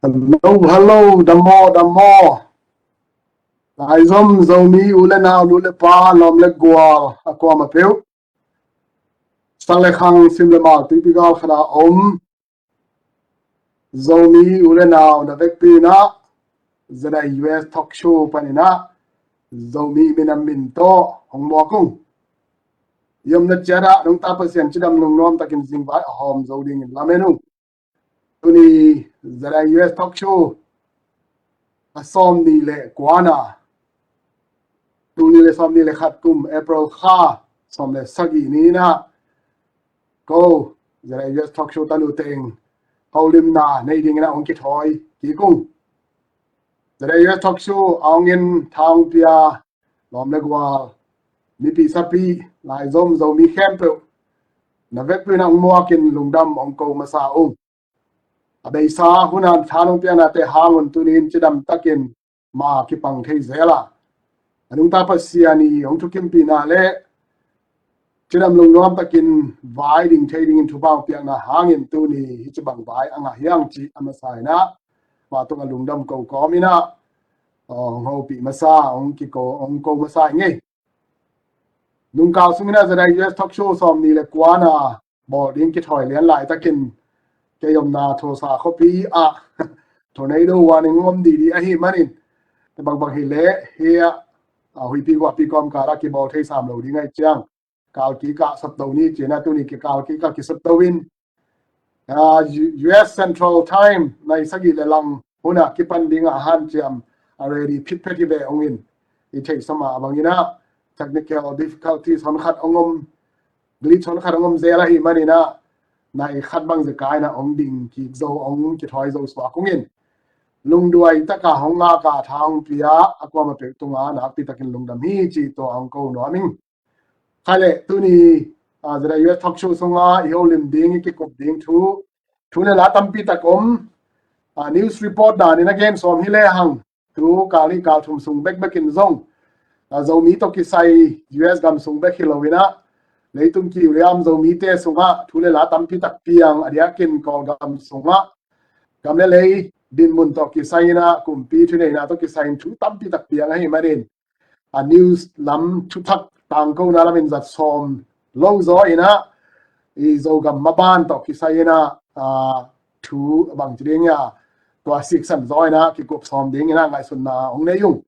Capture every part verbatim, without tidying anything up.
Hello, hello, dam maw, dam maw. Laizom Zomi u le nau, nu le pa, lawm le gual, a kuamah peuh. Sak le khang, sim le mal, tuipi gal khat a om Zomi u le nau na vekpi in ah, ZIUS Talk Show panin ah Zomi minam min tawh hong muak ung. I omna ciat ah nungta Pasian cidam lungnuam takin zingvai a hawm zo dingin lamen ung. Tuni ZIUS Talk Show a sawmnih le kuana, tul nih le sawmnih le khat kum April kha sawm le sagih ni in ah ko ZIUS Talk Show tanu teng holimna nei dingin ah hong kithawi kik ung. ZIUS Talk Show a hong in tha hong pia lawm le gual, mipih sapih, laizom Zomi khempeuh na vekpi in ah hong muakin lungdam hong ko masa ung. A beisa hun a tha hong piaknate hang un tuni in cidam takin ma kipang thei zel a, a nungta Pasian i hong thukimpihna le cidam lungnuam takin vai ding thei dingin thupha hong piakna hangin tuni hih ci bang vai a ngah hi hang cih a masa in ah, mah tungah lungdam ko kawm in ah, hong hopih masa, hong kiko, hong ko masa ing ei. Nungkal sung in ah ZIUS Talk Show sawmnih le kuana bawl ding kithawi lian laitakin kei omna Tulsa khuapi ah tornado warning hong om didi ahih manin, bangbang hi leh hih ah, a, huihpi guahpi kawmkal ah kibawl thei sam lo ding ahih ciang, kal kik ah sapto ni ci-in ah tuni kikal kik ah kisapto in, a, U-, US Central Time nai sagih le lang hun ah kipan ding ah hanciam a ready phitphet hi ve ung in, i theihsa mah bangin ah technical difficulties honkhat hong om, glitch honkhat hong om zel ahih manin ah, nai khat bang zekai in ah hong ding kik zo, hong kithawi zo suak ung in, lungduai taka hong ngak a tha hong pia a kuamah peuh tungah nakpi takin lungdam hi cih tawh hong ko nuam ing. Khai leh tuni, a, ZIUS Talk Show sungah i holim ding, i kikup ding thu, thu le la tampi tak om, a, news report danin a gen sawm hi lehang, tu kal nih kal thum sung bekbekin zong, a, Zomi tawh kisai US gam sung bek hi lo in ah, leitung kiuliam Zomite sungah thu le la tampi tak piang, a diakin Kawlgam sungah gam le lei dinmun tawh kisai in ah, kumpi thuneihna tawh kisai in thu tampi tak piang ahih manin, a, news lam thuthak tangkona lamin zat sawm lo zaw in ah, i Zogam maban tawh kisai in ah, a, thu bang ci ding a, tua siksan zaw in a kikup sawm ding in a ngaihsutna hong nei ung.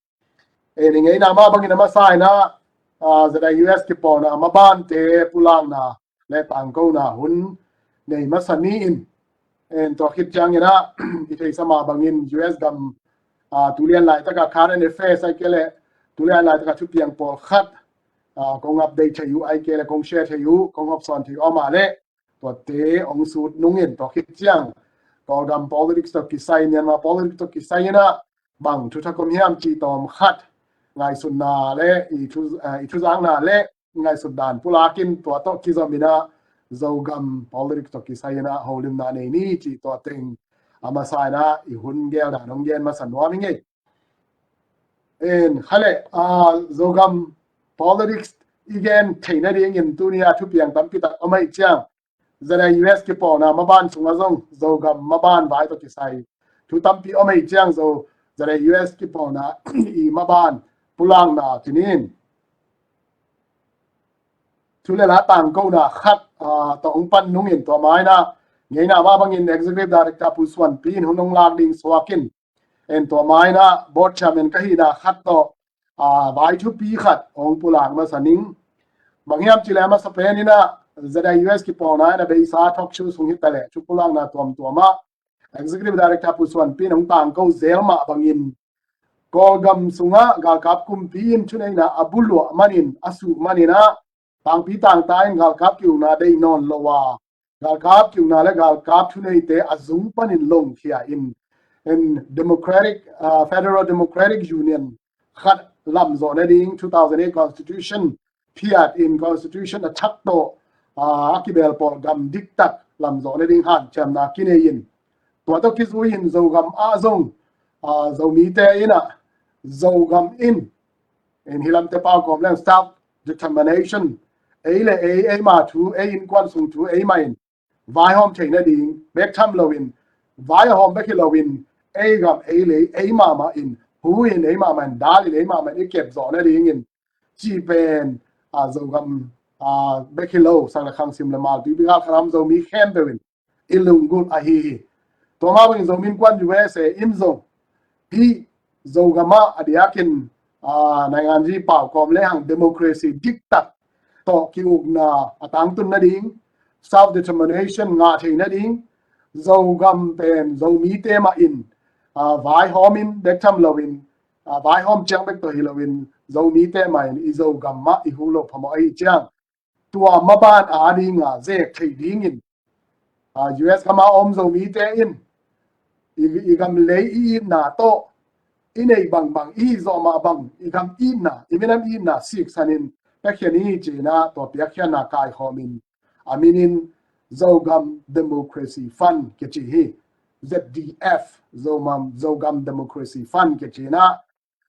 E, i ngeina mah bangin a masa in a, a, ZIUS kipawlna mabante pulakna le tangkona hun nei masa ni in, en tua khit ciangin a, i theisa mah bangin U S gam, a, tulian laitaka current affairs ai kei le, tulian laitaka thupiang pawlkhat, a, kong update thei uh ai kei le, kong share thei uh, kong hopsawn thei uh a mah le, tuate hong sut nungin tua khit ciang, Kawlgam politics tawh kisai, Myanmar politics tawh kisai in a, bang thu thak om hiam cih tawm khat ngaihsutna le, i thu, a, i thuzakna le, ngaihsut dan pulak in tua tawh kizom in a Zogam politics tawh kisai in a holimna nei ni cih tua teng a masa in a i hun gel dan hong gen masa nuam ing ei. En, kha le, a, Zogam politics i gen theihna dingin tuni a thupiang tampi tak om ahih ciang, ZIUS kipawlna maban sungah zong Zogam maban vai tawh kisai thu tampi om ahih ciang, Zo, ZIUS kipawlna i maban pulakna ci ni in. Thu le la tangkona khat, a, tawh hong pan nungin tua mah in a, ngeina mah bangin Executive Director Pu Suan Pi in hun hong lak ding suak in, en tua mah in a board chairman ka hihna khat tawh, a, vai thupi khat hong pulak masa ning. Bang hiam cih le a masa pen in a ZIUS kipawlna in a beisa talk show sung hi ta le thu pulakna tuamtuam ah Executive Director Pu Suan Pi in hong tangko zel mah bangin Kawlgam sungah galkap kumpi in thuneihna a buluah manin a suh manin a tangpi tangta in galkap ki-ukna deih nawn lo a, galkap ki-ukna le galkap thuneite a zung panin longkhia in, in Democratic, uh, Federal Democratic Union khat lamzawh nading two thousand eight Constitution phiat in Constitution a thak tawh, uh, a kibel pawl gam diktak lamzawh nading hanciamna kinei in, tua tawh kizui in Zogam ah zong, uh, Zomite in a, Zogam in, in hi lamte pau kawm leng self determination, ei le ei, eima thu, ei innkuan sung thu eima in vaihawm theih nading bek tham loin, vai a hawm bek hi loin, ei gam ei lei ei mahmah in hu in, ei mahmah in dal in, ei mahmah in i kep zawh nadingin cih pen, a, Zogam, a, bek hi lo, sak le khang, sim le mal, tuipi gal khalam Zomi khempeuh in i lunggulh ahi hi. Tua mah bangin Zomi Innkuan U S A in zong hih Zogam ah a diakin, a, nainganzi pau kawm lehang democracy diktak tawh ki-ukna a tangtun nading, self determination ngah thei nading, Zogam pen Zomite mah in, a, vaihawm in bek tham loin, a, vaihawm ciang bek tawh hi loin, Zomite mah in i Zogam mah i hu loh phamawh ahih ciang, tua maban a dinga zek theih dingin, a, U S gam a om Zomite in i, i gam lei i itna tawh, i neih bangbang, i hih zawh mah bang, i gam itna, i minam itna siksanin piakhia ni ci-in a, tua piakkhiatna kaikhawmin a minin Zogam Democracy Fund kici hi. Z D F, Zomam, Zogam Democracy Fund kici-in a,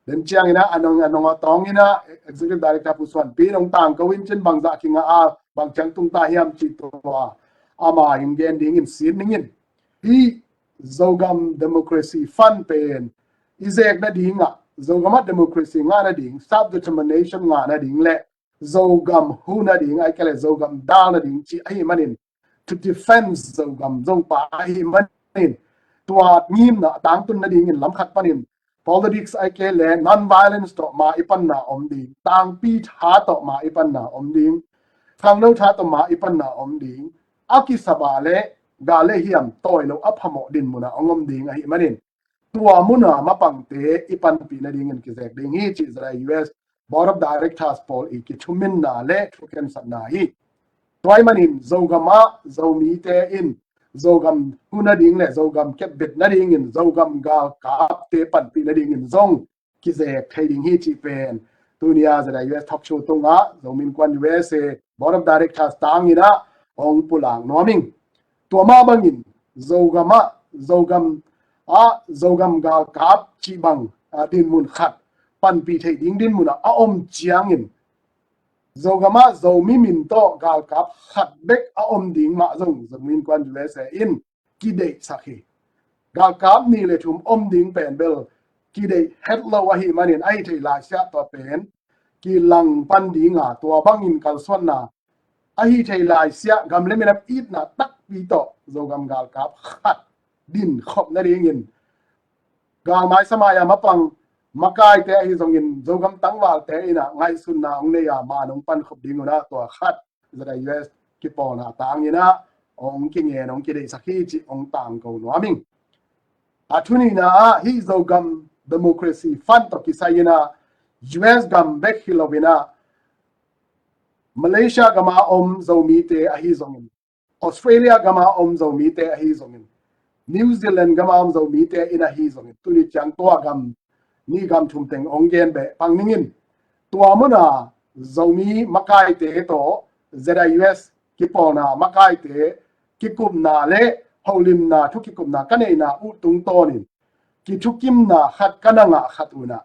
den ciangin a, a nong, a nong a tawngin a, Executive Director Pu Suan Pi in hong tangko in cin bangzah kingah a, bang ciang tung ta hiam cih tua ama in gen dingin sit ningin, hih Zogam Democracy Fund pen i zek nadingah, Zogam ah democracy ngah nading, self determination ngah nading le Zogam hu nading, ahih kei leh Zogam dal nading cih ahih manin, to defense Zogam Zogam pa ahih manin, tua ngimna a tangtun nadingin lam khat panin politics ahih kei leh non-violence tawh ma i panna om ding, tangpi tha tawh ma i panna om ding, khangno tha tawh ma i panna om ding, a kisap a le gal le hiam tawi lo a phamawh dinmun ah hong om ding ahih manin, tua mun a mapangte i panpih nadingin kizek ding hi cih zong U S Board of Directors pawl i kithuminna le thukhensatna hi. Tua ahih manin Zogam ah Zomite in Zogam hu nading le Zogam kepbet nadingin Zogam galkapte panpih nadingin zong kizek thei ding hi cih pen tuni a Z I U S talk show tungah Zomi Innkuan U S A Board of Directors tangin a hong pulak nuam ing. Tua mah bangin Zogam ah, Zogam ah, Zogam galkap cih bang, ah, dinmun khat panpih theih ding dinmun ah a om ciangin, Zogam ah Zomi min tawh galkap khat bek a om ding mah zong Zomi Innkuan U S A in kideihsak hi. Galkap nih le thum om ding pen bel kideih het lo ahih manin, ahi thei laisiah tua pen kilang pan ding a, tua bangin kalsuanna ahi thei laisiah gam le minam itna takpi tawh Zogam galkap khat din khop nadingin galmai samai a mapang makaite ahi zongin Zogam tangvalte in ah ngaihsutna hong nei a, man hong pankhop ding un ah, tua khat ZIUS kipawlna tangin ah hong kingen, hong kideihsak hi cih hong tangko nuam ing. A thu nihna ah hih Zogam Democracy Fund tawh kisai in ah U S gam bek hi lo in ah Malaysia gam a om Zomite ahi zongin, Australia gam a om Zomite ahi zongin, New Zealand gam a om Zomite in ahi zongin, tuni ciang tua gam nih gam thum teng hong gen beh pang ning in, tua mun a Zomi makaite tawh ZIUS kipawlna makaite kikupna le holimna, thu kikupna ka neihna uh tungtawnin kithukimna khat ka na ngah khat un ah,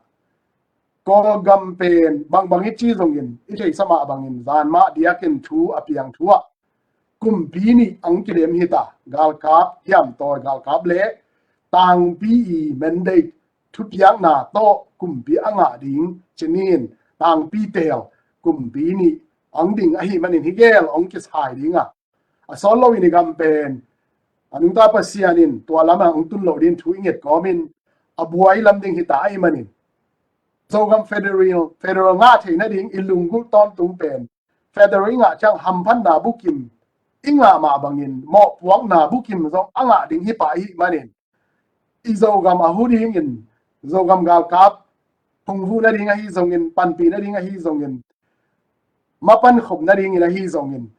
Kawlgam pen bangbang i ci zongin, i theihsa mah bangin zan mah diakin thu a piang thu ah kumpi nih ang kilem hi ta, galkap, hiamtawi galkap le tangpi i mandate thupiakna tawh kumpi a ngah ding ci-in, tangpi teel kumpi nih ang ding ahih manin hih gel hong kisai ding a, a sawt loin i gam pen a nungta Pasian in tua lamah hong tun loh ding thu i nget kawmin a buai lam ding hi ta ahih manin, Zogam federal, federal ngah theih nading i lunggulh tawntung pen federal i ngah ciang hamphatna bukim i ngah mah bangin mawhpuakna bukim zong a ngah ding hi pah ahih manin, i Zogam a hu dingin, Zogam galkap phungvuh nading ahi zongin, panpih nading ahi zongin, mapankhop nadingin ahi zongin,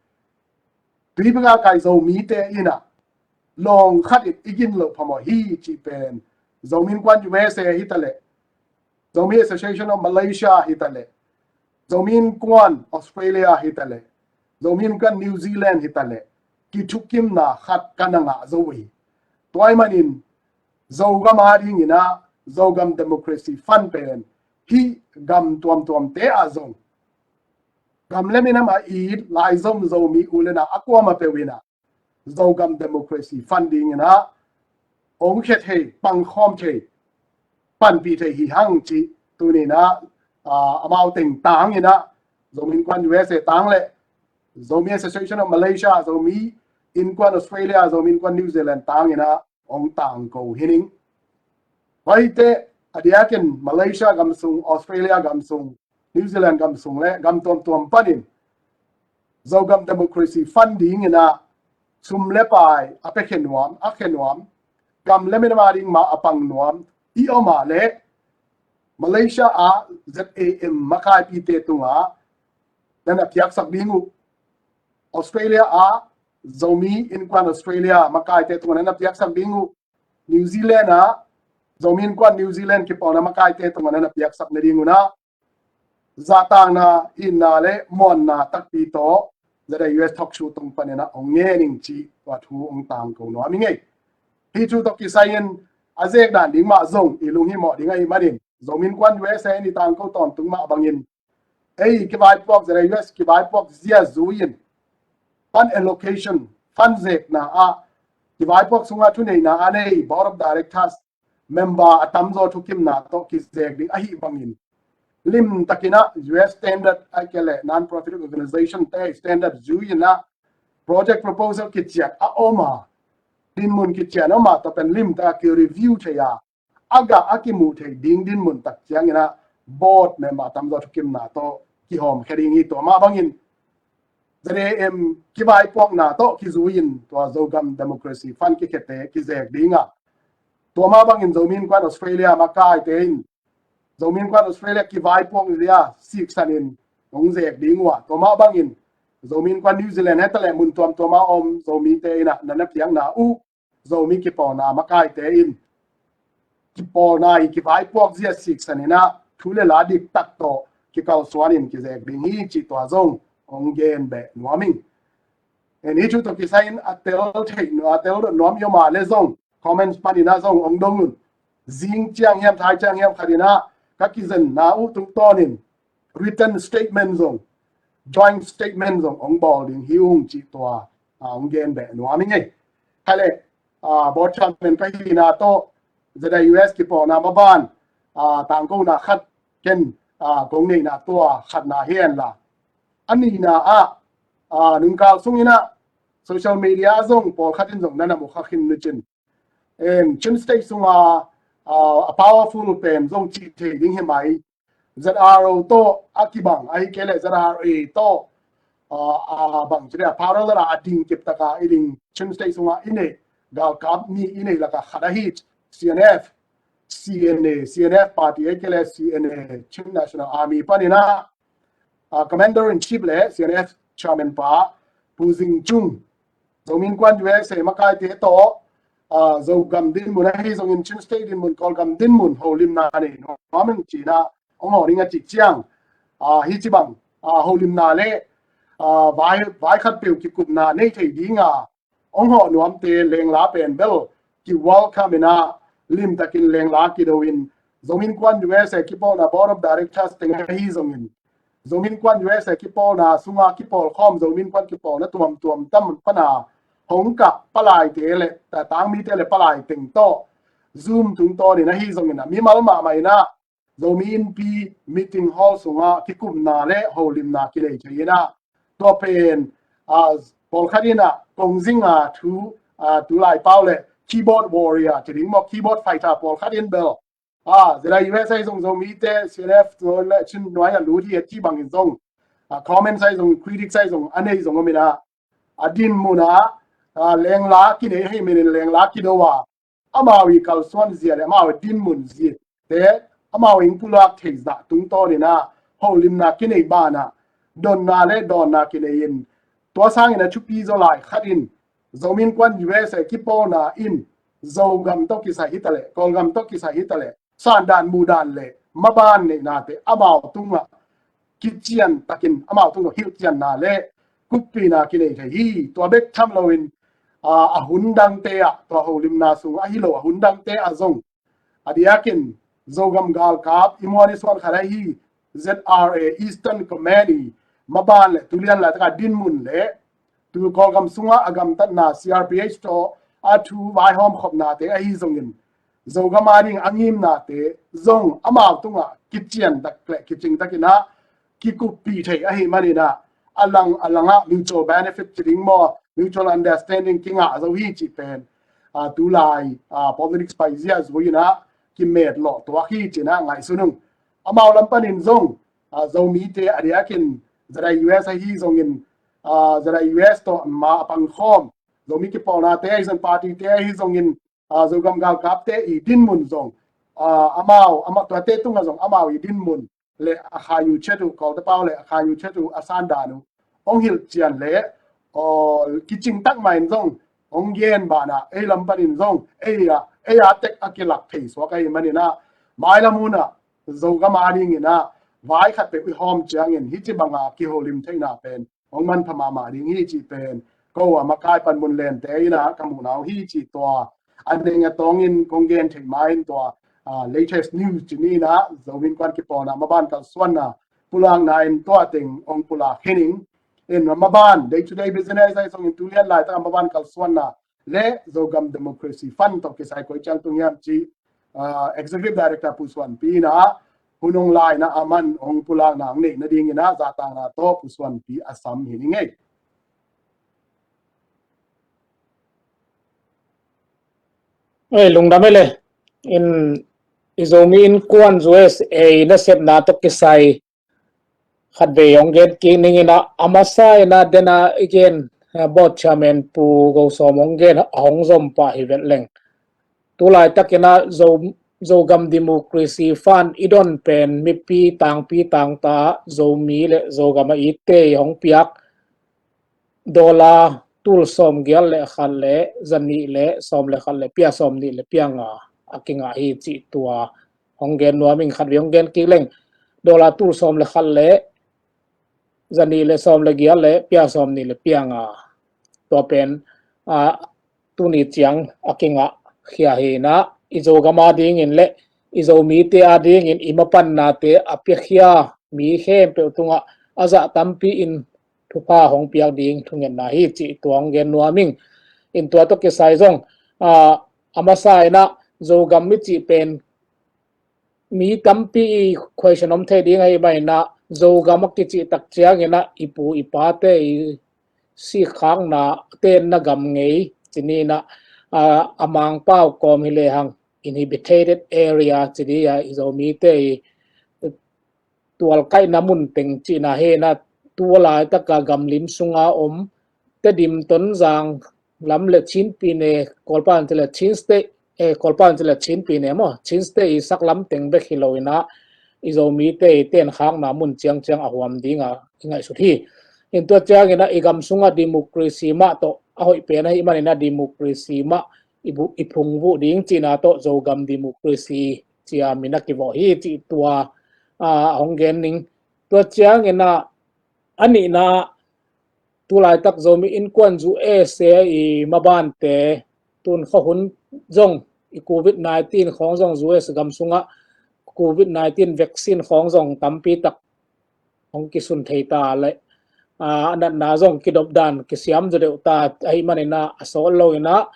tuipi galkai Zomite in ah lawng khat in i gin loh phamawh hi cih pen Zomi Innkuan U S A hi ta leh, Zomi Association of Malaysia hi ta leh, Zomi Innkuan Australia hi ta leh, Zomi Innkuan New Zealand hi ta leh, kithukimna khat ka na ngah zo uh hi. Tua ahih manin Zogam a dingin ah Zogam Democracy Fund pen hih gam tuamtuamte ah zong, gam le minam a it laizom Zomi u le nau a kuamah peuh in ah Zogam Democracy Fund dingin ah hong khia thei, pangkhawm thei, panpih thei hi hang cih tuni in ah, aa, amau teng tangin ah, Zomi Innkuan U S A tang le Zomi Association of Malaysia, Zomi Innkuan Australia, Zomi Innkuan New Zealand tangin ah hong tangko hi ning. Tua hi teh a diakin Malaysia gam sung, Australia gam sung, New Zealand gam sung le gam tuamtuam panin Zogam Democracy Fund dingin ah sum le pai a piakhia nuam, a khia nuam, gam le minam a ding mah a pang nuam i om a leh Malaysia ah Z A M makaipite tungah na na piaksak ding uh, Australia ah Zomi Innkuan Australia makaite tungah na na piaksak ding uh, New Zealand ah Zomi Innkuan New Zealand kipawlna makaite tungah na na piaksak nading un ah zahtakna, itna le muanna takpi tawh ZIUS talk show tung panin ah hong ngen ing cih tua thu hong tangko nuam ing ei. Hih thu tawh kisai-in a zek dan ding mah zong i lunghimawh ding ahih manin, Zomi Innkuan U S A in i tangko tawntung mah bangin, ei kivaipuak, ZIUS kivaipuak zia zui-in fund allocation, fund zekna ah, kivaipuak sungah thuneihna a nei Board of Directors member a tamzaw thukimna tawh kizek ding ahih bangin, limtakin ah U S standard ahih kei leh non-profit organization te standard zui-in ah project proposal kician a om a, dinmun kician a om a, tua pen limtak a ki-review thei a, a gah a kimuh thei ding dinmun tak ciangin ah board member a tamzaw thukimna tawh kihawmkhia ding hi. Tua mah bangin Z A M kivaipuakna tawh kizui-in tua Zogam Democracy Fund kikhiate kizek ding a, tua mah bangin Zomi Innkuan Australia makaite in Zomi Innkuan Australia kivaipuak zia siksanin hong zek ding uh a, tua mah bangin Zomi Innkuan New Zealand hi ta leh mun tuamtuam a om Zomite in ah na na piakna uh, Zomi kipawlna makaite in kipawlna i kivaipuak zia siksanin ah thu le la diktak tawh kikalsuanin kizek ding hi cih tua zong hong gen beh nuam ing. En, hih thu tawh kisai-in a tel theih nuam, a tel nuam i om a leh zong comments panin ah zong hong dong un. Zing ciang hiam, thai ciang hiam khatin ah ka kizenna uh tungtawnin written statement zong, joint statement zong hong bawl ding hi ung cih tua, ah, hong gen beh nuam ing ei. Kha leh, ah, board chairman ka hihna tawh ZIUS kipawlna maban, ah, tangkona khat ken, ah, kong neihna tua khatna hi hen la. A nihna ah, ah, nungkal sungin ah social media ah zong pawlkhat in zong na na mu kha khin uh cin. Em, Chin State sunga, ah, a powerful pen zong cih thei ding hi mai. Z R O tawh a kibang, ahih kei leh Z R A tawh, ah, a bang ci leh a parallel a, a ding kip taka i ding Chin State sunga i neih galkap nih i neih laka khat ahi C N F, C N A, C N F party ahih kei leh C N A, Chin National Army panin ah, ah, Commander in Chief le C N F Chairman pa Pu Zing Chung, Zomi Innkuan U S A makaite tawh, ah, Zogam dinmun ahi zongin Chin State dinmun, Kawlgam dinmun holimna nei nuam ing ci-in ah hong hawh ning a cih ciang, ah, hih ci bang, ah, holimna le, ah, vai, vai khat peuh kikupna nei thei dinga hong hawh nuamte Lengla pen bel ki welcome in ah, limtakin Lengla kido in, Zomi Innkuan U S A kipawlna Board of Directors teng ahi zongin, Zomi Innkuan U S A kipawlna sunga kipawlkhawm, Zomi Innkuan kipawlna tuamtuam tam pana hong kah palaite le, ta-, tangmite le palai teng tawh Zoom tungtawnin ahi zongin ah, mimal mahmah in ah Zomi Innpi meeting hall sunga kikupna le holimna kinei thei in ah, tua pen, ah, pawlkhat in ah kong zinga thu, ah, tulai pau le keyboard warrior ci ding maw, keyboard fighter pawlkhat in bel, ah, Z R A U S ahi zong Zomite, C N F le Chin nuai a lut hi a ci bangin zong, ah, comments ahi zong, critics ahi zong, a nei zong om in ah, a dinmun ah, ah, Lengla kinei ahih manin Lengla kido a, amau i kalsuan zia le amau i dinmun zia te, amau in pulak thei zah tungtawnin ah holimna kinei banah donna le dawnna kinei in, tua sangin a thupi zaw lai khat in, Zomi Innkuan U S A kipawlna in Zogam tawh kisai hi ta leh, Kawlgam tawh kisai hi ta leh, sandan mudan le maban neihnate amau tungah kician takin, amau tungah hilhcianna le kuppihna kinei thei hi. Tua bek tham loin, ah, a hun dangte ah, tua holimna sung ahi lo a hun dangte ah zong, a diakin Zogam galkap i muan i suan khat ahi Z R A Eastern Command i maban le tulian laitaka dinmun le tu Kawlgam sunga a gamtatna, C R P H tawh a thu vaihawm khopnate ahi zongin, Zogam a ding a ngimnate zong amau tungah kician tak le kicing takin ah kikuppih thei ahih manin ah, a lang a langah mutual benefit ci ding maw, mutual understanding kingah zo hi cih pen, ah, tulai, ah, politics paizia zui in ah kimetlawh tuak hi ci-in ah ngaihsun ung. Amau lam panin zong, ah, Zomite a diakin Z R A U S ahi zongin, ah, Z R A U S tawh ma a pangkhawm Zomi kipawlnate ahi zong, partyte ahi zongin, ah, Zogam galkapte i dinmun zong, ah, amau, amau tuate tungah zong amau i dinmun le a khainu chet uh, Kawlte pau le a khainu chet uh a sandan uh hong hilhcian le, aw, kicing tak mah in zong hong gen banah, ei lam panin zong ei a, ei a tek a kilak thei suak ahih manin ah, mailam hun ah Zogam a dingin ah vai khat peuh i hawm ciangin hih ci banga kiholim theihna pen hong manpha mahmah ding hi cih pen ko a makai panmun lente in ah ka muhna uh hi cih tua a neng a tawngin kong gen theih ma in tua, ah, latest news ci ni in ah Zomi Innkuan kipawlna maban kalsuanna pulakna in tua teng hong pulak hi ning. In maban day to day business ahi zongin tulian laitaka maban kalsuanna le Zogam Democracy Fund tawh kisai koi ciang tung hiam cih, ah, Executive Director Pu Suanpi in ah hun hong la in ah aman hong pulakna hong neih nadingin ah zahtakna tawh Pu Suanpi a sam hi ning ei. Ei, lungdam ei le. In i Zomi Innkuan U S A nasepna tawh kisai khatvei hong gen kik ning in ah, a masa in ah den a i gen, ah, board chairman Pu Go Sawm hong gen a hong zom pah hi vet leng. Tulaitak in ah Zo, Zogam Democracy Fund i don pen mipi tangpi tangta Zomi le Zogam a itte i hong piak dollar tul sawm giat le khat le zanih le sawm le khat le pia sawm nih le pia nga a kingah hi cih tua hong gen nuam ing. Khatvei hong gen kik leng, dollar tul sawm le khat le zanih le sawm le giat le pia sawm nih le pia nga. Tua pen, ah, tuni ciang a kingah khia hi in ah, i Zogam a dingin le i Zomite a dingin i mapannate a piakhia mi khempeuh tungah a zah tampi in thupha hong piak ding thungetna hi cih tua hong gen nuam ing. In tua tawh kisai zong, ah, a masa in ah Zogam i cih pen mi tampi i question om thei ding ahih manin ah Zogam a kicih tak ciangin ah i pu i pate i sikkhakna tenna gam ngei ci ni in ah, a, a mangpau kawm hi lehang inhabited area ci dih a, i Zomite i tualkaihna mun teng cihna hi na, tu laitaka gamlim sunga om Tedim, Tonzang lam le Chin Pyine, Kawlpau in ci le Chin State, eh, Kawlpau in ci le Chin Pyine maw, Chin State i saklam teng bek hi lo in a, i Zomite i tenkhakna mun ciangciang a huam ding a i ngaihsut hi. In tua ciangin a i gam sungah democracy mah tawh a hoih pen ahih manin a democracy mah i, bu, i phungvuh ding cihna tawh Zogam democracy cia min a kivawh hi cih tua, a, hong gen ning. Tua ciangin a, a nihna, tu laitak Zomi Innkuan U S A i mabante tun khuahun zong i covid nineteen khawng zong U S gam sungah covid nineteen vaccine khawng zong tampi tak hong kisun thei ta le, a, a natna zong kidop dan kisiam zaw deuh ta ahih manin a, a sawt lo in a,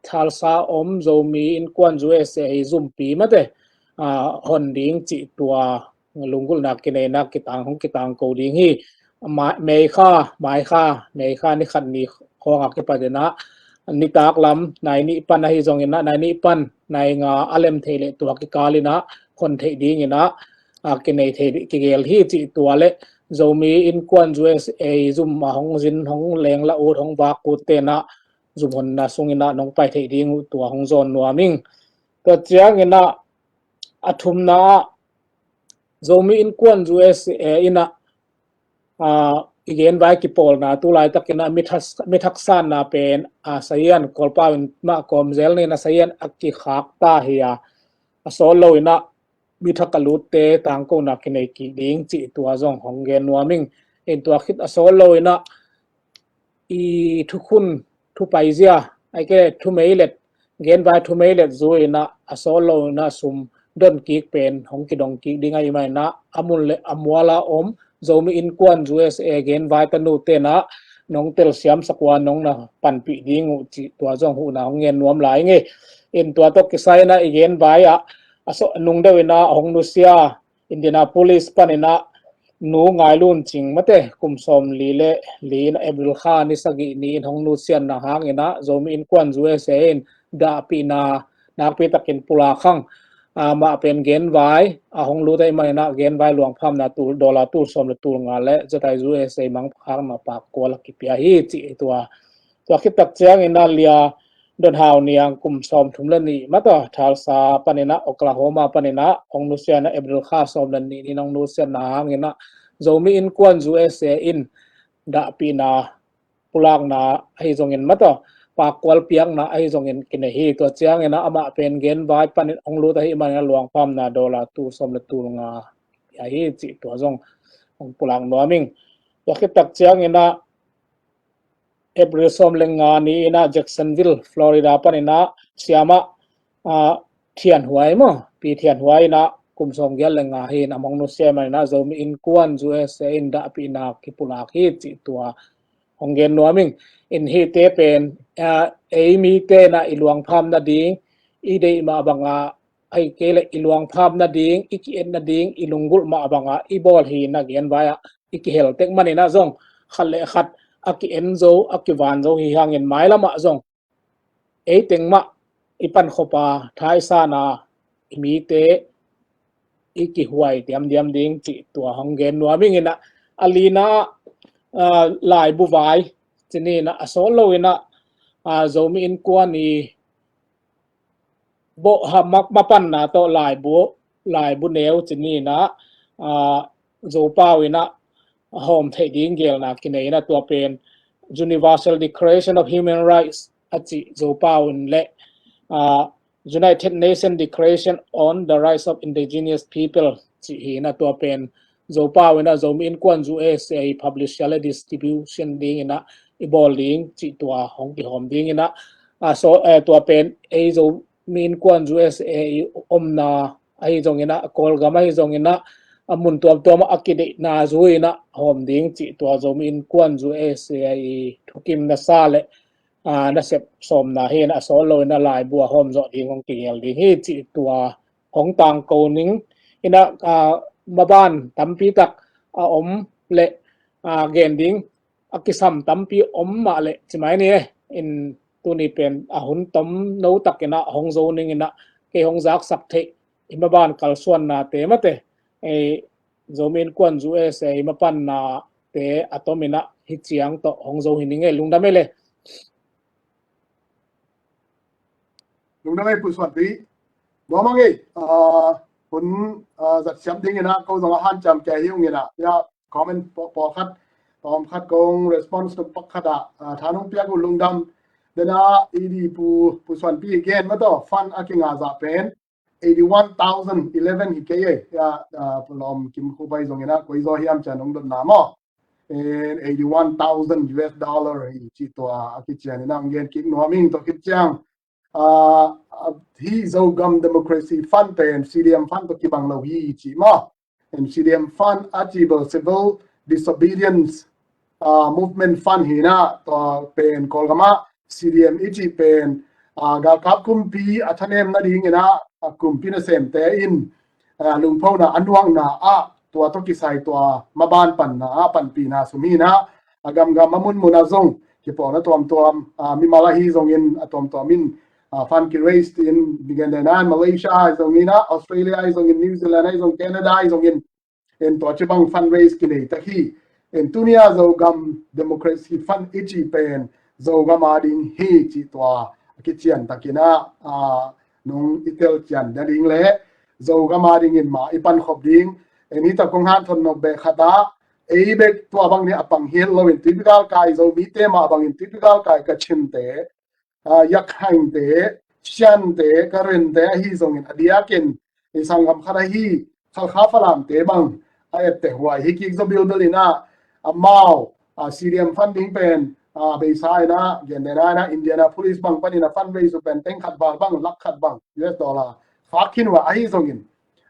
Tulsa om Zomi Innkuan U S A i zumpi mate, a, hon ding cih tua lunggulhna kineina kitang, hong kitang ko ding hi. Mai, May kha, May kha, May kha ni khat ni khawng a kipat in a, nitak lam nai nih pan ahi zongin a, nai nih pan nai nga a lem thei leh tua kikal in a hon theih dingin a, a, kinei thei dih, kigel hi cih tua le Zomi Innkuan U S A zum a hong zin, hong leng la ut, hong vak ut ten a zum honna sungin a nong pai theih ding uh tua hong zawn nuam ing. Tua ciangin a, a thumna ah Zomi Innkuan U S A in a, a, i genvai kipawlna tu laitakin a mithak, mithak sanna pen, a, sayan Kawlpau in mah kawm zel nin a sayan a kikhak ta hi a, a sawt lo in a mithak a lutte tangkona kinei kik ding cih tua zong hong gen nuam ing. In tua khit a sawt lo in a i thukhun, thupaizia, ai ke thumeilet, genvai thumeilet zu in a, a sawt lo in a sum don kik pen hong kidong kik ding ahih manin a, a mun le a mual a om Zomi Innkuan U S A genvai tanu ten a nong telsiam sak ua nong na panpih ding uh cih tua zong huhna hong gen nuam lai ing e. In tua tawh kisai in a i genvai ah a sawt nung deuh in a hong nusia Indianapolis panin a nu Ngai Lun Cing mate kum sawm li le li in a April kha ni sagih ni in hong nusiatna hangin a Zomi Innkuan U S A in dahpihna nakpi takin pulak hang. A, mah pen genvai a hong lut ahih manin a genvai luangphamna tul, dollar tul sawm le tul nga le zatai U S A mangpha khakna pak kual a kipia hi cih tua. Tua khit tak ciangin a Lia Don Hau Niang kum sawm thum le nih mata Tulsa panin a Oklahoma panin a hong nusia in a April kha sawm le nih ni in hong nusiatna hangin a Zomi Innkuan U S A in dahpihna pulakna ahi zongin mata pak kual piakna ahi zongin kinei hi. Tua ciangin a amah pen genvai panin hong lut ahih manin a luangphamna dollar tul sawm le tul nga ahi cih tua zong hong pulak nuam ing. Tua khit tak ciangin a April sawm le nga ni in a Jacksonville, Florida panin a siamah, a, Thian Huai maw, Pi Thian Huai in a kum sawm giat le nga hi in a hong nusia ahih manin a Zomi Innkuan U S A in dahpihna kipulak hi cih tua hong gen nuam ing. In hihte pen, a, ei mite in a i luangpham nading, i deih mah banga, ahih kei leh i luangpham nading, i ki-et nading, i lunggulh mah banga i bawl hi in a genvai ah i kihel tek manin a zong khat le khat a ki-en zo, a kivan zo hi hangin mailam ah zong ei teng mah i pankhop a thaisan a i mite i kihuai diamdiam ding cih tua hong gen nuam ing in a, a lina, a, laibu vai ci ni in a, a sawt lo in a, a, Zomi Innkuan i bawh ha, ma, mapanna tawh laibu, laibu neu ci ni in a, a, Zopau in a hawm theih ding gelna kinei in a tua pen Universal Declaration of Human Rights a cih Zopau in le, a, United Nations Declaration on the Rights of Indigenous People cih hi in a tua pen Zopau in a Zomi Innkuan U S A i publish le distribution ding in a i bawl ding cih tua hong kihawm ding in a, a, so, eh, tua pen ei Zomi Innkuan U S A i omna ahi zongin a, a Kawlgam ahi zongin a, a mun tuamtuam a kideihna zui in a hawm ding cih tua Zomi Innkuan U S A i thukim nasa le, a, nasep sawmna hi in a sawt lo in a laibu a hawm zawh ding hong kigel ding hi cih tua hong tangko ning in a, a, maban tampi tak a om le, a, gen ding a kisam tampi om mah le ci mai ni e. In tuni pen a hun tom no takin ah hong zo ning in ah, kei hong zaksak theih i maban kalsuannate mate, ei, Zomi Innkuan U S A i mapannate a tom in ah hih ciang tawh hong zo hi ning ei. Lungdam ei le. Lungdam ei Pu Suanpi. Nuam ing ei, ah, hun, ah, zat siam ding in ah ko zong a hanciam kei hi ung in ah, ya, comment paw-, pawlkhat, pawlkhat kong response tuk pakhat ah, ah, tha nong piak uh lungdam. Then ah, i di Pu, Pu Suanpi again, ma tawh, fund a kinga zah pen eighty-one thousand eleven hi kei ei. Ya, ah, Pu Lawm Kim Khup ahi zong in ah, koi zaw hiam ci-a nong dotna maw. And eighty-one thousand U S dollar hi ci tua a kician in ah, hong gen kik nuam ing. Tua khit ciang, ah, ah, hih Zogam Democracy Fund pen C D M Fund tawh kibang lo hi ci maw. And C D M Fund a ci bel Civil Disobedience, ah, Movement Fund hi in ah, tua pen Kawlgam ah C D M i cih pen, ah, galkap kumpi a thanem nading in ah, ah, kumpi nasemte in, ah, lungphona a nuakna ah tua tawh kisai tua maban panna ah panpihna sum hi in ah, a gamgam a munmun ah zong kipawlna tuamtuam, ah, mimal ahi zongin a tuamtuam in, ah, fund ki raise in, bigen dena in Malaysia ahi zongin ah, Australia ahi zongin, New Zealand ahi zong, Canada ahi zongin, en tua ci bang fund raise kinei tak hi. En tuni a Zogam Democracy Fund i cih pen Zogam a ding hi ci tua a kician takin ah, ah, nong i tel cian nading le Zogam a dingin mah i pankhop ding. En hih tak kong hanthawn nop beh khat ah, ei bek tua bang ni a pang hi lo in, tuipi galkai Zomite mah bangin tuipi galkai Kachinte, ah, Yakhainte, Shante, Karente ahi zongin a diakin i sanggam khat ahi Khalkha Falamte bang a etteh huai hi kik zaw bilbel in ah, amau, ah, C D M funding pen, ah, beisa in ah, gen dena in ah, Indianapolis bang panin a fundraise uh pen teng khat val bang, lak khat bang, U S dollar khak khin uh a, ahi zongin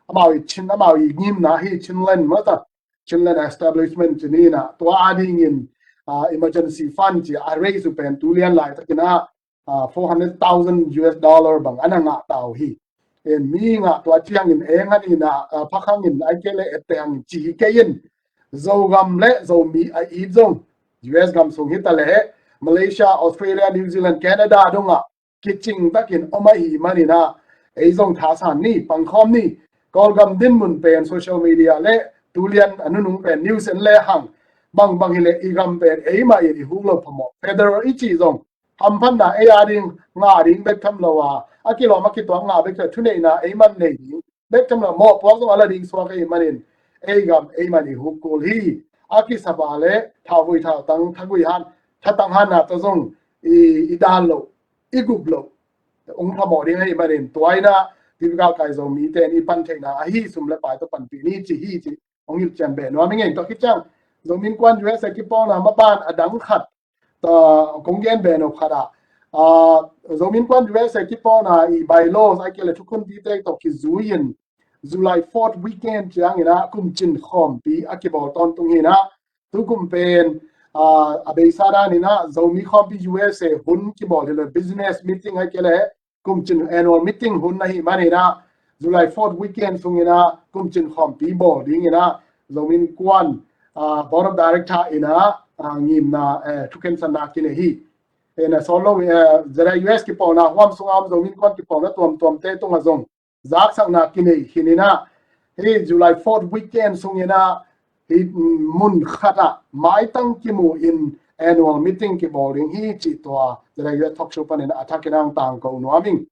amau i Chin, amau i ngimna hi Chinland mah ta, Chinland Establishment ci ni in ah, tua a dingin, ah, emergency fund ci a raise uh pen tu lian laitakin ah, ah, four hundred thousand U S dollar bang a na ngah ta uh hi. En mi ngah tua ciangin eng han in ah, ah, phakhang in, ahih kei leh etteh hang in ci hi kei in, Zogam le Zomi a it zong U S gam sung hi ta leh, Malaysia, Australia, New Zealand, Canada dongah kicing takin om ahih manin ah, ei zong thasan ni, pangkhawm ni. Kawlgam dinmun pen social media le tu lian a nunung pen news en le hang, bangbang hi leh i gam pen eimah in i huk lo phamawh. Federal i cih zong hamphatna ei a ding ngah ding bek tham lo a, a kilawm a kituak ngah bek tham, thuneihna ei man nei ding bek tham lo, mawhpuak zong a la ding suak ahih manin ei gam ei man i huk kul hi. A kisap a le thauvui thautang, thagui han, thatang hanna tawh zong i, i dan loh, i gup loh hong phamawh ding ahih manin, tua in ah tuipi galkai Zomite in i pan theihna ahi sum le pai tawh panpih ni ci hi ci hong hilhcian beh nuam ing ei. Tua khit ciang Zomi Innkuan U S A kipawlna maban a dang khat, ah, kong gen beh nop khat ah, ah, Zomi Innkuan U S A kipawlna i bylaws ahih kei leh thukhun tite tawh kizui in July fourth weekend ciangin ah kumcin khawmpi a kibawl tawntung hi in ah, tukum pen, ah, a beisa dan in ah Zomi khawmpi U S A hun kibawl hi lo, business meeting ahih kei leh kumcin annual meeting hun ahih manin ah, July fourth weekend sungin ah kumcin khawmpi bawl dingin ah Zomi Innkuan, ah, Board of Director in ah, ah, ngimna, eh, thukhensatna kinei hi. En a sawt lo, eh, Z I U S kipawlna huam sungah om Zomi Innkuan kipawlna tuamtuamte tungah zong zaksakna kinei khin in ah, hih July fourth weekend sungin ah hih mun khat ah maitang kimu in annual meeting kibawl ding hi cih tua Z I U S talk show panin a thakin ah hong tangko nuam ing.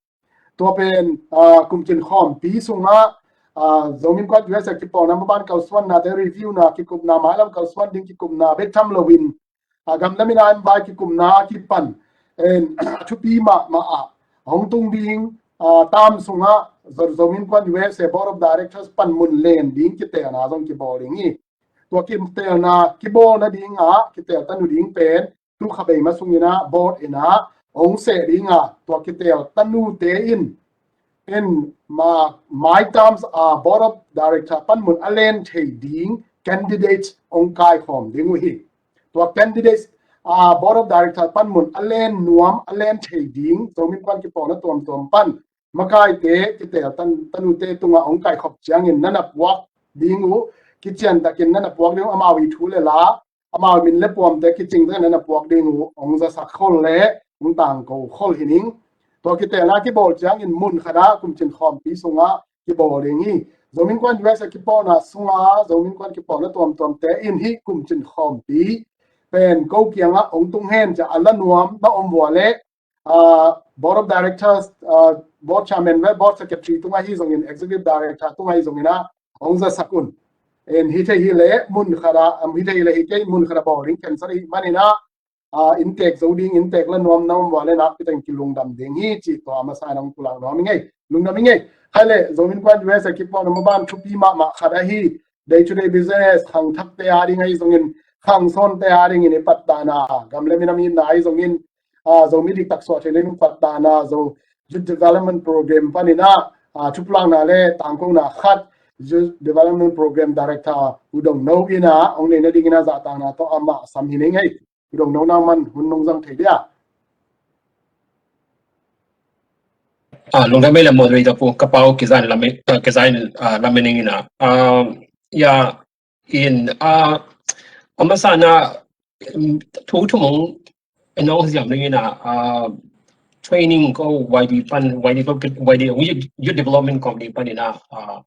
Tua pen, ah, kumcin khawmpi sungah, ah, Zomi Innkuan U S A kipawlna maban kalsuannate review na, kikupna, mailam kalsuan ding kikupna bek tham loin, ah, gam lam in ah invite kikupna a kipan, en, a thupi mahmah ah hong tung ding, ah, term sungah Zo-, Zomi Innkuan U S A Board of Directors panmun len ding kiteelna zong kibawl ding hi. Tua kiteelna kibawl nading ah, kiteel tanu ding pen tu kha bei ma sungin ah board in ah hong seh ding ah, tua kiteel tanute in, in ma, my terms, ah, Board of Director panmun a len thei ding candidate hong kaikhawm ding uh hi. Tua candidate, ah, Board of Director panmun a len nuam, a len thei ding, Zomi Innkuan kipawlna tuamtuam pan makaite, kiteel tan-, tanute tungah hong kaikhop ciangin na na puak ding uh, kician takin na na puak ding uh, amau i thu le la, amau min le puamte kicing takin na na puak ding uh hong zasak khol leh, hong tangko khol hi ning. Tua kitelna kibawl ciangin mun khat ah kumcin khawmpi sungah kibawl ding hi. Zomi Innkuan U S a kipawlna sungah Zomi Innkuan kipawlna tuamtuamte in hih kumcin khawmpi pen ko kiangah hong tung hen ci-a a la nuam na om vua leh, ah, Board of Directors, ah, Board Chairman le Board Secretary tungah hi zongin, Executive Director tungah hi zongin ah hong zasak un. En hi thei hi leh mun khat ah, am hi thei hi leh hi kei mun khat ah bawl ding khensat ahih manin ah, ah, inntek zo ding, inntek la nuam na om vua leh nakpi takin kilungdam ding hi cih tua a masa in hong pulak nuam ing ei, lungdam ing ei. Khai leh Zomi Innkuan U S a kipawlna maban thupi mahmah khat ahi day to day business, khangthakte a ding ahi zongin, khangsawnte a dingin i patdahna, gam le minam itna ahi zongin, ah, Zomi diktak suah theih leh i patdahna, Zo Youth Development Program panin ah, ah, thupulakna le tangkona khat Youth Development Program Director U Dong No in ah hong nei nadingin ah zahtakna tawh amah sam hi ning ei. U Dong No, nang man hun nong zang thei dia? Ah, lungdam ei le moderator pu, ka pau kizan lam, ah, kizan, ah, lam ning in ah. Ah, ya, in, ah, a masa in ah, mm, thu thum hong en hong ziam ning in ah, ah, training ko Y D pan, Y D ko, Y D, Youth, Youth Development Committee panin ah, ah,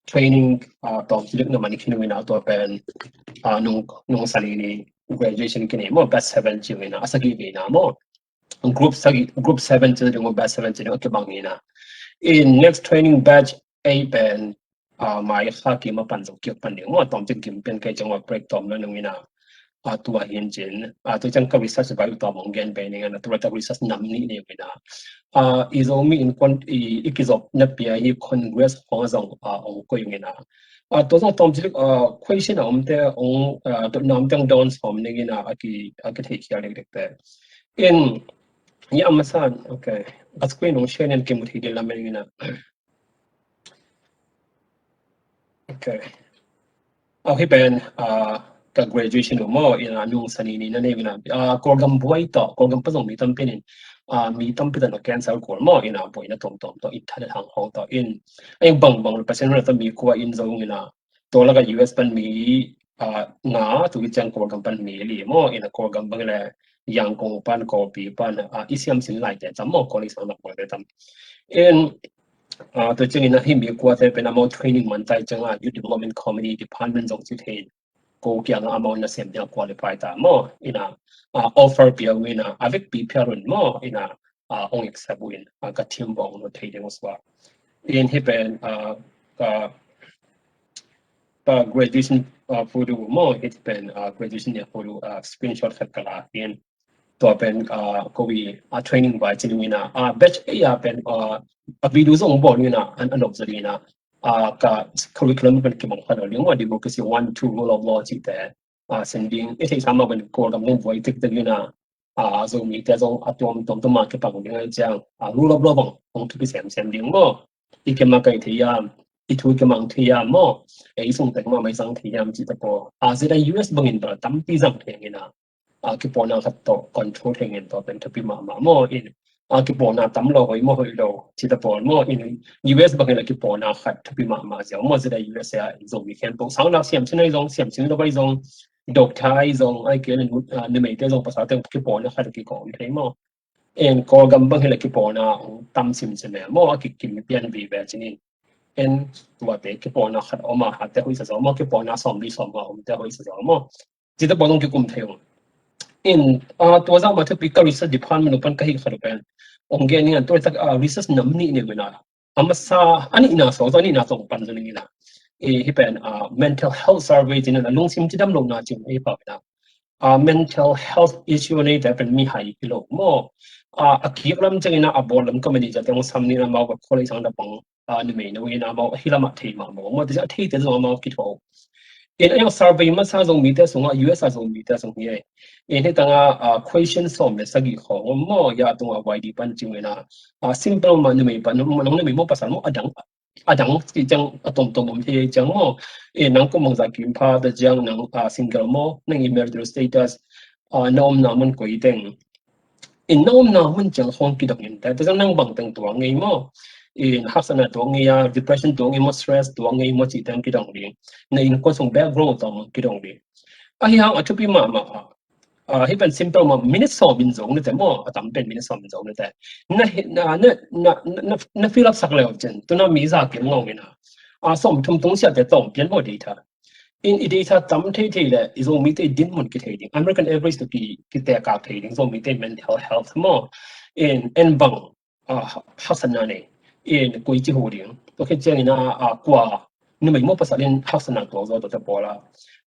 training, ah, tawmcik na man khin ung in ah, tua pen, ah, nung, nung sagih ni graduation kinei maw, batch seven ci ung in ah, a sagih veina maw. Group sagih, group seven ci ding maw, batch seven ci ding a kibang in ah. In next training batch eight pen, ah, mai kha kim a pan zo kik pan ding maw, tawmcik kim pen kei ciang a break tawm lo nung in ah. Ah, tua hi in cin, ah, tua ciang ka research vai uh tawm hong gen ve ning in ah, tua tak research nam nih nei ung in ah. Ah, i Zomi Innkuan i, i kizopna pi a hi Congress khawng ah zong, ah, hong koih ung in ah. Ah, tua zong tawmcik, ah, question a omte hong, ah, dotna om teng dawn sawm ning in ah, a ki, a kithei khial dekdekte. In, ya, a masa in, okay. A screen hong share ning in kimu thei ding lam ning in ah. Okay. Aw, hih pen, ah, ka graduation uh maw, in ah, nung sagih ni na nei uh in ah, ah, Kawlgam buai tawh, Kawlgam pan zong mi tampi in, ah, mi tampi tawh na cancel kul maw, in ah, buaina tuamtuam tawh, internet hang hong tawh in, a ing bangbang percent na tawh mi kua in zong in ah, tua lak ah U S pan mi, ah, nga, tu hi ciang Kawlgam pan mi li maw, in ah, Kawlgam bang le Yangon pan, Kawlpi pan, ah, i siam sin laite tam maw, college sang nak buaite tam. In, ah, tua ciangin ah hih mi kuate pen amau training man tai ciangah Youth Development Committee Department zong ci thei in, ko kiangah amau nasem ding a qualify ta maw, in ah, ah, offer pia uh in ah, a vekpi phial un maw, in ah, ah, hong accept uh in, ah, ka team bawng lo thei ding uh sua. In hih pen, ah, ka, ka graduation, ah, photo maw, hih pen, ah, graduation ni a photo, ah, screenshot khat ka la in, tua pen, ah, ko i, ah, training vai ci ding in ah, ah, batch eight ah pen, ah, a video zong bawl in ah, an, an lawm zaw ding in ah, ah, ka curriculum pen kibang kha lo ding maw, democracy one, two, rule of law cihte, ah, sem ding, i theihsa mah pen Kawlgam zong buai tektek in ah, ah, Zomite zong a tuamtuam tawh mah kipang ding ahih ciang, ah, rule of law bang hong thupi semsem ding maw, i kima kai thei hiam, i thu kimang thei hiam maw, ei sung teng mah mai zang thei hiam cihte pawl, ah, Z I U S bangin bel tampi zang thei ing in ah, ah, kipawlna khat tawh control thei ing in, tua pen thupi mahmah maw, in, ah, kipawlna tam lo, hoih maw hoih lo cihte pawl maw, in U S bangin a kipawlna khat thupi mahmah ziau maw, Z I U S a Zomi khempeuh sang lak siam sin ahi zong, siam sin lo ahi zong, doctor ahi zong, ahih kei leh, ah, numeite zong pasalte kipawlna khat a kikawm thei maw. En Kawlgam bang hi leh kipawlna hong tam simsim e maw, a kikim pian vive ci ni. En tuate kipawlna khat om a, khatte hoih sa zaw maw, kipawlna sawmli sawmnga omte hoih sa zaw maw. Cihte pawl zong kikum thei ung. In, ah, tua zah mah thupi ka research department uh pan ka hih khat uh pen hong gen ning in, tua tak, ah, research nam nih nei uh in ah, a masa, a nihna sawng zaw, a nihna sawng pan zaw ning in ah, eh, hih pen, ah, mental health survey ci-in ah, lungsim cidam lohna ci-in ah, hih pau in ah, ah, mental health issue neite pen mihai hi lo maw. Ah, a kik lam ciangin ah, a bawl lam ka manager te hong sam ni in ah, amau ka college sang na pang, ah, numei na uh in ah, amau hih lamah thei mahmah maw, tua ciang a theite zong amau kithuah uh. In a survey masa Zomite sungah, U S a Zomite sung hi e. In hih tangah, ah, question sawm le sagih khawng om maw, ya tungah Y D pan ci-in ah, ah, simple mah, numei pan, nang numei maw pasal maw, a dang, a dang cih ciang a tuamtuam om thei ciang maw. In nang kum bangzah kim pha ta ciang nang, ah, single maw, nang i marital status, ah, na omna mun koi teng. In na omna mun ciang khawng kidong in, tua ciang nang bang teng tuak ngei maw. In haksatna tuak ngei a, depression tuak ngei maw, stress tuak ngei maw cih teng kidong ding. Na innkuan sung background tawh kidong ding. Ahi hang a thupi mahmah a, Ah, hih pen simple mah, minute sawm in zong nite maw, a tam pen minute sawm in zong nite. Na hi, na, na, na, na, na fill up sak leu cin, tu na mi za kim ngawng ina. Ah, sawm thum tung siate tawm pian maw data. In i data tam thei thei le, i Zomite i dinmun kithei ding. American average tu ki, kitekak thei ding, Zomite mental health maw. In, en bang, ah, haksatna nei. In, koi ci hu ding. Tua khit ciangin a, ah, kua, numei maw pasal in haksatna tuak zaw tua te pawl a.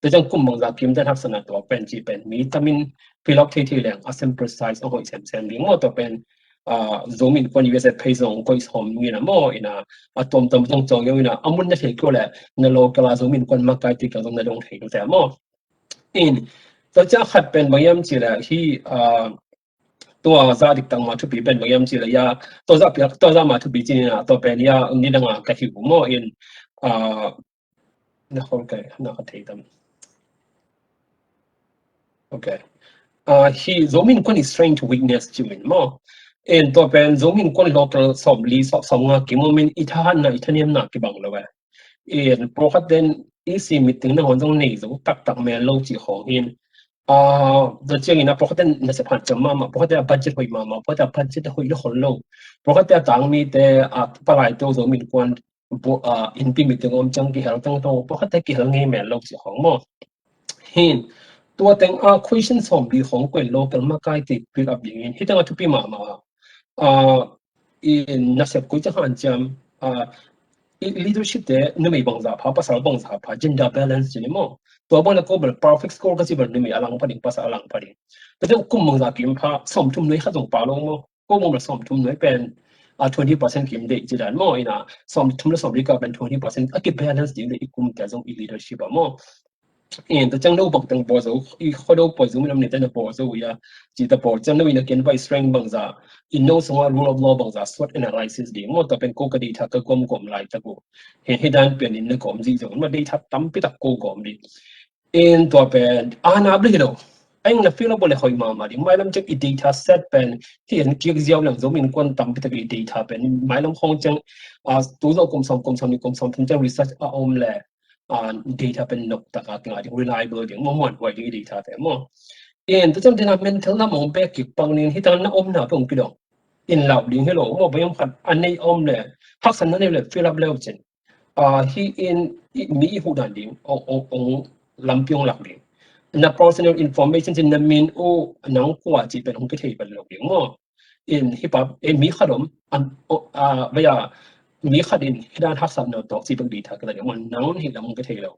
Tua ciang kum bangza kim ten haksatna tuak pen ci pen. Mi tamin fill up thei thei leng, a sample size a hoih sem sem ding maw tua pen. Ah, Zomi Innkuan U S A page zong koi sawm ngin a maw ina, a tuamtuam zong cawng ina, a mun na thei kio le, na local a Zomi Innkuan makai ti ka zong na dong thei tu te maw. In, tua ciang khat pen bang hiam ci le, hi, ah, tua za dik tang ma thupi pen bang hiam ci le, ya, tua za pia, tua za ma thupi ci ina, tua pen ya, ni dang a ka hi bu maw in, ah, na khol kai, na ka thei tam. Okay. Ah, hi Zomi Innkuan i strength to weakness ci min maw. En tua pen Zomi Innkuan local sawm li, sawm, sawm nga ki maw min i thahatna, i thaniamna kibang lo eh. En pawlkhat ten i si meeting na hon zong nei zo taktak mel lo ci khawng in. Ah, tua ciangin a pawlkhat ten nasep hanciam mahmah, pawlkhat ten a budget hoih mahmah, pawlkhat ten a budget hoih lo khol lo. Pawlkhat ten a tang mite, ah, palai to Zomi Innkuan bu, ah, innpi meeting om ciang kihel tang to, pawlkhat ten kihel ngei mel lo ci khawng maw. Hin, tua teng a question sawm li khawng koi local makai ti pick up dingin, hi teng a thupi mahmah. Ah, i nasep koi ciang hanciam, ah, i leadership te numei bangza pha, pasal bangza pha, gender balance ci ni maw. Tua bang na ko bel perfect score ka ci bel numei a lang pha ding, pasal a lang pha ding. Tua ciang kum bangza kim pha, sawm thum nuai khat zong pha lo maw. Ko bang bel sawm thum nuai pen, ah, twenty percent kim dei ci dan maw, ina sawm thum le sawm li ka pen twenty percent a ki balance ding dei i kum te zong i leadership a maw. In tua ciang no bang teng bawl zo, i khuado poi zo min om ni te na bawl zo ya, ci ta bawl ciang no ina ken vai strength bangza, in no song a rule of law bangza, SWOT analysis ding maw, tua pen ko ka data ka gom gom lai ta ko. He, he dan pen in na gom zi zo, ma data tampi tak ko gom ding. In tua pen, a na bli lo. Aing na feel a bawl le hoih mahmah ding. Mailam ciang i data set pen, hi en kiak ziau lang Zomi Innkuan tampi tak i data pen. Mailam khawng ciang, ah, tu zo kum sawm, kum sawm ni, kum sawm thum ciang research a om le. Ah, data pen nok taka kinga ding, reliable ding, maw muan huai ding i data te maw. In, tu ciang dena mental na mong pek kik pang nin, hi tang na om na pong kidong. In lau ding hi lo, maw bayam khat, a nei om le, haksan na nei le, fill up leu cin. Ah, hi in, i, mi i hu dan ding, ong, ong, ong, lampi ong lak ding. Na personal information cin na min u, nang kua ci pen ong kithei pen lo ding maw. In hi pa, e mi khat om, an, o, a, baya, mi khat in hi dan haksan na tok ci pen data ka la ding maw, nang hi lam ong kithei lo.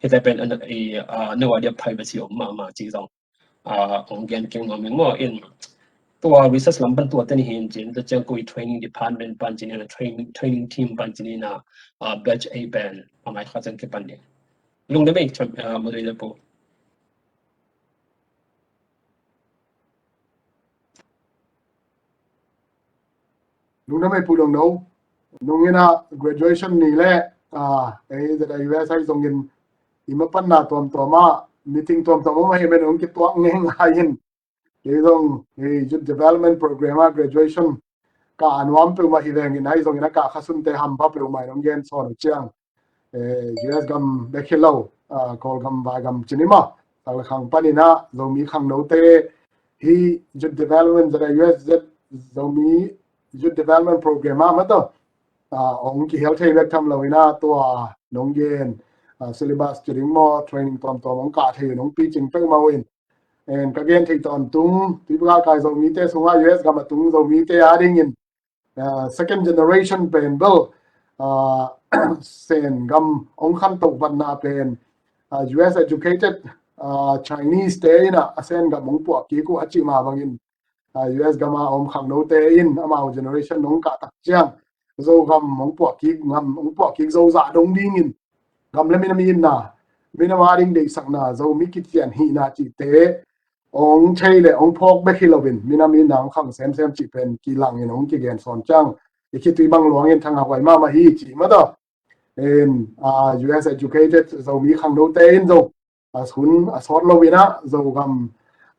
Hi te pen, an, i, a, no idea privacy om ma, ma ci zong. Ah, ong gen keng nuam ing maw in. Tua research lam pan tua teni hin cin, tua ciang ko i training department pan cin ina, training, training team pan cin ina, ah, batch A pen, a mai kha ciang kipan ding. Lungdam ei, ah, moderator pu. Lungdam ei Pu Dong No. Nung ina graduation ni le, ah, ei Z I U S ai zongin i mapanna tuamtuam ah, meeting tuamtuam ah, ma hi men ong kituak ngei ngai in. Ei zong, ei youth development program ah, graduation ka a nuam peuhmah hi vengin, ai zongin a ka khasunte hampha peuhmah in ong gen sawn uh ciang. Eh, U S gam bek hi lo, ah, Kawlgam, Vaigam cin i mah, tak le khang panin ah, Zomi khangnote, hi youth development, Z I U S Z, Zomi youth development program ah, ma tawh, ah, ong kihel thei bek tham lo in ah, tua nong gen, ah, syllabus ci ding maw, training tuamtuam ong kah thei nong picing peuhmah uh in. En, ka gen thei tawntung, tuipi ka kai Zomite sungah U S gam a tung Zomite a dingin, ah, second generation pen bel, ah, Sen gam ong khanto vatna pen, ah, U S educated, ah, Chinese te in ah, a Sen gam ong puah kik uh a cih mah bangin, ah, U S gam a om khangnote in amau generation ong kah tak ciang, Zogam ong puah kik, gam ong puah kik Zo zah dong dingin, gam le minam itna, minam a ding deihsakna, Zomi kician hihna cihte ong thei le ong phawk bek hi loin, minam itna ong khang semsem cih pen kilangin ong kigen sawn ciang, i khitui bang luangin thangah huai mahmah hi cih mah tawh. In, ah, U S educated Zomi khangnote in zong a hun a sawt lo in ah, Zogam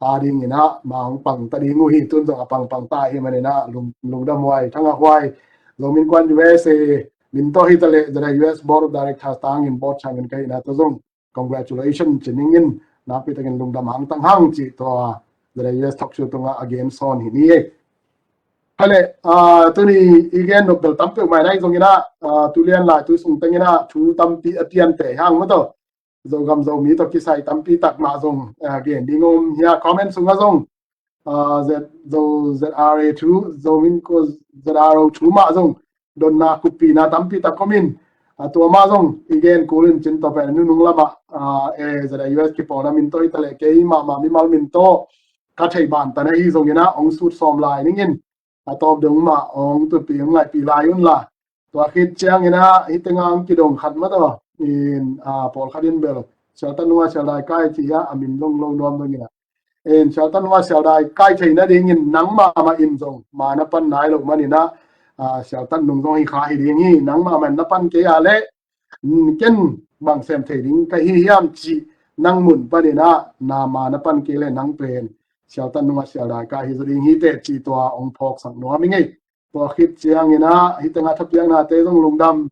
a ding in ah ma ong pang ta ding uh hi, tun zong a pangpang ta hi man in ah, lung, lungdam huai, thangah huai. Zomi Innkuan U S A min tawh hi ta le, Z I U S Board of Directors tangin board chairman ka hihna tawh zong congratulation ci ning in, nakpi takin lungdam hang tang hang ci tua ZAUS talk show tungah a gen sawn hi ni. Hale, ah, tuni i gen nop bel tam peuh mai na hi zongin ah, ah, tu lian lai tu sung tengin ah thu tampi a pian te hang maw taw. Zogam Zomi tawh kisai tampi tak mah zong, ah, gen ding om hia, comment sungah zong, ah, Z, Zo, ZRA thu, Zomi ko ZRO thu mah zong donna kuppina tampi tak om in, ah, tua mah zong i gen kul in cin tawh pen nunung lamah, ah, e, ZAUS kipawlna min tawh hi ta leh kei mahmah mimal min tawh ka theih ban ta na hi zongin ah hong sut sawm lai ning in, a tawp dong mah hong tutpi hong ngaihpih lai un la. Tua khit ciangin ah hih tengah hong kidong khat maw taw in, ah, pawlkhat in bel Sialtat nungah Sialdai kai ci a, a min long lo nuam dongin ah, in Sialtat nungah Sialdai kai theihna dingin nang mahmah in zong ma na pan nai loh manin ah, ah, Sialtat nung zong hi kha hi ding hi, nang mahmah in na pan kei a leh, mm, ken bang sem thei ding ka hi hiam cih nang mun panin ah na ma na pan kei leh nang pen Sialtat nungah Sialdai kai hi zaw ding hi teh cih tua hong phawksak nuam ing ei. Tua khit ciangin ah hih tengah thapiaknate zong lungdam.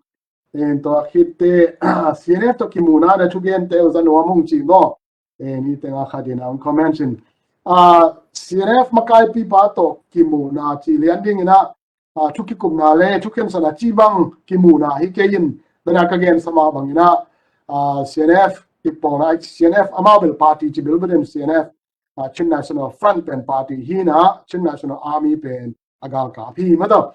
In tua khit teh CNF tawh kimuhna na thugente uh za nuam ung ci maw. In hih tengah khat in ah hong comment in, ah, CNF makaipipa tawh kimuhna ci lian dingin ah, ah, thu kikupna le thu khensatna ci bang kimuhna hi kei in, bena ka gensa mah bangin ah, ah, CNF kipawlna, CNF amau bel party ci bilbel in CNF, ah, Chin National Front pen party hi in ah, Chin National Army pen a galkap hi maw taw.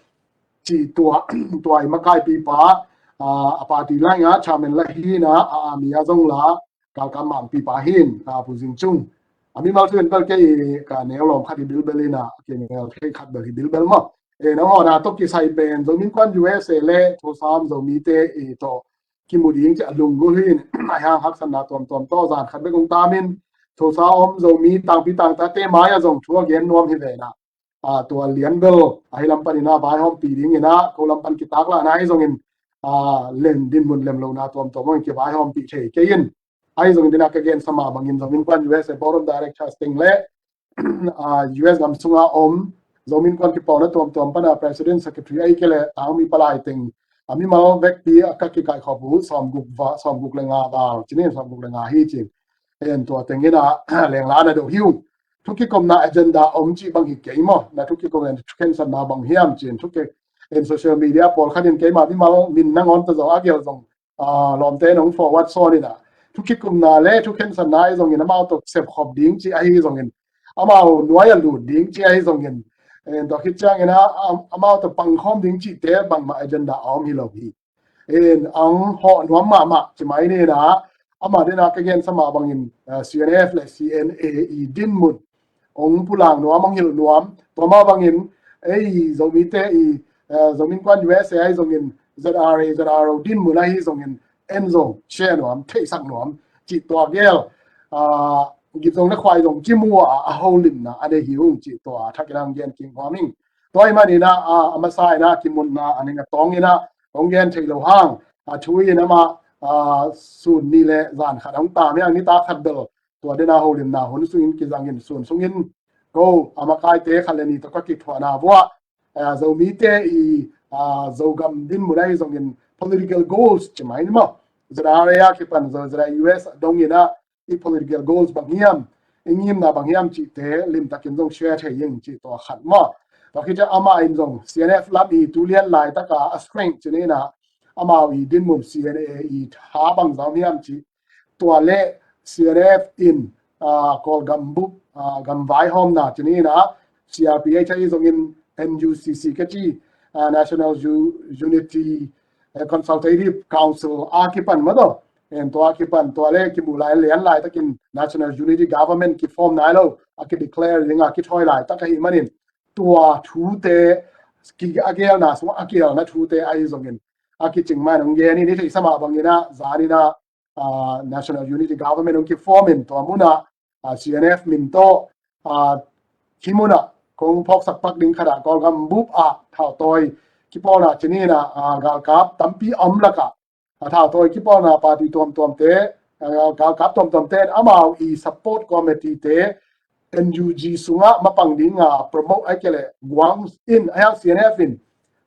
Ci tua, tua i makaipipa, ah, a party lai nga chairman la hi in ah, a army a zong la galkap mangpipa hi in, ah, Pu Zing Cung. A mimal thu in bel kei ka neu lawm khat hi bilbel in ah, kei neu thei khat bel hi bilbel maw. E, nang hawna tawh kisai pen Zomi Innkuan USA le Tulsa om Zomite i tawh kimu ding ci a lunggulh hi in, a hiang haksatna tuamtuam tawh zan khat bek hong tam in, Tulsa om Zomi tangpi tangtate mai a zong thu a gen nuam hi ve in ah, ah, tua lian bel a hi lam panin ah vaihawmpih dingin ah, ko lam pan kitak lahna ahi zongin, ah, lem dinmun lem lohna tuamtuam hong kivaihawmpih thei kei in. Ahi zongin dena ka gensa mah bangin Zomi Innkuan USA Board of Directors teng le, ah, US gam sunga om Zomi Innkuan kipawlna tuamtuam pana President, Secretary ahi kei leh tangmi palai teng, a mimal vekpi a ka kikaikhop uh sawmguk va, sawmguk le nga val ci ni, sawmguk le nga hi ci. En tua tengin ah lengla na do hi uh. Thu kikumna agenda om ci bang hi kei maw, na thu kikumna thu khensatna bang hiam ci in thu ke, en social media pawlkhat in keima mimal min nangawn ta zaw a gel zong, ah, lawmte in hong forward sawn in ah, thu kikumna le thu khensatna ahi zongin amau tawh sepkhop ding ci ahi zongin, amau nuai a lut ding ci ahi zongin, en tua khit ciangin ah, am-, amau tawh pangkhawm ding cihte bangmah agenda a om hi lo hi. En ang hawh nuam mahmah ci mai ni in ah, amah dena ka gensa mah bangin, ah, CNF le CNA i dinmun hong pulang nuam, hong hilh nuam. Tua mah bangin ei Zomite i, eh, Zomi Innkuan USA ahi zongin ZRA, ZRO dinmun ahi zongin en zong share nuam, theihsak nuam cih tua gel, ah, gip zong le khuai zong kimu a, a holimna a nei hi ung cih tua thakin hong gen kik nuam ing. Tua ahih manin ah, ah, a masa in ah kimunna a ning a tawng in ah hong gen thei lo hang, a thu in amah, ah, sun ni le zan khat hong tam hi hang, nitak khat bel tua dena holimna hun sungin kizangin sun sungin ko a makaite khat le ni tawh ka kithuahna vuah, ah, Zomite i, ah, Zogam dinmun ahi zongin political goals ci mai ni maw. ZRA a kipan Zo, ZRA US a dongin ah i political goals bang hiam, i ngimna bang hiam cihte limtakin zong share thei ing cih tua khat maw. Tua khit ciang amah in zong CNF lam i tu lian laitaka a strength ci ni in ah, amau i dinmun CNA i tha bang zong hiam cih tua le CNF in, ah, Kawlgam bup, ah, gam vaihawmna ci ni in ah, CRPH ahi zongin NUCC ka ci, ah, National U-, Unity, eh, Consultative Council a kipan maw taw. En tua a kipan tua le kimu lai lian laitakin National Unity Government kiform nai lo a kideclare ding a kithawi laitak ahih manin tua thute ki a gelna sungah a kigelna thute ahi zongin a kicing man hong gen in i theihsa mah bangin ah zan in ah, ah, National Unity Government hong kiform in tua munah, ah, CNF min tawh, ah, hih munah kong phawksak pak ding khatah Kawlgam bup ah thautawi kipawlna ci ni in ah, ah, galkap tampi a om lakah, ah, thautawi kipawlna party tuamtuamte, ah, galkap tuamtuamte in amau i support committee te NUG sungah mapang dinga promote ahi kei leh guang in, ahi hang CNF in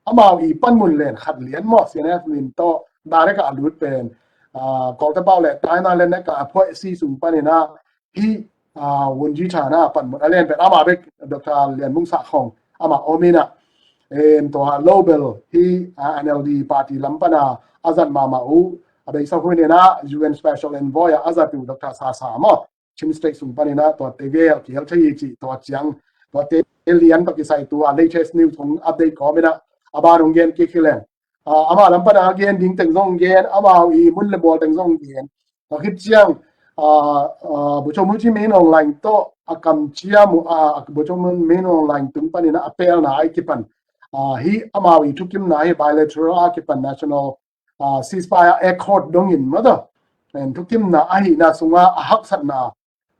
amau i panmun len khat lian maw, CNF min tawh direct a lut pen, ah, Kawlte pau le Taina le neka a phuaih si sung panin ah, hih, ah, Wungyi Tha na pan mawk a lian pen ama bek Doctor Lian Mung Sah khong ama om in ah, em, tua lo bel hih, ah, N L D party lam pan a a zat mahmah uh, a beisa hun in ah U N Special Envoy a a zat uh Doctor Sasa maw, Chin State sung pan in ah tuate gel kihel thei hi cih, tua ciang tuate lian tawh kisai tua latest news hong update kawm in ah a ban hong gen kik hi leng. Ah, ama lam pan a gen ding teng zong gen, amau i mun le mual teng zong gen. Tua khit ciang, ah, ah, Bogyoke Min Aung Hlaing tawh a kamciam uh, ah, Bogyoke Min Aung Hlaing tung pan in ah a pelna a i kipan, ah, hih amau i thukimna hi bilateral a kipan national, ah, ceasefire accord dongin maw tawh, en, thukimna ahihna sungah a haksatna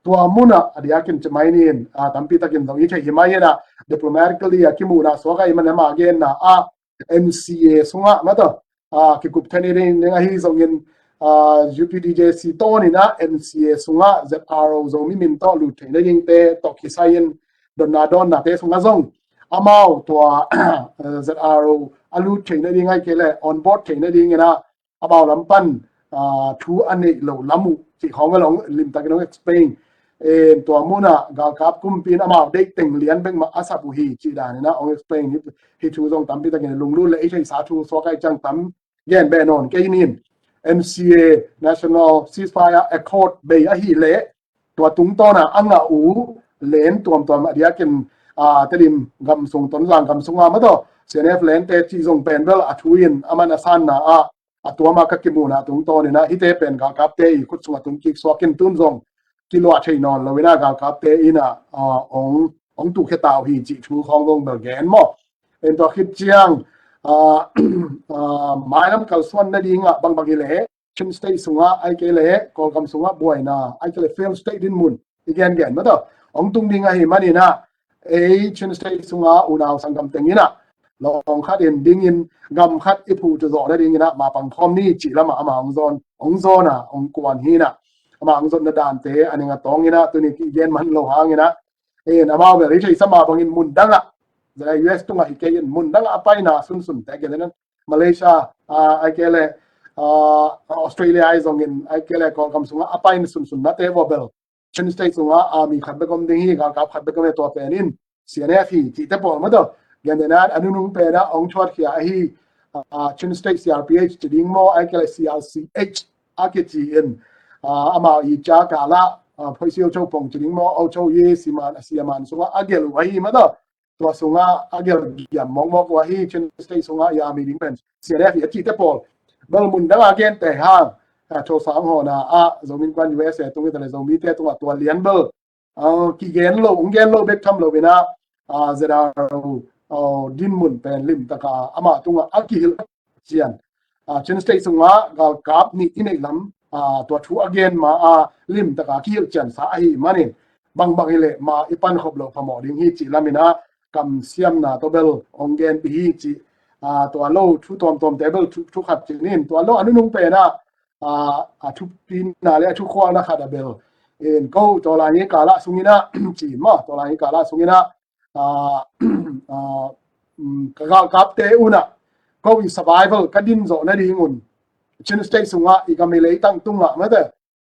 tua mun ah a diakin ci mai ni in, ah, tampi takin zong i theih hi mai in ah, diplomatically a kimuhna suak ahih man ama genna ah N C A sungah maw tawh, ah, kikup thei ni ding, ding ahi zongin, ah, U P D J C tawn in ah N C A sungah Z R O Zomi min tawh lut theihna dingte tawh kisai in dotna dawnnate sungah zong amau tua, eh, Z R O a lut theihna ding ahih kei leh on board theihna ding in ah amau lam pan, ah, thu a neih loh lam uh cih khawng a long limtakin hong explain. Em, tua mun ah galkap kumpi in amau deih teng lian bek mah a sap uh hi cih dan in ah hong explain hi, hih thu zong tampi takin lunglut le i theihsa thu suak ahih ciang tam gen beh nawn kei ni in. N C A, National Ceasefire Accord bei ahih leh tua tungtawn a a ngah uh len tuamtuam a diakin, ah, Tedim gam sung, Tonzang gam sungah maw tawh C N F lente cih zong pen bel a thu in a man a sanna ah a tuam a ka kimuhna tungtawn in ah hihte pen galkapte i khut sungah tung kik suak in tun zong kiluah thei nawn lo in ah galkapte in ah, ah, ong, ong tuhkhia ta uh hi cih thu khawng zong bel gen maw. En, tua khit ciang, ah, ah, mailam kalsuan nading ah bangbang hi leh Chin State sungah ahih kei leh Kawlgam sungah buaina ahih kei leh failed state dinmun i gengen maw tawh hong tung ding ahih man in ah, ei Chin State sungah unau sanggam teng in ah lawng khat in dingin gam khat i phuh zawh nading in ah ma pang khawm ni cih lam ah ama hong zawn, hong zawn a hong kuan hi in ah, ama hong zawnna dante a ning a tawng in ah tuni kigen man lo hang in ah, en, amau bel i theihsa mah bangin mun dang ah, U S tungah hi kei in mun dang ah a paina sunsunte gen in ah Malaysia, ah, ahih kei leh, ah, Australia ahi zongin, ahih kei leh Kawlgam sungah a paina sunsunnate vua bel Chin State sungah, ah, mi khat bek om ding hi, galkap khat bek om hi, tua pen in C N F hi cihte pawl maw tawh gen den a, a nunung pen ah hong thuatkhia ahi, ah, Chin State C R P H ci ding maw, ahih kei leh C R C H a kici in, ah, amau i ca kal ah, ah, Phoisi Ocho Pong ci ding maw, Ocho i siman, a siaman sungah a gelh uh ahi maw tawh. Tua sungah a gelh giam mawkmawk uh ahi, Chin State sungah i a mi ding pen C N F hi a cihte pawl bel mun dang a gente hang, ah, Tho Sang Haw na ah Zomi Innkuan U S A tung hi ta leh Zomite tungah tua lian bel, ah, kigen lo, hong gen lo bek tham lo in ah, ah, Z R O, ah, dinmun pen limtak a amah tungah a kihilh cian, ah, Chin State sungah galkap nih i neih lam, ah, tua thu a gen ma a limtak a kihilh ciansa ahih manin bangbang hi leh ma i pankhop loh phamawh ding hi cih lam in ah kamsiamna tawh bel hong genpih hi cih, ah, tua lo thu tuamtuamte bel thu, thu khat ci ni in, tua lo a nunung pen ah, ah, a thupina le a thukhualna khat ah bel en, ko tua lai-i kal ah sung in ah ci maw, tua lai-i kal ah sung in ah, ah, ah, um, ka galkapte un ah ko i survival ka din zawh nading un Chin State sungah i gam i leitang tungah maw tawh,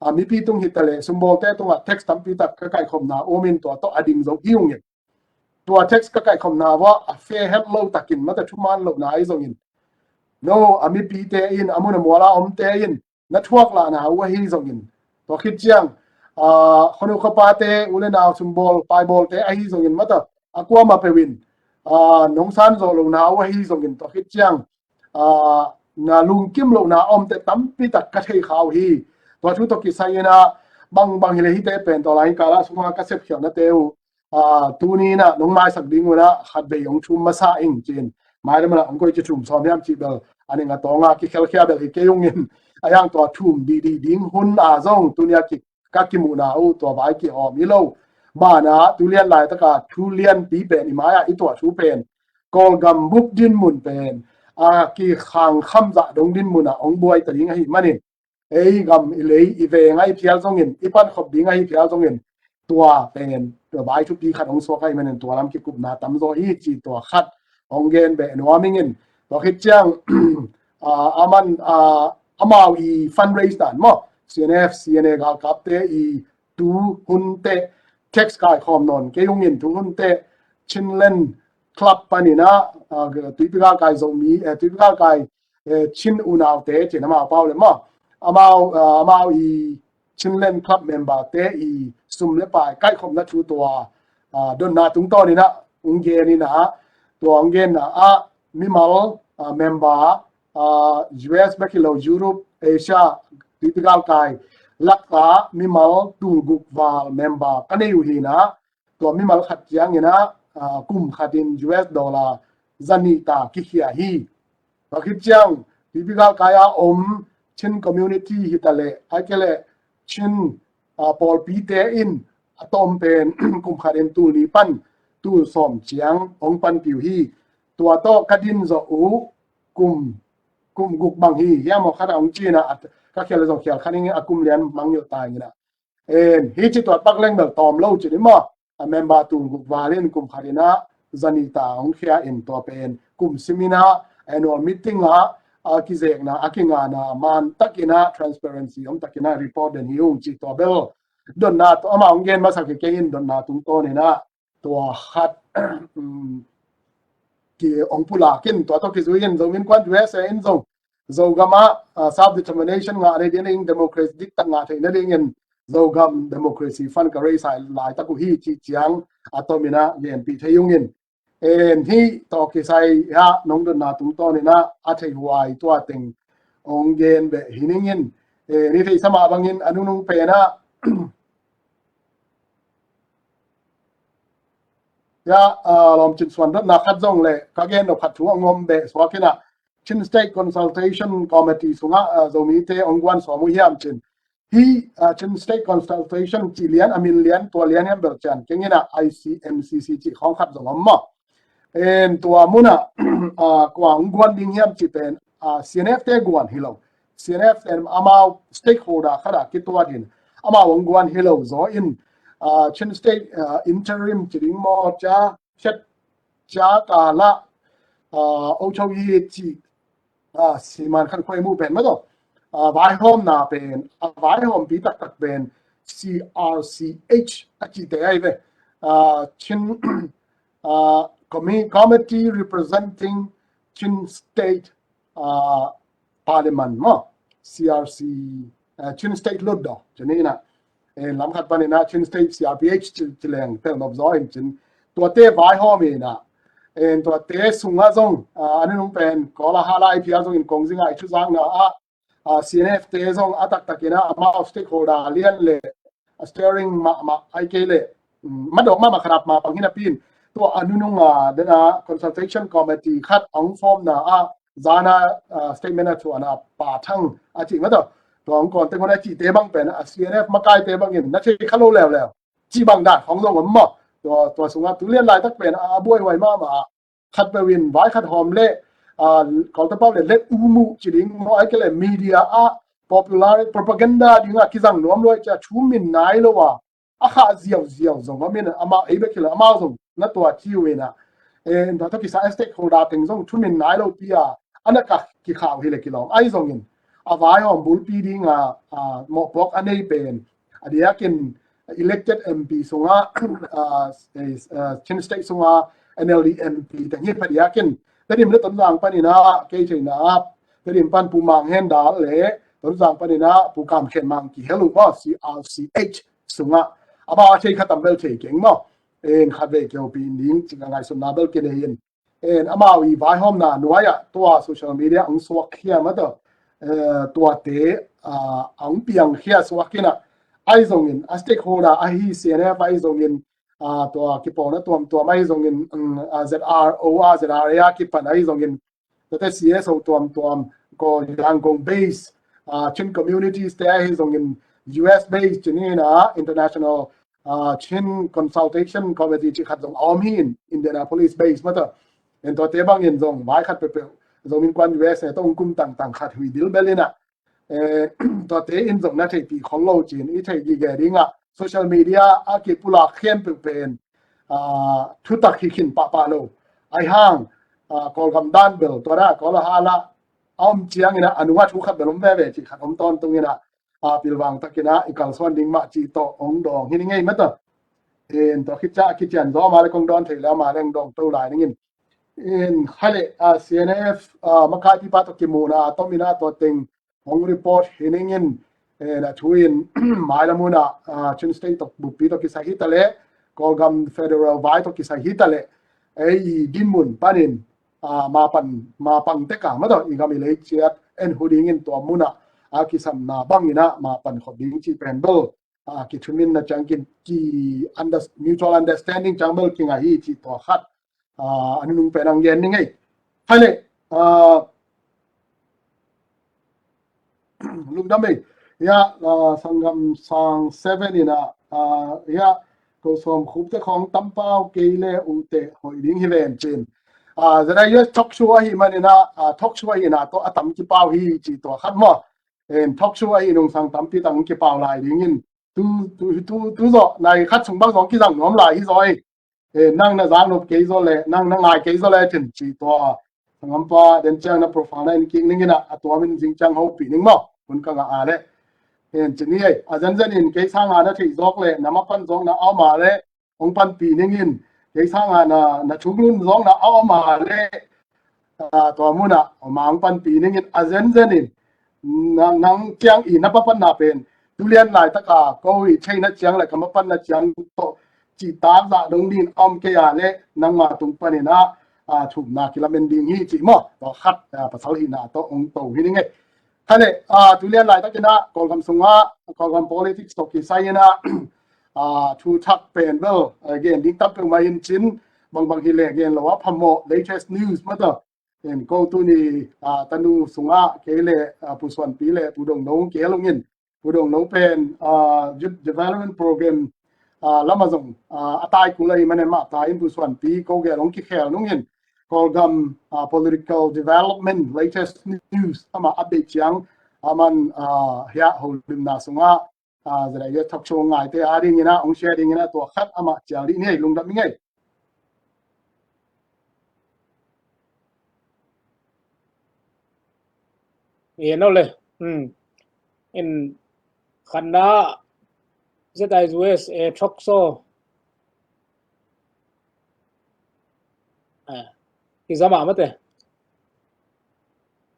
ah, mipi tung hi ta leh sumbawlte tungah tax tampi tak ka kaihkhopna om in tua tawh a ding zo hi ung in. Tua tax ka kaihkhopna vua a fe het lo takin maw tawh thuman lohna ahi zongin, no, a mipite in, a mun a mual a omte in na thuak lahna uh ahi zongin, tua khit ciang, ah, khuanu khuapate, u le nau sumbawl paibawlte ahi zongin maw tawh a kuamah peuh in, ah, nong san zawh lohna uh ahi zongin, tua khit ciang, ah, na lungkim lohna a omte tampi tak ka thei kha uh hi. Tua thu tawh kisai in ah bangbang hi leh hihte pen tua lai-i kal ah sungah ka sepkhialhnate uh, ah, tuni in ah nong maisak ding un ah khatvei hong thum masa ing ci in, mailam ah hong koici thum sawm hiam cih bel a ning a tawng a kikhelkhia bel hi kei ung in, a hiang tua thum dihdih ding hun ah zong tuni a ki, ka kimuhna uh tua vai kihawm hi lo. Banah tu lian laitak a thu lianpi pen i mai ah i tuah thu pen Kawlgam bup dinmun pen a kikhangkham zah dong dinmun ah hong buai ta ding ahih manin, ei gam i lei i veng ahi phial zongin, i pankhop ding ahi phial zongin, tua pen tua vai thupi khat hong suak ahih manin tua lam kikupna tamzaw hi ci tua khat hong gen beh nuam ing in. Tua khit ciang, ah, a man, ah, amau i fundraise dan maw, C N F, C N A galkapte i tu hun teh text kaikhawm nawn kei ung in, tu hun teh Chinland Club panin ah, ah, Tuipi Galkai Zomi, eh, Tuipi Galkai, eh, Chin unaute ci-in amau pau le maw, amau, ah, amau i Chinland Club member te i sum le pai kaikhopna thu tua, ah, dotna tungtawnin ah ung gen in ah, tua ung genna ah mimal, ah, member, ah, U S bek hi lo, Europe, Asia, Tuipi Galkai lakah mimal tulguk val member ka nei uh hi in ah, tua mimal khat ciangin ah, ah, kum khatin U S dollar zanih ta kikhia hi. Tua khit ciang Tuipi Galkai a om Chin community hi ta leh, ahih kei leh Chin, ah, pawlpite in a tawm pen kum khatin tul nih pan tul sawm ciang hong panpih uh hi. Tua tawh ka din zawh uh kum, kum guk bang hi hiam aw, khat a hong ci in ah, ka khial zawh khial khat in a kum lian mang ngilh ta in ah. En, hi ci tuat pak leng bel tawm lo ci ni maw. A member tulguk val in kum khat in ah zanih ta hong khia in, tua pen kum sim in ah annual meeting ah, a kizekna, a kingana man takin ah transparency om takin ah report den hi ung ci, tua bel dotna, tua amah hong gen masa kei in dotna tungtawnin ah tua khat, um, ki hong pulak in, tua tawh kizui in Zomi Innkuan U S A in zong Zogam ah, ah, self determination ngah nadingin, democracy diktak ngah theih nadingin Zogam Democracy Fund ka raise lai tak uh hi cih ciang a tomin ah genpih thei ung in. En, hih tawh kisai ah nong dotna tungtawnin ah a theih huai tua teng hong gen beh hi ning in. En, i theihsa mah bangin a nunung pen ah, ya, ah, lawmcin suan dotna khat zong le ka gen nop khat thu a ngom beh suak in ah, Chin State Consultation Committee sungah, ah, Zomite hong guan sawm uh hiam cin. Hih, ah, Chin State Consultation cih lian, a min lian, tua lian hiam bel cian keng in ah, I C M C C cih khawng khat zong om maw. En, tua mun ah, ah, kua hong guan ding hiam cih pen, ah, C N F te guan hi lo. C N F te amau stakeholder khat ah kituat in, amau hong guan hi lo zaw in, ah, Chin State, ah, interim ci ding maw, cia, cia, cia kala, ah, ochau yi ci, ah, siman khan khuai mu pen maw tawh. Ah, vaihawmna pen, ah, vaihawmpi taktak pen C R C H a cihte ahi ve. Ah, Chin, ah, commi-, Committee Representing Chin State, ah, Parliament maw, C R C, ah, Chin State Lut daw, cin in ah. En, lam khat panin ah Chin State C R P H ci, ci leng pel nop zaw in cin. Tuate vaihawm in ah. En, tuate sungah zong, ah, a nunung pen, Kawl a hala i phial zong in kong zingah i thuzakna ah, ah, C N F te zong a taktakin ah, amau stakeholder lian le, a steering mahmah ahih kei leh, mm, madok mahmah khat ap mah pang hi napi in, tua a nunung ah, den ah consultation committee khat hong form na ah, zan ah, ah, statement a thuahna Pa Thang a cih mah tawh, tua hong kawn teng hun a cihte bang pen, a C N F makaite bangin na thei kha lo leuleu cih bang dan khawng zong om maw. Tua, tua sungah tu lian laitak pen a, a buaihuai mahmah ah, khat peuh in vai khat hawm le, ah, Kawlta pau le let u muh ci ding maw, ahih kei leh media ah popular propaganda dingah kizang nuam luai cia thu min nai lo a, a khah ziauziau zong om in, amah ei bek hi lo, amau zong na tua ci uh in ah. Eh, tua tawh kisai stakeholder teng zong thu min nai lopi a, a na ka kikhau hi le kilawm ahi zongin, a vaihawm bulpi dinga, ah, mawhpuak a nei pen, a diakin elected M P sungah, ah, eh, ah, Chin State sungah N L D M P teng hi pha diakin, Tedim le Tonzang panin ah, kei theihna ah, Tedim pan Pu Mang Hen Dal le Tonzang panin ah Pu Kam Khen Mang kihel uh maw, C R C H sungah. Amau a thei kha tam bel thei keng maw. En, khatvei kihopih ding cih ka ngaihsutna bel kinei in. En, amau i vaihawmna nuai ah tua social media hong suakkhia mah tawh, eh, tuate, ah, hong piangkhia suak in ah, ahi zongin, a stakeholder ahi C N F ahi zongin, ah, tua kipawlna tuamtuam ahi zongin, um, ah, Z R O, ah, Z R A a kipan ahi zongin, tuate C S O tuamtuam, ko Yangon base, ah, Chin communities te ahi zongin, U S base, cin in ah, international, ah, Chin Consultation Committee cih khat zong a om hi in, Indianapolis base mah tawh. En, tuate bangin zong vai khat peuhpeuh, Zomi Innkuan U S A tawh hong kum tangtang khat hui dilbel in ah, eh, tuate in zong na theihpih khol lo cin, i theih gige dingah social media a kipulak khempeuh pen, ah, thutak hi khin pahpah lo. Ahi hang, ah, Kawlgam dan bel, tua dah Kawl a hala a om ciangin ah, a nungah thu khat bel om veve cih khat om tawntung in ah, a, pilvang takin ah i kalsuan ding mah cih tawh hong dawng hi ning ei mata. In tua khit ciang a kician zaw a, ama le kong dawn thei le ama le hong dawng to lai ning in. In kha le, a, C N F, a, makaipipa tawh kimuhna a tomin ah tua teng hong report hi ning in, eh, na thu in mailam hun ah, ah, Chin State tawh buppi tawh kisai hi ta leh, Kawlgam federal vai tawh kisai hi ta leh, ei i dinmun panin, ah, ma pan, ma pang tek a mataw i gam i lei ciat en hu ding in tua mun ah a kisamna bangin ah ma pan khop ding cih pen bel, ah, kithumin na ciang ki, ki under-, mutual understanding ciang bel kingah hi cih tua khat, ah, a nunung pen ang gen ning ei. Kha le, ah, lungdam ei. Ya, ah, sanggam sang seven in ah, ah, ya, ko sawm khup te khawng tampau kei le uh te hoih ding hi ven cin. Ah, Z I U S talk show ahi manin ah, ah, talk show ahi na tawh a tam kipau hi cih tua khat maw. En talk show ahi nung sang tampi tak kipau lai ding in. Tu, tu, tu, tu zaw, nai khat sung bang zong kizang nuam lai hi zaw ei. Eh, nang na zak nop kei zaw le, nang na ngai kei zaw le, cin cih tua. Sanggampa, den ciang na profile na en kik ning in ah, a tua min zing ciang hopih ning maw. Hun ka ngah a le. Eh, cin ni ei, a zenzen in kei sanga na theih zawk le, na mapan zawkna a om a le, hong panpih ning in, kei sanga na, na thuklun zawkna a om a le, ah, tua mun ah, hong panpih ning in, a zenzen in, na, nang ciang i na papanna pen, tu lian laitak a, ko i theihna ciang le ka mapanna ciang tawh, cih tak zah dong ding in a om kei a le, nangma tung panin ah, ah, thumna kilamen ding hi cih maw, tua khat, ah, pasal hihna tawh hong to hi ning ei. Kha le, ah, tu lian laitakin ah, Kawlgam sungah, Kawlgam politics tawh kisai in ah, ah, thu thak pen bel, ah, gen ding tam peuhmah in cin, bangbang hi le gen lo a phamawh, latest news mata. En ko tuni, ah, tanu sungah kei le, ah, Pu Suanpi le Pu Dongno kei a lung in, Pu Dongno pen, ah, Youth Development Program, ah, lamah zong, ah, a tai kul ahi manin mah tai in Pu Suanpi ko gel hong kikhel nung in, Kawlgam, ah, political development, latest news, amah update ciang, aman, ah, hiah holimna sungah, ah, Z I U S talk show ngaite a ding in ah, hong share ding in ah, tua khat amah cial dih ni ei, lungdam ing ei. Yen o le. Hmm. In khatna Z I U S, eh, talk show. Ah, i zama mate.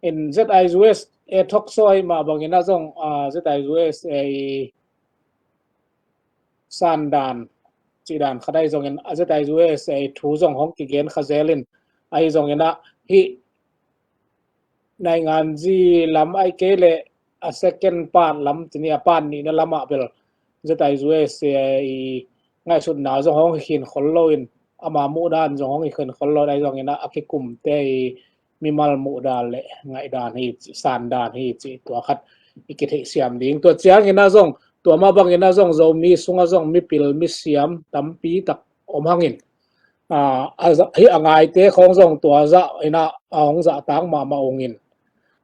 In Z I U S, eh, talk show ahi mah bangin ah zong, ah, Z I U S, eh, i sandan, cih dan khat ahi zongin, a Z I U S, eh, thu zong hong kigen kha zel in, ahi zongin ah, hih nainganzi lam ahi kei le a second part lam, cih ni a part nihna lamah bel Z I U S, eh, i ngaihsutna zong hong hi khin khol lo in, ama muhdan zong hong hi khin khol lo in, ahi zongin ah a kikumte i mimal muhdan le ngaihdan hi cih, sandan hi cih tua khat i kitheihsiam ding. Tua ciangin ah zong, tua mah bangin ah zong Zomi sungah zong mipil misiam tampi tak om hangin, ah, a za-, hih a ngaite khawng zong tua zah in ah a hong zahtak mahmah ung in.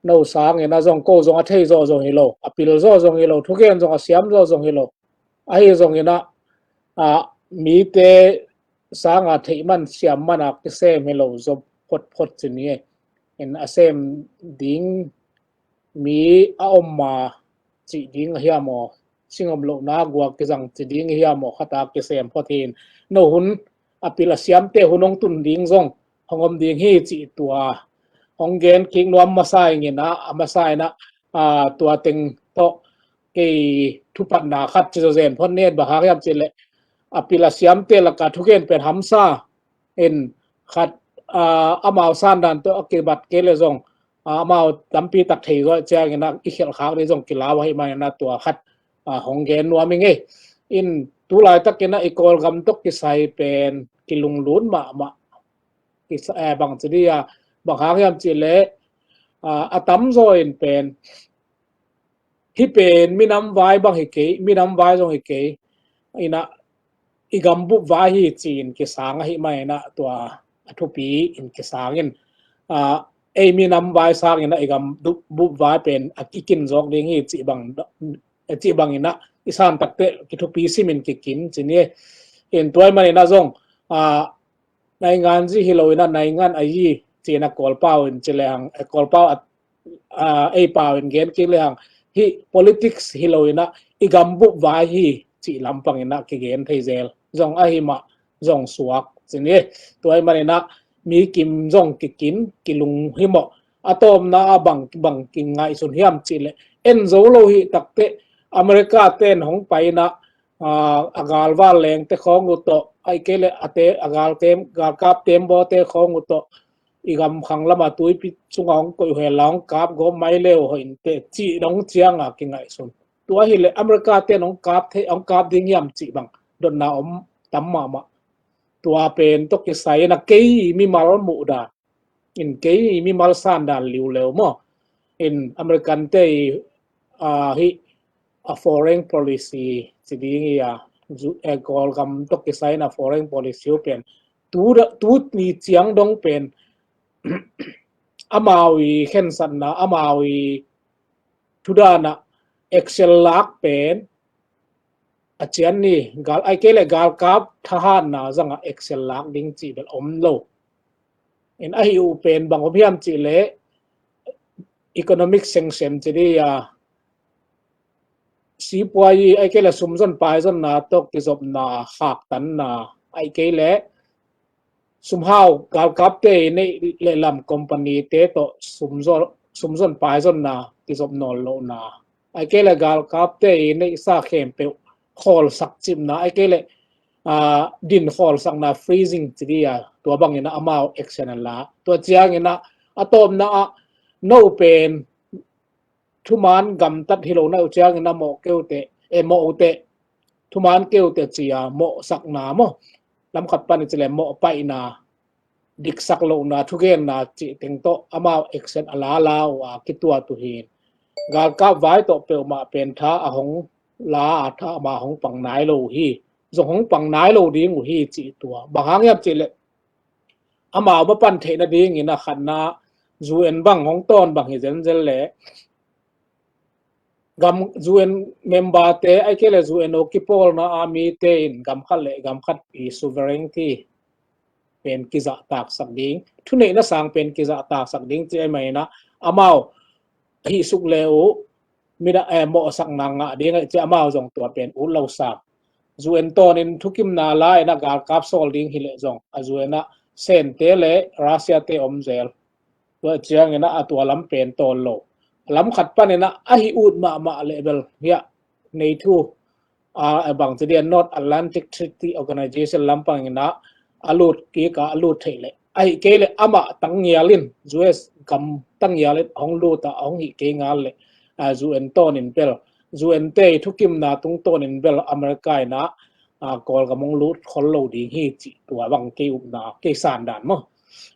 No sangin ah zong ko zong a thei zawh zong hi lo, a pil zawh zong hi lo, thugen zong a siam zawh zong hi lo. Ahi zongin ah, ah, mite sanga theih man siam man a kisem hi lo zaw photphot ci ni. In a sem ding mi a om ma cih ding a hiam aw, singom lohna guak kizang ci ding a hiam aw, khat a kisem phot hi in. No hun a pil a siamte hun hong tun ding zong hong om ding hi cih tua hong gen kik nuam masa ing in ah, a masa in ah, ah, tua teng tawh kei thupatna khat ci zaw zen phot ni. Bang hang hiam cih leh a pil a siamte laka thugen pen hamsa in khat, ah, amau sandan tawh a kibat kei le zong, ah, amau tampi tak thei zaw ciangin ah i khelh khak ding zong kilau ahi manin ah tua khat, ah, hong gen nuam ing ei. In tu laitakin ah i Kawlgam tawh kisai pen kilunglut mahmah. Kisa-, eh, bang ci dih a, bang hang hiam cih leh, ah, a tamzaw in pen hih pen minam vai bang hi kei, minam vai zong hi kei, in ah i gam bup vai hi ci-in kisang ahi manin ah tua a thupi in kisang in, ah, ei minam vai sangin ah i gam bup vai pen a kikin zawk ding hi cih bang, cih bangin ah i san takteh kithupi simin kikin ci ni. In tua ahi manin ah zong, ah, nainganzi hi lo in ah naingan a yi ci-in ah Kawlpau in ci lehang, eh, Kawlpau a, ah, ei pau in gen kik lehang, hih politics hi lo inah i gambup vai hi cih lampang inah kigen thei zel. Zong ahi mah zong suak cin hi. Tua ahih man inah mi kim zong kikin kilung hi mawh. A tawpna ah bang bang kingaihsun hiam cih leh en zo lo hi takteh America ten hong pai inah a galval lengte khawng uh tawh, ahih kei leh a te a galkap tembawte khawng uh tawh i gam khang lamah tuipi sungah hong koih uh hen la hong kap gawp mai le uh hoih inteh cih dong cianga kingaihsun. Tua hileh America ten hong kap thei hong kap ding hiam cih bang dotna om tam mahmah. Tua pen tawh kisai inah kei mimal muhdan in kei mimal sandan liuleu maw? In American te i hih a foreign policy ci ding hi a, Kawlgam tawh kisai inah foreign policy uh pen tu ni ciang dong pen amau i khensatna, amau i thudanah action lak pen a cian ni, gal ahih kei leh galkap thahatna zangah action lak ding cih bel om lo. In ahi uh pen bang om hiam cih leh economic sanction ci ding a, sipuai ahih kei leh sumzon paizonna tawh kizopna, khaktanna, ahih kei leh sumhau galkapte i neih leh lam companyte tawh sumzon paizonna kizop nawn lohna, ahih kei leh galkapte i neihsa khempeuh khawlsak cipna, ahih kei leh din khawlsakna, freezing ci ding a, tua bangin amau action a la. Tua ciangin a tawpna ah no pen thuman gamtat hi lo na uh ciangin a mawh keute, e mawh ute, thuman keute cia mawhsakna maw, lamkhat pan i ci leh mawh paihna, diksak lohna, thugenna cih teng tawh amau action a lala uh a kituat uh hi. Galkap vai tawh peuhmah pen tha a hong la a, tha amah hong pang nai lo uh hi. Zong hong pang nai lo ding uh hi cih tua. Bang hang hiam cih leh amau mapan theihna dingin a khatna U N bang hong tawn bang hi zenzel leh gam U N member te ahih kei leh U N aw kipawlna a mite in gam khat leh gam khat i sovereignty pen kizahtaksak ding, thuneihna sang pen kizahtaksak ding ci ahih man inah amau hih suk le uh midang eh mawhsakna ngah ding ahih ci amau zong tua pen ut lo sam. U N tawnin thukimna la inah galkap sawl ding hi leh zong a U N ah Sente le Russia te om zel. Tua ciangin a tua lam pen tawl lo. Lam khat panin a ahi ut mahmah leh bel hiah NATO a bang ci ding a, North Atlantic Treaty Organization lampangin a a lut kik a a lut theih leh, ahih kei leh amah tangial in, U S gam tangial in hong lut a hong hih kei ngal leh U N tawnin bel, U N te thukimna tungtawnin bel America in a Kawlgam hong lut khol lo ding hi cih tua bang kei upna, kei sandan maw.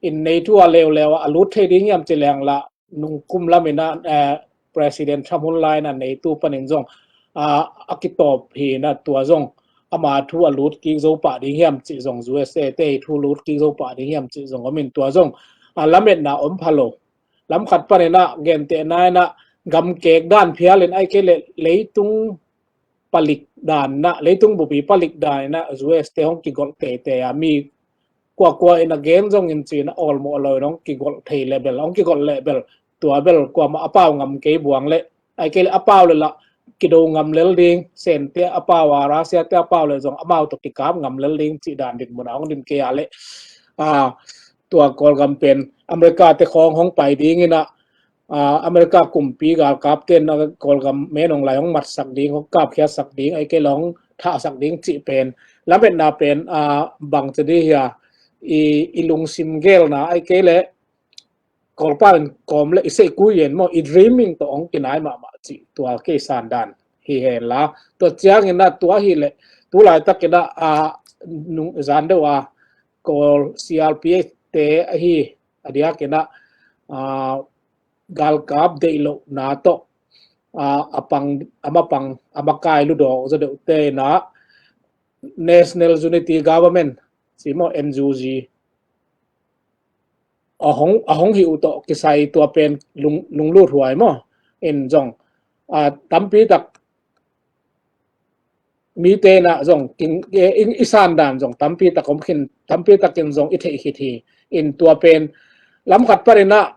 In NATO a leuleu a lut thei ding hiam ci leng lah nungkum lamin a President Trump hun lai in a NATO panin zong a kitawp hi in a tua zong ama thu a lut kik zo pah ding hiam cih zong, U S A te thu lut kik zo pah ding hiam cih zong om in tua zong a lametna om pha lo. Lam khat panin a gentehna in a gamkek dan phial in ahih kei leh leitung palik dan in a, leitung bupi palik dan in a U S te hong kigolh teitei a, mi kuakua in a gen zongin ci in a awlmawh lo in hong kigolh thei leh bel, hong kigolh leh bel tua bel kuamah a pau ngam kei buang leh, ahih kei leh a pau leh lah kido ngam lel ding, Sente a pau a, Russia te a pau leh zong amau tawh kikap ngam lel ding cih dan dinmun a hong din kei a leh tua Kawlgam pen America te khawng hong pai ding in a America kumpi galkap ten a Kawlgam men hong lai hong matsak ding, hong kapkhiatsak ding, ahih kei leh hong thahsak ding cih pen lametna pen bang ci ding hia, i lungsim gelna ahih kei leh Kawlpau in kawm leh i seihkui yen maw, i dreaming tawh hong kinai mahmah cih tua kei sandan hi hen la. Tua ciangin a tua hi leh tu laitakin a zan deuh a Kawl C R P F te ahi a diakin a galkap deih lohna tawh a pang, a mapang, a makai ludawk zaw deuhte in a National Unity Government ci maw, N U G a hong, a hong hih uh tawh kisai tua pen lung, lunglut huai maw. In zong a tampi tak mite in a zong i sandan zong tampi tak om khin, tampi takin zong i theih khit hi. In tua pen lam khat panin a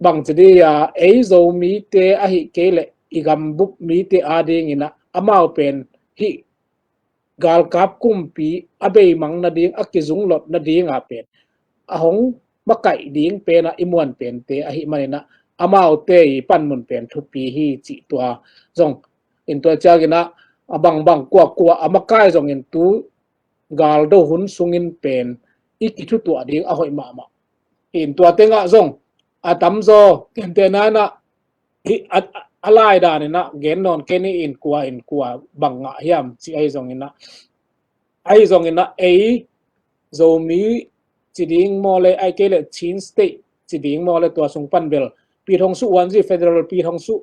bangci dih a, ei Zomite ahi kei leh i gambup mite adingin ah amau pen hih galkap kumpi a beimang nading, a kizunglot nading a pen a hong makaih ding pen ah i muan pente ahi manin ah amaute i panmun pen thupi hi cih tua zong in tua ciangin ah a bangbang kuakua a makai zongin tu galdo hun sungin pen i kithutuah ding a hoih mahmah. In tua tengah zong a tamzaw kente nainah hi a, a, a lai daninah gen nawn kei ni in kua in kua bang ngah hiam ci ahi zonginah, ahi zonginah ei Zomi ci ding maw le ai kei le Chin State ci ding maw le tua sung pan bel Pit Hong Suh Wanzi federal Pit Hong Suh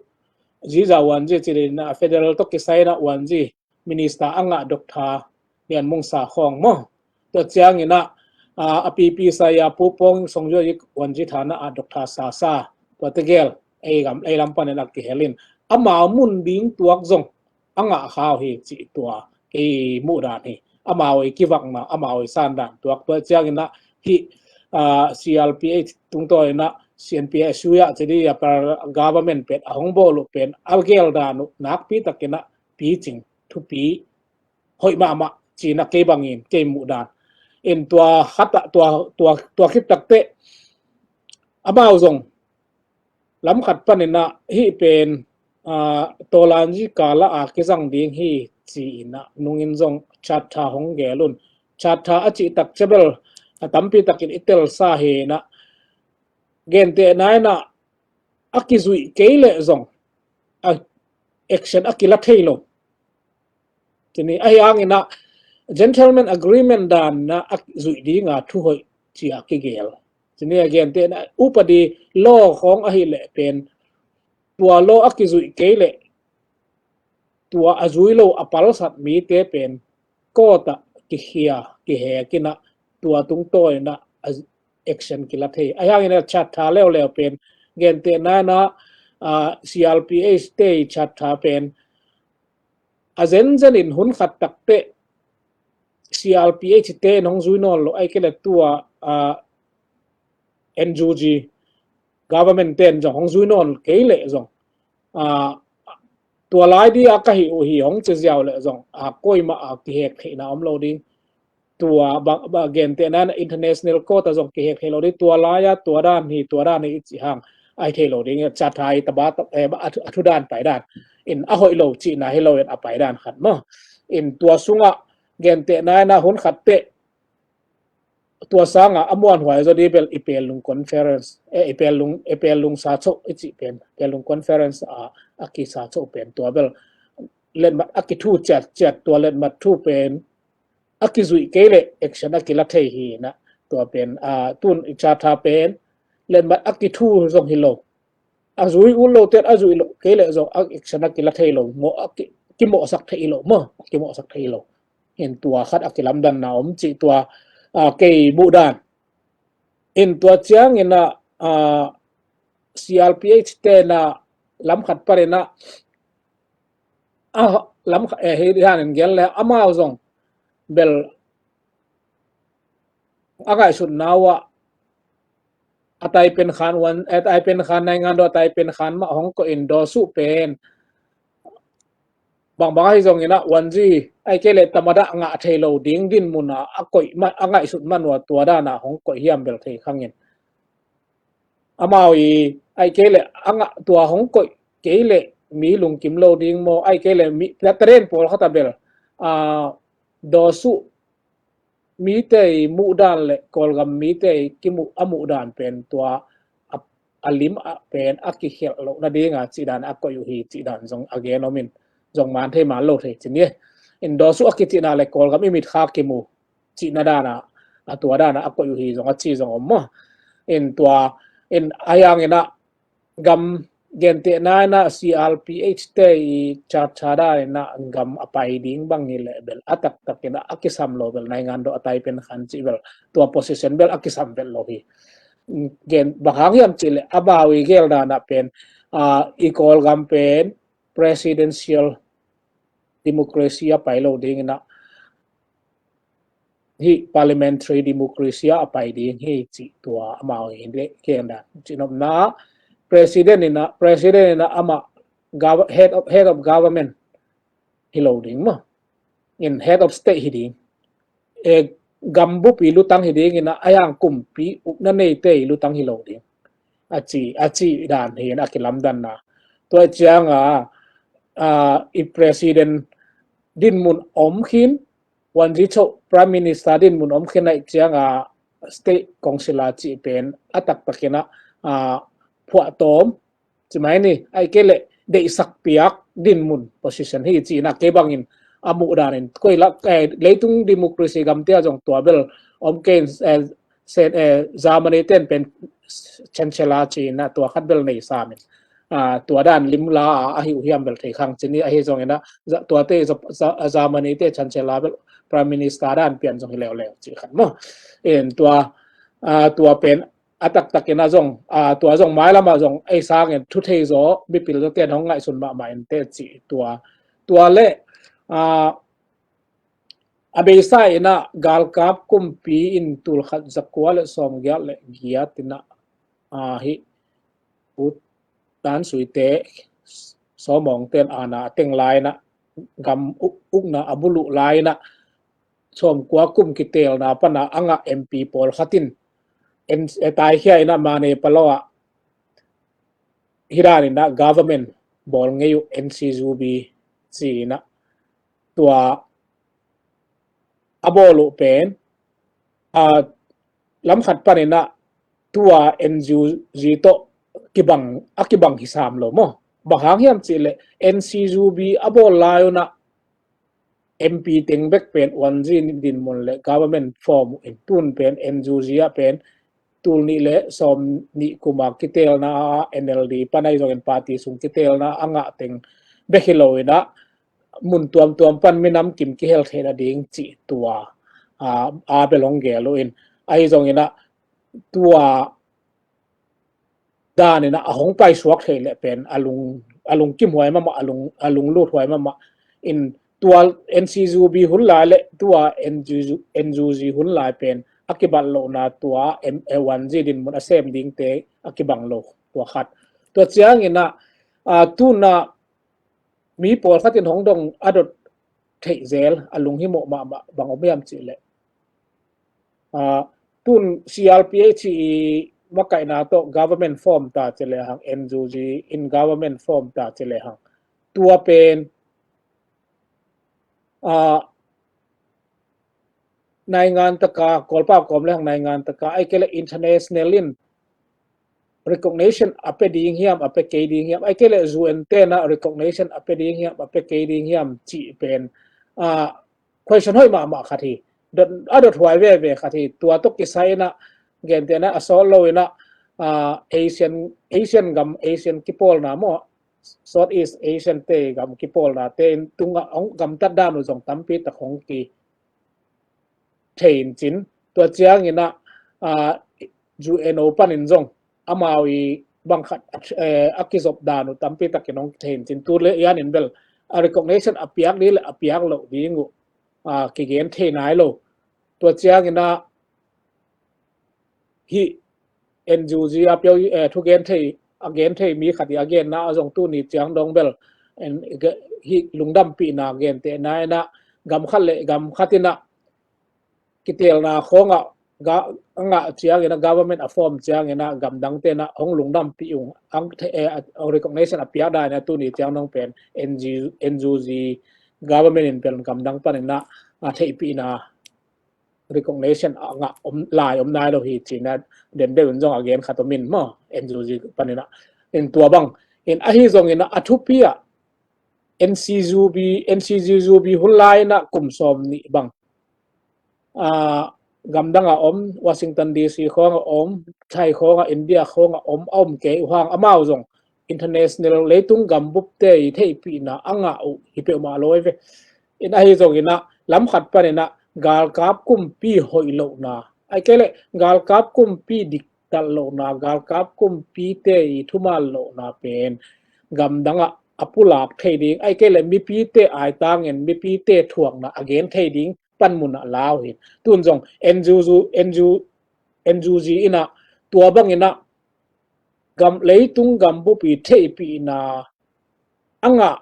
Ziza Wanzi ci dinah federal tawh kisainah Wanzi minister a ngah Doctor Lian Mung Sa khawng maw. Tua cianginah a pipi saya Pu Pawng Song Zua Wanzi thana a Doctor Sa Sa tua tegel ei gam ei lam panin a kihelin amau mun ding tuak zong a ngah khau hi cih tua kei muhdan hi. Amau i kivakna amau i sandan tuak tua cianginah hih CRPH tungtawninah CNPSU ah ci di a government pen a hong bawl uh pen a geldan uh nakpi takinah picing thupi hoih mahmah cina kei bangin kei muhdan. In tua khatah tua, tua, tua khit takteh amau zong lam khat paninah hih pen Tawlanzi kala a kizang ding hi ci-inah nungin zong Charter hong gel un. Charter a cih tak ciabel a tampi takin i telsa hinah gentehna inah a kizuih kei leh zong a action a kila thei lo. Cini ahi hanginah gentleman agreement danna a zuih dinga thuhoih cia kigel. Cini a gentehna upadi law khawng ahi leh pen tua law a kizuih kei leh tua a zui lo a palsat mite pen kawtah kikhia kihekinah tua tungtawninah action kila thei. Ahi hanginah Charter leuleu pen gentehna inah CRPH te Charter pen a zenzen in hun khat takteh CRPH te in hong zui nawn lo ai kei le tua NUG government ten zong hong zui nawn kei leh zong tua lai dia ka hih uh hi hong ci ziau leh zong a koima a kihek theihna om lo ding. Tua gentehna international court a zong kihek thei lo ding. Tua lai-a tua dan hi tua dan hi i cih hang ai thei lo ding. Charter i taba a thudan paidan in a hoih lo cihna hi lo in a paidan khat maw. In tua sungah gentehna inah hun khatteh tua sangah a muanhuai zaw di bel i Pellung conference, i Pellung, i Pellung sachoh i cih pen Pellung conference a a kisachoh pen tua bel letmat a kithu ciatciat tua letmat thu pen a kizuih kei leh action a kila thei hinah tua pen tun i Charter pen letmat a kithu zong hi lo. A zui ut lo ten a zuih lo kei leh zong a action a kila thei lo maw a kimawhsak thei lo maw a kimawhsak thei lo. In tua khat a kilamdanna om cih tua kei muhdan. In tua cianginah CRPH tenah lam khat paninah a lam khat eh hi danin gel le amau zong bel a ngaihsutna uh ah a taipen khan wan a taipen khan naingan do a taipen khan mah hong koih in dawsuh pen bangbang ahi zonginah Wanzi ai kei le tamadah ngah thei lo ding din munah a koih a ngaihsut man uh a tua danah hong koih hiam bel thei khangin amau i ai kei le a ngah tua hong koih kei le mi lungkim lo ding maw ai kei le mi taren pawl khat a bel dawsuh mite i muhdan le Kawlgam mite i kimuh a muhdan pen tua a lim ah pen a kikhelh loh nadinga cihdan a koih uh hi cihdan zong a gen omin zong man thei man lo thei cin hi. In dawsuh a kicihna le Kawlgam i mitkha kimu cihna dana a tua dana a koih uh hi zong a ci zong om maw. In tua in ahi hanginah gam gentehna inah CRPH te i Charter daninah gam a pai ding bang hi leh bel a taktakinah a kisam lo bel naingan do a taipen khan cih bel tua position bel a kisam bel lo hi. Gen bang hang hiam cih leh amau i gel danah pen i Kawlgam pen presidential democracy a pai lo dinginah hih parliamentary democracy a pai ding hi cih tua amau hi leh kenda cih nopna president in a, president in a amah gov-, head of, head of government hi lo ding maw. In head of state hi ding. E, gambup i lutang hi ding in a, a yang kumpi ukna neite i lutang hi lo ding. A ci, a ci dan hi in a kilamdanna. Tua ciang a, a, i president dinmun om khin, Wan Zhi Cho prime minister dinmun om khin a i ciang a state council a ci pen a taktak in a, a, phuahtawm, ci mai ni, ai ke le deihsak piak dinmun position hi ci in a kei bangin a muh danin. Koi la, eh, leitung democracy gamte a zong tua bel om kei, eh, sen, eh, Germany ten pen chancellor ci in a tua khat bel nei sam in. Ah, tua dan lim la a, a hi uh hiam bel thei khang ci ni, ahi zong in a, za-, tua te za-, za-, Germany te chancellor bel prime minister dan pian zong hi leuleu ci khat maw. In tua, ah, tua pen a taktak in a zong, a, tua zong mailam ah zong ei sangin thu thei zaw, mipil zawte'n hong ngaihsun mahmah in teh ci tua. Tua le, a, a beisa in a galkap kumpi in tul khat za kua le sawm giat le giat in a, a, hi, U Than Sui te, Sawmawng ten ana a teng lai in a, gam uk-, ukna a buluh lai in a, sawmkua kum kitelna pan a a ngah M P pawlkhat in, en-, eh, taikhia in a Mane Palaw ah hi dan in a government bawl ngei uh N C U B ci in a tua a bawl uh pen, a, lam khat pan in a tua N U G tawh kibang, a kibang hi sam lo maw. Bang hang hiam cih leh N C U B a bawl lai un a M P teng bek pen Wan Zhi dinmun le government form uh in, tun pen N U G ah pen tul nih le sawm nih kum a kitelna a N L D pan ahi zongin party sung kitelna a ngah teng bek hi lo in a mun tuamtuam pan minam kim kihel theihna ding cih tua, a, a bel hong gel uh in, ahi zongin a tua dan in a hong paisuak theih leh pen a lung, a lungkim huai mahmah, a lung, a lunglut huai mahmah in, tua N C U B hun lai le tua N U G, N U G hun lai pen a kibat lohna tua M-, eh, Wan Zhi dinmun a sem dingte a kibang lo tua khat. Tua ciangin a, a, tun a mi pawlkhat in hong dong a dot theih zel, a lunghimawh mahmah bang om hiam cih leh, a, tun C R P H i makaihna tawh government form ta ci lehang, N U G in government form ta ci lehang, tua pen, a, naingan taka, Kawlpau kawm lehang naingan taka, ai ke le international in recognition a pe ding hiam, a pe kei ding hiam, ai ke le U N ten a recognition a pe ding hiam, a pe kei ding hiam cih pen, a, question hoih mahmah khat hi. Dot, a dot huai veve khat hi. Tua tawh kisai in a, gentehna a sawt lo in a, a, Asian, Asian gam, Asian kipawlna maw, Southeast Asian te gam kipawlna te in tungah hong gamtat dan uh zong tampi tak hong ki thei in cin, tua ciangin a, a, U N O panin zong amau i bang khat a, eh, a kizop dan uh tampi takin hong thei in cin, tu le ianin bel a recognition a piak ding le a piak loh ding uh, a, kigen thei nai lo. Tua ciangin a hih N U G a pio, eh, thugen thei, a gen thei mi khat i a genna a zong tuni ciang dong bel, en, ge-, hih lungdampihna gentehna in a gam khat le gam khat in a kitelna khawng a ga-, a ngah ciangin a government a form ciangin a gamdangte in a hong lungdampih ung, ang the-, eh, a recognition a piak dan in a tuni ciang dong pen N G, N U G government in pen gamdang panin a, a theihpihna recognition a ngah om, lai om nai lo hi ci in a, den deuh in zong a gen khat om in maw, N U G panin a. In tua bang in ahi zongin a, a thupi ah N C U B, N C U B hun lai in a kum sawm nih bang, a, gamdang a om, Washington D C khawng a om, Thai khawng a, India khawng a om, a om kei uh hang amau zong international leitung gambupte i theihpihna a ngah uh hi peuhmah lo ve. In ahi zongin a, lam khat panin a galkap kumpi hoih lohna, ai ke le galkap kumpi diktat lohna, galkap kumpite i thuman lohna pen gamdang ah a pulak thei ding, ai ke le mipite aitangin mipite thuakna a gen thei ding panmun ah lau hi. Tun zong N U G, N U, N U G in a tua bangin a gam, leitung gambupi theihpihna a ngah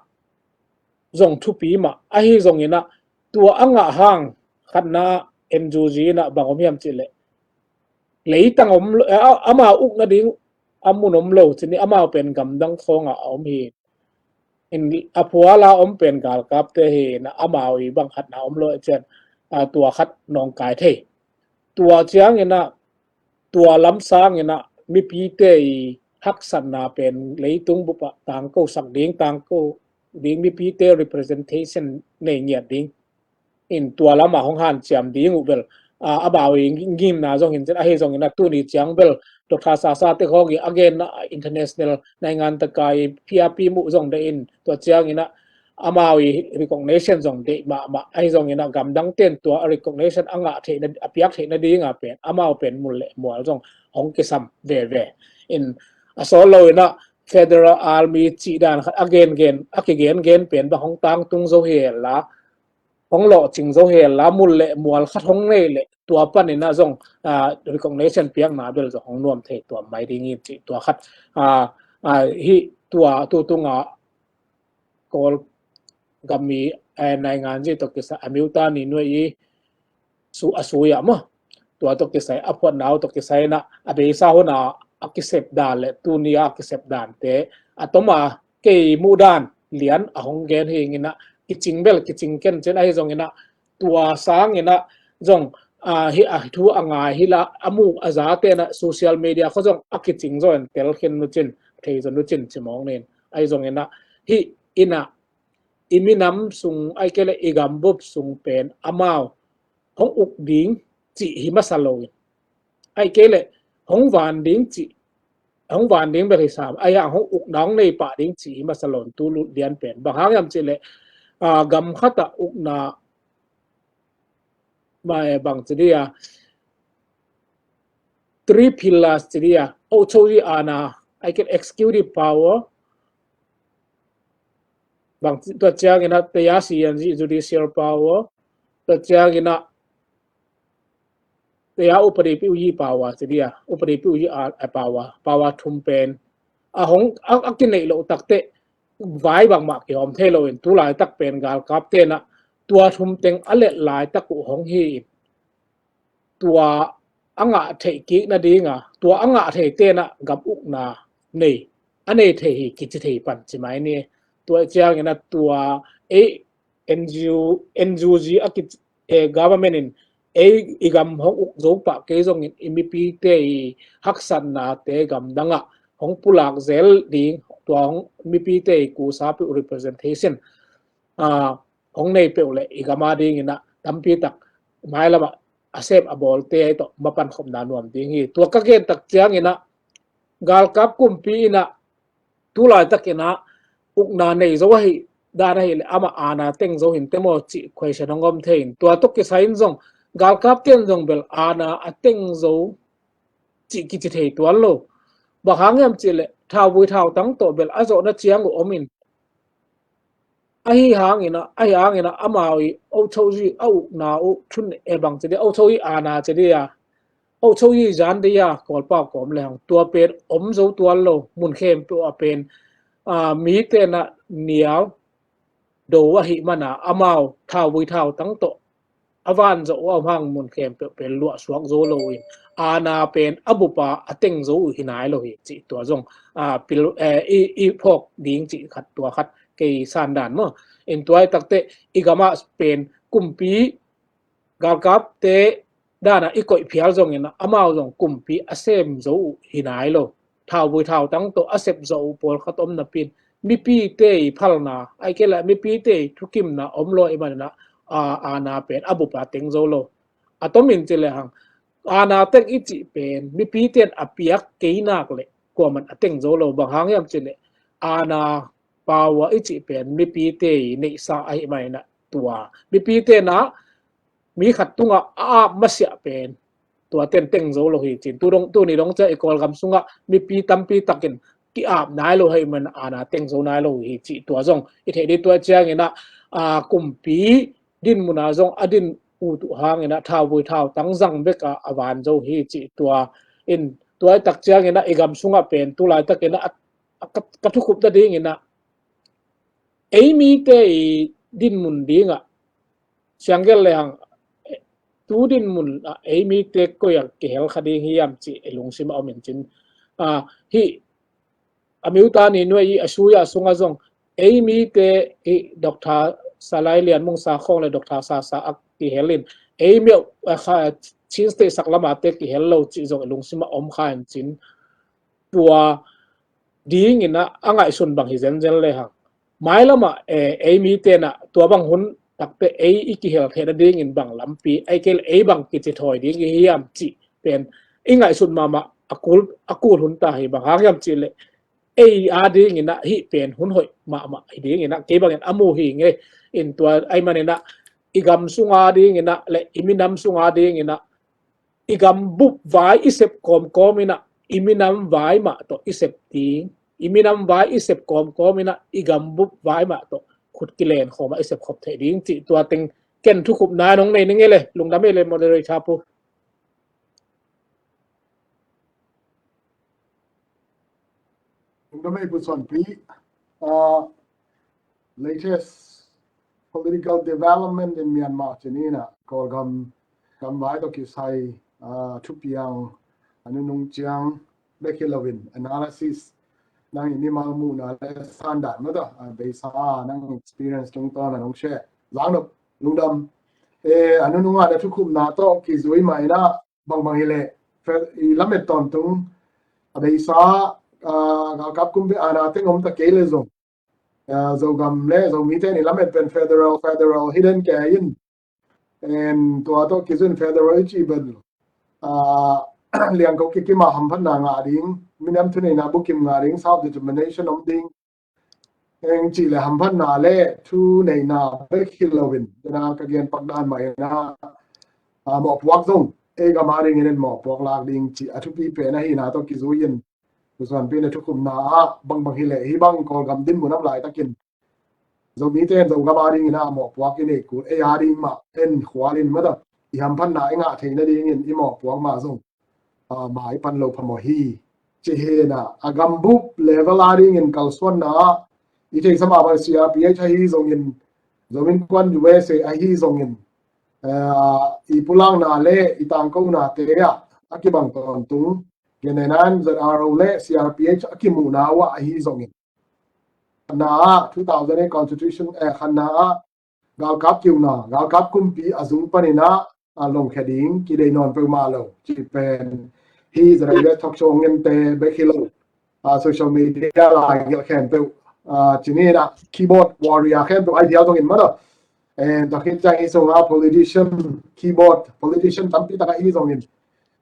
zong thupi mah. Ahi zongin ah tua a ngah hang khatna N G O Z in ah bang om hiam cih leh, leitang om lo, a, amau uk nading a mun om lo, cih ni, amau pen gamdang khawngah a om hi. In a phuala om pen galkapte hi in ah amau i bang khatna om lo, a cian, a, tua khat nawngkai thei. Tua ciangin ah tua lam sangin ah mipite i haksatna pen leitung bupah tangko sak ding, tangko ding, mipite representation nei ngiat ding in tua lamah hong hanciam ding uh bel, a, amau i ngimna zong hi in, ahi zongin ah tuni ciang bel Doctor Sasa te khawng i a genna international naingan taka i phiapi muh zong deih in, tua ciangin ah amau i recognition zong deih mahmah. Ahi zongin ah gamdang ten tua recognition a ngah theihna, a piak theihna dinga pen amau pen mun le mual zong hong kisam veve in, a sawt lo in ah Federal Army cih dan khat a gengen, a kigengen pen bang hong tangtung zo hi la, hong lawhcing zo hi la, mun le mual khat hong nei leh tua panin ah zong, a, recognition piakna bel zong hong nuam thei tuam mai ding hi, cih tua khat, a, a, hi tua tutunga Kawl gam i, eh, naingan zi tawh kisai a miuta ni nuai i su, a sui ah maw, tua tawh kisai, a phuatna uh tawh kisai in ah a beisa hun a a kisep dan le tuni a a kisep dante a toma kei muh dan lian a hong gen hi in ah, kicing bel kicing ken cin, ahi zongin ah tua sangin ah zong, a, hi a thu a ngai hi la, a mu a zate in ah social media khawng zong a kicing zaw in tel khin nu cin, thei zaw nu cin ci mawk nin. Ahi zongin ah hi in ah i minam sung, ai kei le i gambup sung pen amau hong uk ding cih hi masa lo in, ai kei le hong van ding cih, hong van ding bel hi sam, ai hang hong ukna hong nei pah ding cih hi masa lo in, tu lut lian pen. Bang hang hiam cih le, a, gam khat ah ukna, mai bang ci dia, three pillars ci dia, အုပ်ချုပ်ရေးအာဏာ, ai kei le executive power, bang ci, tua ciangin ah တရားစီရင်ရေး, judicial power, tua ciangin ah တရားဥပဒေပြုရေး power ci dia, ဥပဒေပြုရေးအာ, a, power, power thum pen a hong, a, a kineih loh takteh vai bangmah kihawm thei lo in, tu laitak pen galkapte in ah tua thum teng a let laitak uh hong hi in, tua a ngah theih kik nadinga, tua a ngah theite in ah gam ukna nei, a nei thei hi kici thei pan ci mai ni. Tua ciangin ah tua ei N G O, N G O Z a ki, eh, government in ei i gam hong uk zo pah kei zongin i mipite i haksatnate gamdang ah hong pulak zel ding, tua hong mipite i kusa peuh representation, a, hong nei peuh le i gam a dingin ah tampi tak mailam ah a sep a bawlte ai tawh mapan khopna nuam ding hi. Tua ka gen tak ciangin ah galkap kumpi in ah tu laitakin ah ukna nei zo ahi dan ahi le amah aana teng zo hi inteh maw cih question hong om thei in, tua tawh kisai in zong galkapte in zong bel aana a teng zo cih kici thei tuan lo. Bang hang hiam cih le thauvui thautang tawh bel a zawhna ciang uh om in, ahi hangin ah, ahi hangin ah amau i အုပ်ချုပ်ရေး a ukna uh thun, eh, bang ci dia, အုပ်ချုပ်ရေးအာဏာ ci dia, အုပ်ချုပ်ရေးယန္တရား Kawlpau kawm le hang, tua pen om zo tuan lo, mun khempeuh ah pen, a, mite in ah nial do ahih man a amau thauvui thautang tawh a van zawh uh a om hang mun khempeuh pen luahsuak zo lo in, aana pen a bup a a teng zo uh hi nai lo hi cih tua zong, a, pil, eh, i, i phawk ding cih khat, tua khat kei san dan maw. In tua i takteh i gam ah pen kumpi galkapte dan ah i koih phial zongin ah amau zong kumpi a sem zo uh hi nai lo. Thauvui thautang tawh a sep zawh uh pawlkhat om napi in mipite i phalna, ai kei le mipite i thukimna om lo ahih manin ah, a, aana pen a bup a teng zo lo. A tom in ci le hang, aana teng i cih pen mipite in a piak kei nak le kuaman a teng zo lo. Bang hang hiam cih le aana, power i cih pen mipite i neihsa ahih manin ah tua mipite in ah mi khat tungah a ap masiah pen tua teng teng zo lo hi cin. Tu dong, tuni dong ciang i Kawlgam sungah mipi tampi takin ki-ap nai lo ahih man aana teng zo nai lo hi cih tua zong i theih dih. Tua ciangin ah, a, kumpi din mun ah zong a din ut uh hangin ah thauvui thautang zang bek a a van zo hi cih tua in Tua i tak ciangin ah i gam sungah pen tu laitakin ah a, a, ka, ka thukhup nadingin ah ei mite i dinmun dingah siangkel le hang tu dinmun ah ei mite koi ah kihel kha ding hiam cih i lungsim a om in cin. Ah, hih a miuta ni nuai i a sui a sungah zong ei mite i Doctor Salai Lian Mung Sa Khong le Doctor Sa Sa a kihel in ei miau a kha Chin State sak lamate kihel lo cih zong i lungsim a om kha in cin. Tua dingin ah a ngaihsun bang hi zenzen le hang mailamah eh, ei mite na tua bang hun takte ei i kihel theihna dingin bang lampi ei kei le ei bang kici thawi ding i hiam cih pen i ngaihsun mahmah a kul, a kul hun ta hi. Bang hang hiam cih le ei a dingin ah hih pen hun hoih mahmah hi dingin ah kei bangin a mu hi ngei in tua ai manin ah i gam sunga dingin ah le i minam sunga dingin ah i gambup vai i sep kawmkawm in ah i minam vai mah tawh i sep ding, i minam vai i sep kawmkawm in ah i gambup vai mah tawh khut kilen khawm ah i sep khop theih ding cih tua teng ken thukhupna nong nei ning e le. Lungdam e le moderator pu. Lungdam e Pu Suanpi. Ah, latest political development in Myanmar cih ni in ah Kawlgam gamvai tawh kisai ah, thupiang a nunung ciang bek hi loin analysis nang i mimal muhna le sandan mah tawh ah, beisa nang experience tungtawn a nong share zang nop lungdam. Eh, a nunung ah na thukhupna tawh kizui mah in ah bangbang hi leh fe-, i lamet tawntung a beisa ah, galkap kumpi ana teng om ta kei le zong ah, Zogam le Zomite ni lamet pen federal, federal hi den kei in. En tua tawh kizui in federal i cih pen ah, liangko kikima hamphatna ngah ding, minam thuneihna bukim ngah ding, self determination om ding. Eng cih le hamphatna le thuneihna bek hi loin, tena ka gen pak dan mah in ah, ah, mawhpuak zong ei gam a dingin en mawhpuak lak ding cih a thupi pen ahihna tawh kizui in Pu Suanpi na thukhupna ah bangbang hi leh hih bang Kawlgam dinmun om laitakin Zomite in Zogam a dingin ah mawhpuak i neih kul, ei a ding mah en khual in mah tawh i hamphatna i ngah theih nadingin i mawhpuak mah zong ah, mai pan lo phamawh hi. Ci hi in ah a gambup level a dingin kalsuanna ah i theihsa mah bang C R P H ahi zongin, Zomi Innkuan U S A ahi zongin, ah, i pulakna le i tangkonate ah a kibang tawntung, Genenan Z R O le C R P H a kimuhna uh ah ahi zongin, khatna ah two thousand eight constitution, eh, khatna ah galkap kiukna, galkap kumpi a zung panin ah, a longkhia ding kideih nawn peuhmah lo cih pen hih Zara U S talk show ngente bek hi lo, ah, social media lai gelh khempeuh, ah, ci ni in ah keyboard warrior khempeuh ai dial zongin mah tawh. En, tua khit ciang i sungah politician, keyboard politician tampi tak ahi zongin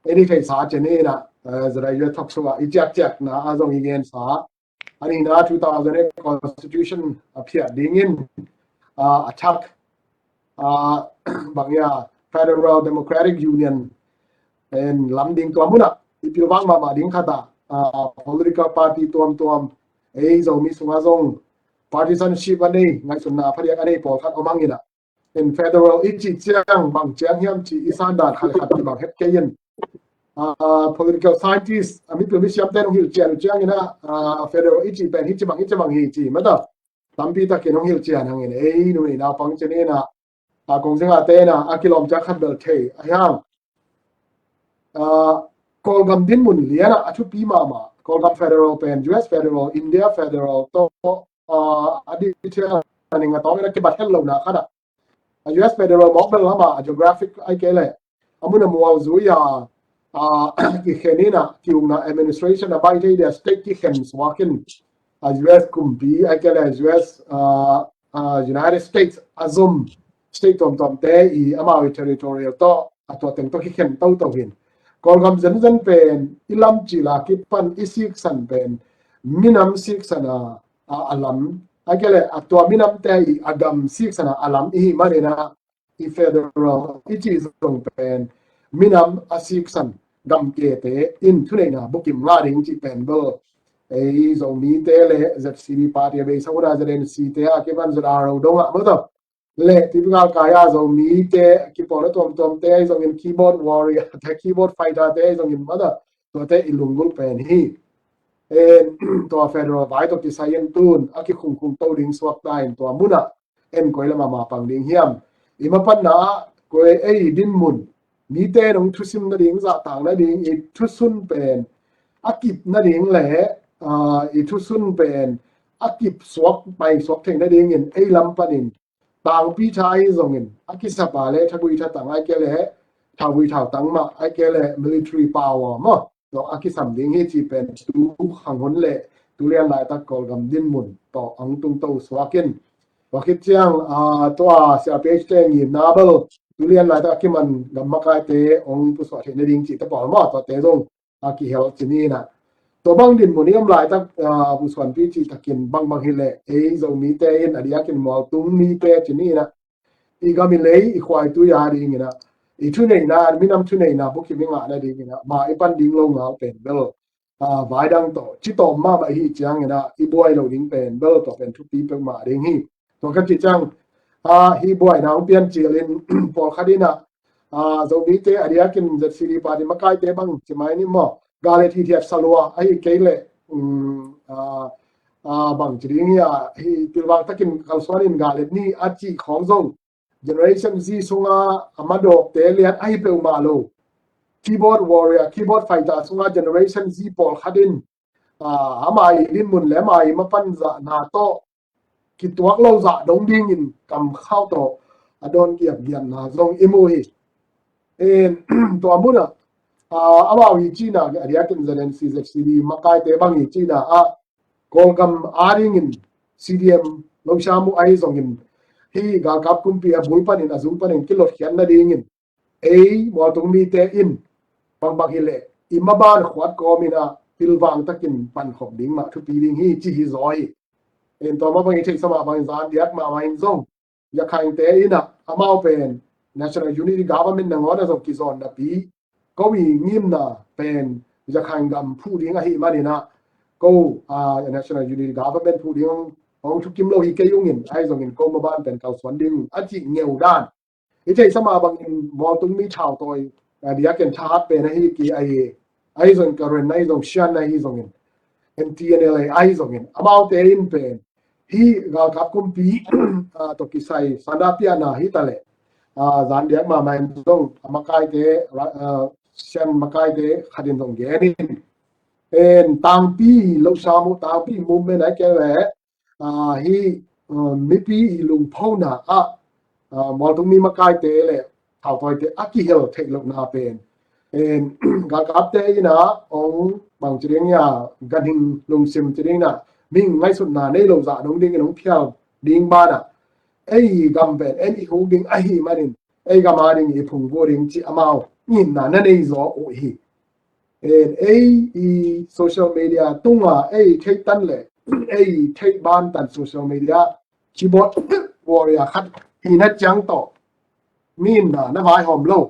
ei ni theihsa ci ni in ah, eh, Zara U S talk show ah i ciakciakna ah zong i gensa a nihna two thousand eight constitution a phiat dingin, ah, a thak, ah, bang ia Federal Democratic Union en lam ding tua munah i pilvang mahmah ding khat ah, ah, political party tuamtuam ei Zomi sungah zong partisanship a nei, ngaihsutna phadiak a nei pawlkhat om hang in ah, in federal i cih ciang bang ciang hiam cih i sandan khat le khat kibang het kei in. Ah, political scientist, a mipil misiamte nong hilh cian uh ciangin ah, ah, federal i cih pen hi ci bang, hi ci bang hi ci mah tawh tampi takin nong hilh cian hangin ei numei naupang ci ni in ah, ah, kong zingahte in ah a kilawm ciang khat bel thei a hiang. Ah, Kawlgam dinmun lian ah a thupi mahmah, Kawlgam federal pen U S federal, India federal tawh, ah, a detail a ning a tawng in a kibat het lohna khat ah, a U S federal mawk bel lam ah, a geographic ai kei leh a mun a mual zui a, ah, kikhen in ah kiukna administration a bai thei dia state kikhen suak in, a U S kumpi ai kei leh U S, ah, ah, United States a zum state tuamtuamte i amau i territorial tawh a tua teng tawh kikhen toto hin. Kawlgam zenzen pen i lam cil a kipan i siksan pen minam siksan a, a, a lam ai kei leh a tua minamte i a gam siksan a, a lam i hih manin ah i federal i cih zong pen minam a siksan gamkete in thuneihna bukim ngah ding cih pen bel ei Zomite le Z C D party a beisa hun a Z N C te a kipan Z R O dong ah mah tawh le typical kai a Zomite kipawlna tuamtuamte ahi zongin keyboard warrior te, keyboard fighter te ahi zongin mah tawh Tuate i lunggulh pen hi. En, tua federal vai tawh kisai in tun a kikhungkhung to ding suak ta in tua munah en koi lam a mapang ding hiam? I mapanna ah koi ei dinmun, mite nong thusim nading, zahtak nading i thusun pen a kip nading le, aa, i thusun pen a kip suak, pai suak theih nadingin ei lam panin tangpi tha ahi zongin, a kisapa le thagui thatang ai ke le thaugui thautang mah ai ke le military power maw, tawh a kisam ding hi cih pen tu khanghun le tu lian laitak Kawlgam dinmun tawh ang tungto suakin. Tua khit ciang, aa, tua C R P H te ngimna bel tu lian laitak a kiman gam makaite ong pusuah theih nading cihte pawl maw, tuate zong a kihel ci ni na. Tua bang dinmun i om laitak, aa, pusuanpi cih takin bangbang hileh ei Zomite in a diakin mualtung mite ci ni na, i gam i lei i khuaitui a dingin ah, i thuneihna, minam thuneihna bukim i ngah nadingin ah ma i pan ding lo ngal pen bel, aa, vai dang tawh ci tawm mahmah i hih ciangin ah i buai lo ding pen bel tua pen thupi peuhmah ding hi. Tua ka cih ciang, aa, hih buaina hong pian cilin pawlkhat in ah, aa, Zomite a diakin Z C D party makaite bang ci mai ni maw, gah le thithiat salua ahi kei leh, um, aa, aa, bang ci ding hi a, hih pilvang takin kalsuan in gah le ni a cih khawng zong Generation Z sunga a madawkte lian ahi peuhmah lo. Keyboard warrior, keyboard fighter sunga Generation Z pawlkhat in, aa, ama i dinmun le ama i mapan zahna tawh kituak lo zah dong dingin kamkhau tawh a dawn giapgiapna zong i mu hi. En, tua munah, aa, amau i cihna a diakin Z N C, Z C D makaite bang i cihna ah Kawlgam a dingin C D M lo sam uh ahi zongin, hih galkap kumpi a bul panin a zung panin kilotkhiat nadingin ei mualtung mite in bangbang hileh i maban khuat kawmin ah pilvang takin pankhop ding mah thupi ding hi ci hi zaw hi. En, tua mah bangin theihsa mah bangin zan diak mahmah in zong Yakhainte in ah amau pen National Unity Government nangawn a zong kizawn napi ko i ngimna pen Yakhain gam phuh ding ahih manin ah ko, aa, National Unity Government phuh ding hong, hong thukim lo hi kei ungin ahi zongin ko maban pen kalsuan ding a cih ngeu dan i theihsa mah bangin mualtung mi thautawi, aa, diakin thahat pen ahi ki ahi, ahi zongin Karen ahi zong, Shan ahi zongin, M T N L A ahi zongin amaute in pen hih galkap kumpi, aa, tawh kisai sanda piahna hi ta leh, aa, zan diak mahmah in zong a makaite, aa, Shan makaite khat in zong gen in, en, tangpi lo sam uh, tangpi movement ai ke le, aa, hih, aa, mipi i lungphona ah, aa, mualtung mi makaite le thautawite a kihel theih lohna pen, en, galkapte in ah hong bang ci ding a, ganhing lungsim ci ding a, mihing ngaihsutna nei lo zah dong dingin hong phial ding banah ei gam pen en i huk ding ahih manin ei gam a ding i phungvuh ding cih amau ngimna na nei zaw uh hi. En, ei i social media tunga ei theih tan le ei theih ban tan social media keyboard warrior khat hi na ciang tawh mi in na, na vaihawm lo.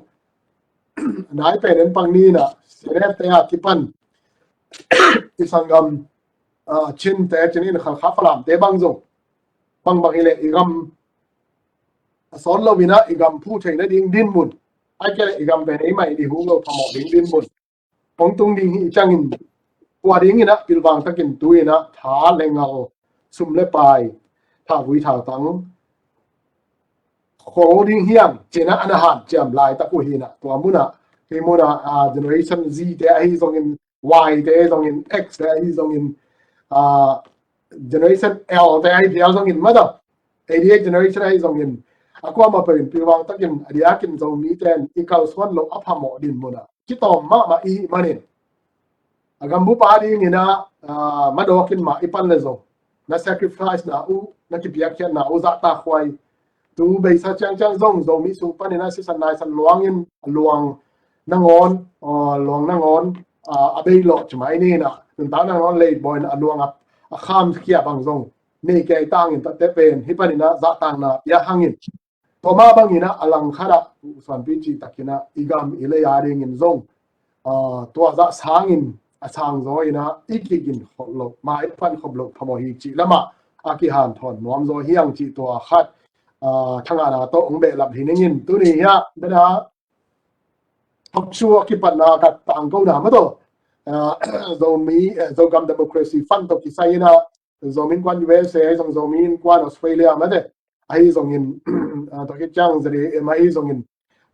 Nai pen en pang ni na, senep te a kipan i sanggam, aa, Chin te, Chin in Khalkha Falam te bang zong bangbang hileh i gam a sawt lo in ah i gam phuh theih nading dinmun ai ke le i gam pen ei mah i huk lo phamawh ding dinmun hong tung ding hi ciangin, tua dingin ah pilvang takin tu in ah tha le ngal, sum le pai, thaugui thautang khol ding hiam ci-in ah a na hanciam laitak uh hi in ah, tua munah, hih munah, aa, Generation Z te ahi zongin, Y te ahi zongin, X te ahi zongin, aa, Generation L te ahi phial zongin, mata eighty eight generation ahi zongin, a kuamah peuh in pilvang takin a diakin Zomite in i kalsuan loh a phamawh dinmun ah kitawm mahmah i hih manin, a gambup a dingin ah, aa, madawkin mah i pan le zong, na sacrifice na uh, na kipiakkhiatna uh zahtakhuai, tu beisa ciangciang zong Zomi sung panin ah sisan naisan luangin a luang nangawn, aa, luang nangawn, aa, a bei lawh ci mai ni in ah, nuntak nangawn lei bawin a luang a, a khamkhia bang zong nei kei tangin, tate pen hih panin ah zahtakna pia hangin, tua mah bangin ah a langkhat ah suanpi cih takin ah i gam i lei a dingin zong, aa, tua zah sangin a sang zaw in ah i kikin khop loh, ma i pan khop loh phamawh hi cih lamah a kihanthawn nuam zaw hi hang cih tua khat, aa, thangahna tawh hong behlap hi ning in, tuni hi ah bena talk show a kipatna ka tangkona mah tawh, ah, Zomi, eh, Zogam Democracy Fund tawh kisai in ah, Zomi Innkuan U S A ahi zong, Zomi Innkuan Australia mate ahi zongin, ah, tua khit ciang Z A M ahi zongin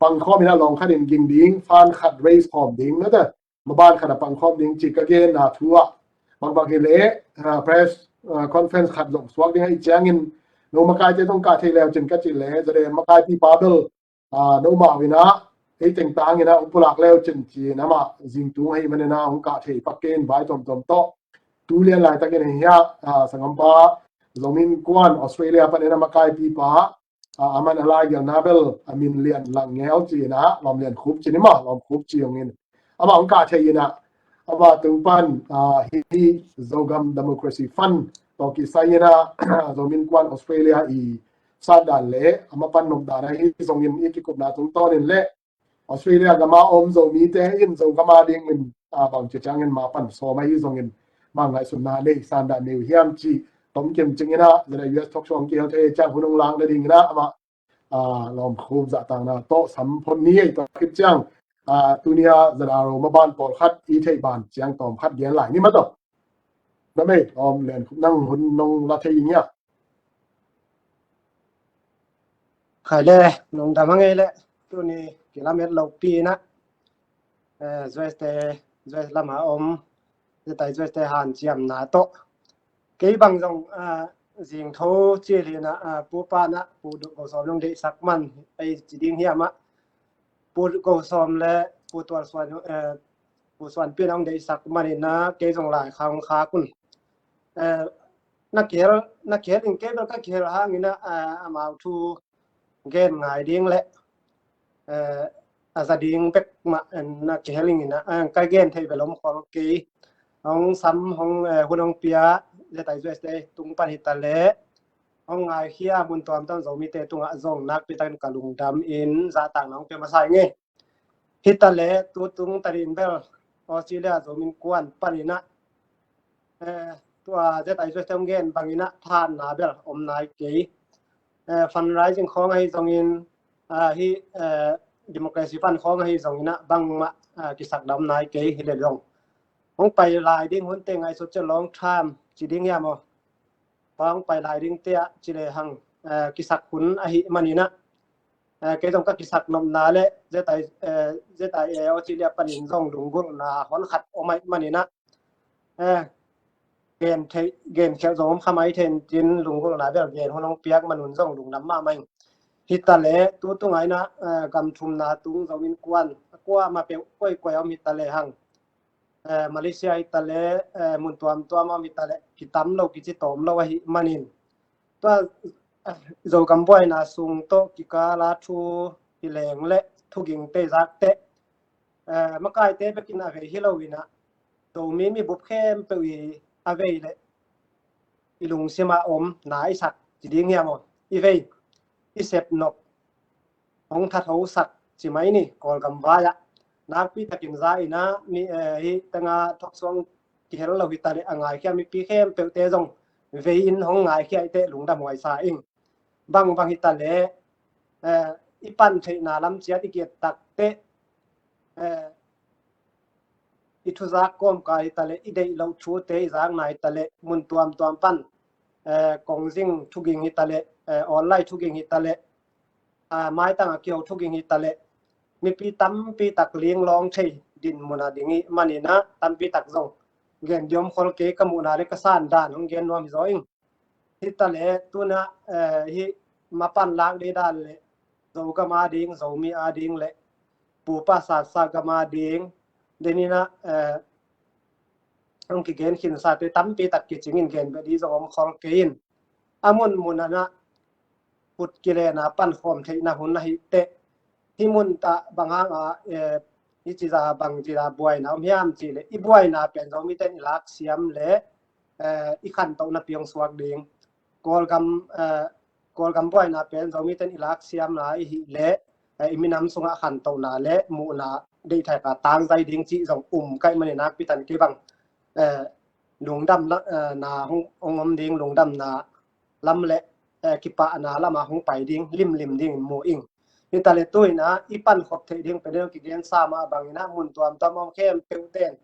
pangkhawm in ah lawng khat in ging ding, fund khat raise khawm ding mate, maban khat ah pangkhawm ding ci ka genna thu ah, bangbang hi leh, ah, press, ah, conference khat zong suak ding ahih ciangin, no makaite zong kah thei leu cin ka cih leh, Z A M makaipipa bel, ah, no mau in ah, ei teng tang in ah hong pulak leu cin ci-in amah zingtung ahih manin ah hong kah thei pak kei in, vai tuamtuam tawh. Tu lian laitakin hi hiah, ah, sanggampa Zomi Innkuan Australia panin a makaipipa, ah, aman a laigelhna bel a min Lian Lang Ngel ci-in ah, Lawm Lian Khup ci ni maw, Lawm Khup ci hong in. Amah hong kah thei in ah, amah tung pan, ah, hih Zogam Democracy Fund tawh kisai in ah, Zomi Innkuan Australia i satdan le a mapan nopdan ahi zongin i kikupna tungtawnin le Australia gam a om Zomite in Zogam a dingin, ah, bangci ciangin mapan sawm ahi zongin bang ngaihsutna nei, satdan nei uh hiam cih tomkim cing in ah, Z A U S talk show hong kihel thei ciang hun hong lak nading in ah amah, ah, Lawm Khup zahtakna tawh sam phot ni ei. Tua khit ciang, ah, tuni a Z R O maban pawlkhat i theih ban ciang tawm khat gen lai ni maw tawh. Na mei, Lawm Lian Khup, nang hun nong la thei ing hia? Khai le, lungdam hang ei le, tuni kilamet lopi in ah, eh, Z S te, Z S lam a om, Z S te hanciamna tawh. Kei bang zong, ah, zingtho cil hi in ah, ah, Pu Pa in ah, Pu Go Sawm nong deihsak man, ei ci ding hiam ah, Pu Go Sawm le Pu Tual Suan, eh, Pu Suan Pi in ah hong deihsak man in ah, kei zong lai khak khak un. Eh, na kihel, na kihel in kei bel ka kihel hang in ah, eh, amau thu gen ngai ding le, eh, a za ding bek mah, eh, na kihel in ah, eh, ka gen thei bel om khol kei. Hong sam, hong, eh, hun hong pia, Z S te tung pan hi ta le, hong ngaikhia mun tuamtuam Zomite tungah zong nakpi takin ka lungdam in zahtakna hong pia masa ing ei. Hi ta le, tu tung tarin bel Australia Zomi Innkuan pan in ah, eh, tua Z S te hong gen bang in ah thahatna bel om nai kei. Eh, fundraising khawng ahi zongin, ah, hih, eh, Democracy Fund khawng ahi zongin ah bangmah, ah, kisakdam nai kei hi le zong. Hong pai lai ding hun te ngaihsut ciang long term ci ding hiam aw? Hong pai lai ding te ah ci le hang, eh, kisak hun ahih man in ah, eh, kei zong ka kisak nopna le Z I, eh, Z I A Australia panin zong lunggulhna hon khat om ahih man in ah, eh, gen thei, gen khial zong om kha mai thei in cin, lunggulhna bel gen hun hong piak man un zong lungdam mahmah ing. Hi ta le, tu tung ah in ah, eh, gam thumna tung Zomi Innkuan a kuamah peuh koikoi a om hi ta le hang, eh, Malaysia hi ta le, eh, mun tuamtuam a om hi ta le, kitam lo, kici tawm lo ahih manin, tua, eh, Zogam buaina sung tawh kikal a thu hi leng le thuging te zak teh, eh, makaite bekin a vei hi lo in ah, Zomi mi bup khempeuh i a vei le i lungsim ah om na i sak ci ding hiam aw? I vei, i sep nop, hong thathosak ci mai ni, Kawlgam vai ah. Nakpi takin za in ah, mi, eh, hih teng ah talk show kihel lo hi ta le, a ngaikhia mipi khempeuhte zong vei in hong ngaikhia i teh lungdam huai sa ing. Bangbang hi ta le, eh, i pan theihna lam ciat i kiat tak teh, eh, i thuzak kawmkal hi ta le, i deih loh thute i zakna hi ta le, mun tuamtuam pan, eh, kongzing thuging hi ta le, eh, online thuging hi ta le, ah, maitang a kiho thuging hi ta le, mipi tampi tak linglawng thei dinmun a ding i man in ah tampi tak zong gen ding om khol kei, ka muhna le ka sandan hong gen nuam hi zaw ing. Hi ta le, tu in ah, eh, hih mapan lak ding dan le, Zogam a ding, Zomi a ding le, pupa sasa gam a ding, den in ah, eh, hong kigen khinsate tampi tak kicing in gen beh ding zong om khol kei in. A munmun ah in ah, put kilen a pankhawm theihna hun ahih teh, hih mun tah bang hang a, eh, hih ci za bang ci za buaina om hiam cih le, i buaina pen Zomite in i lak siam le, eh, i khantohna piang suak ding. Kawlgam, eh, Kawlgam buaina pen Zomite in i lak siamna i hih le, eh, i minam sungah khantohna le muhna deih thaika tangzai ding cih zong um ka hih manin nakpi takin kei bang, eh, lungdam la, eh, na hong, hong om ding, lungdamna lam le, eh, kipahna lam ah hong pai ding limlim ding in mu ing. Hi ta le, tu in ah i pankhop theih ding pen dong kigen sa mah bang in ah, mun tuamtuam a om khempeuhte in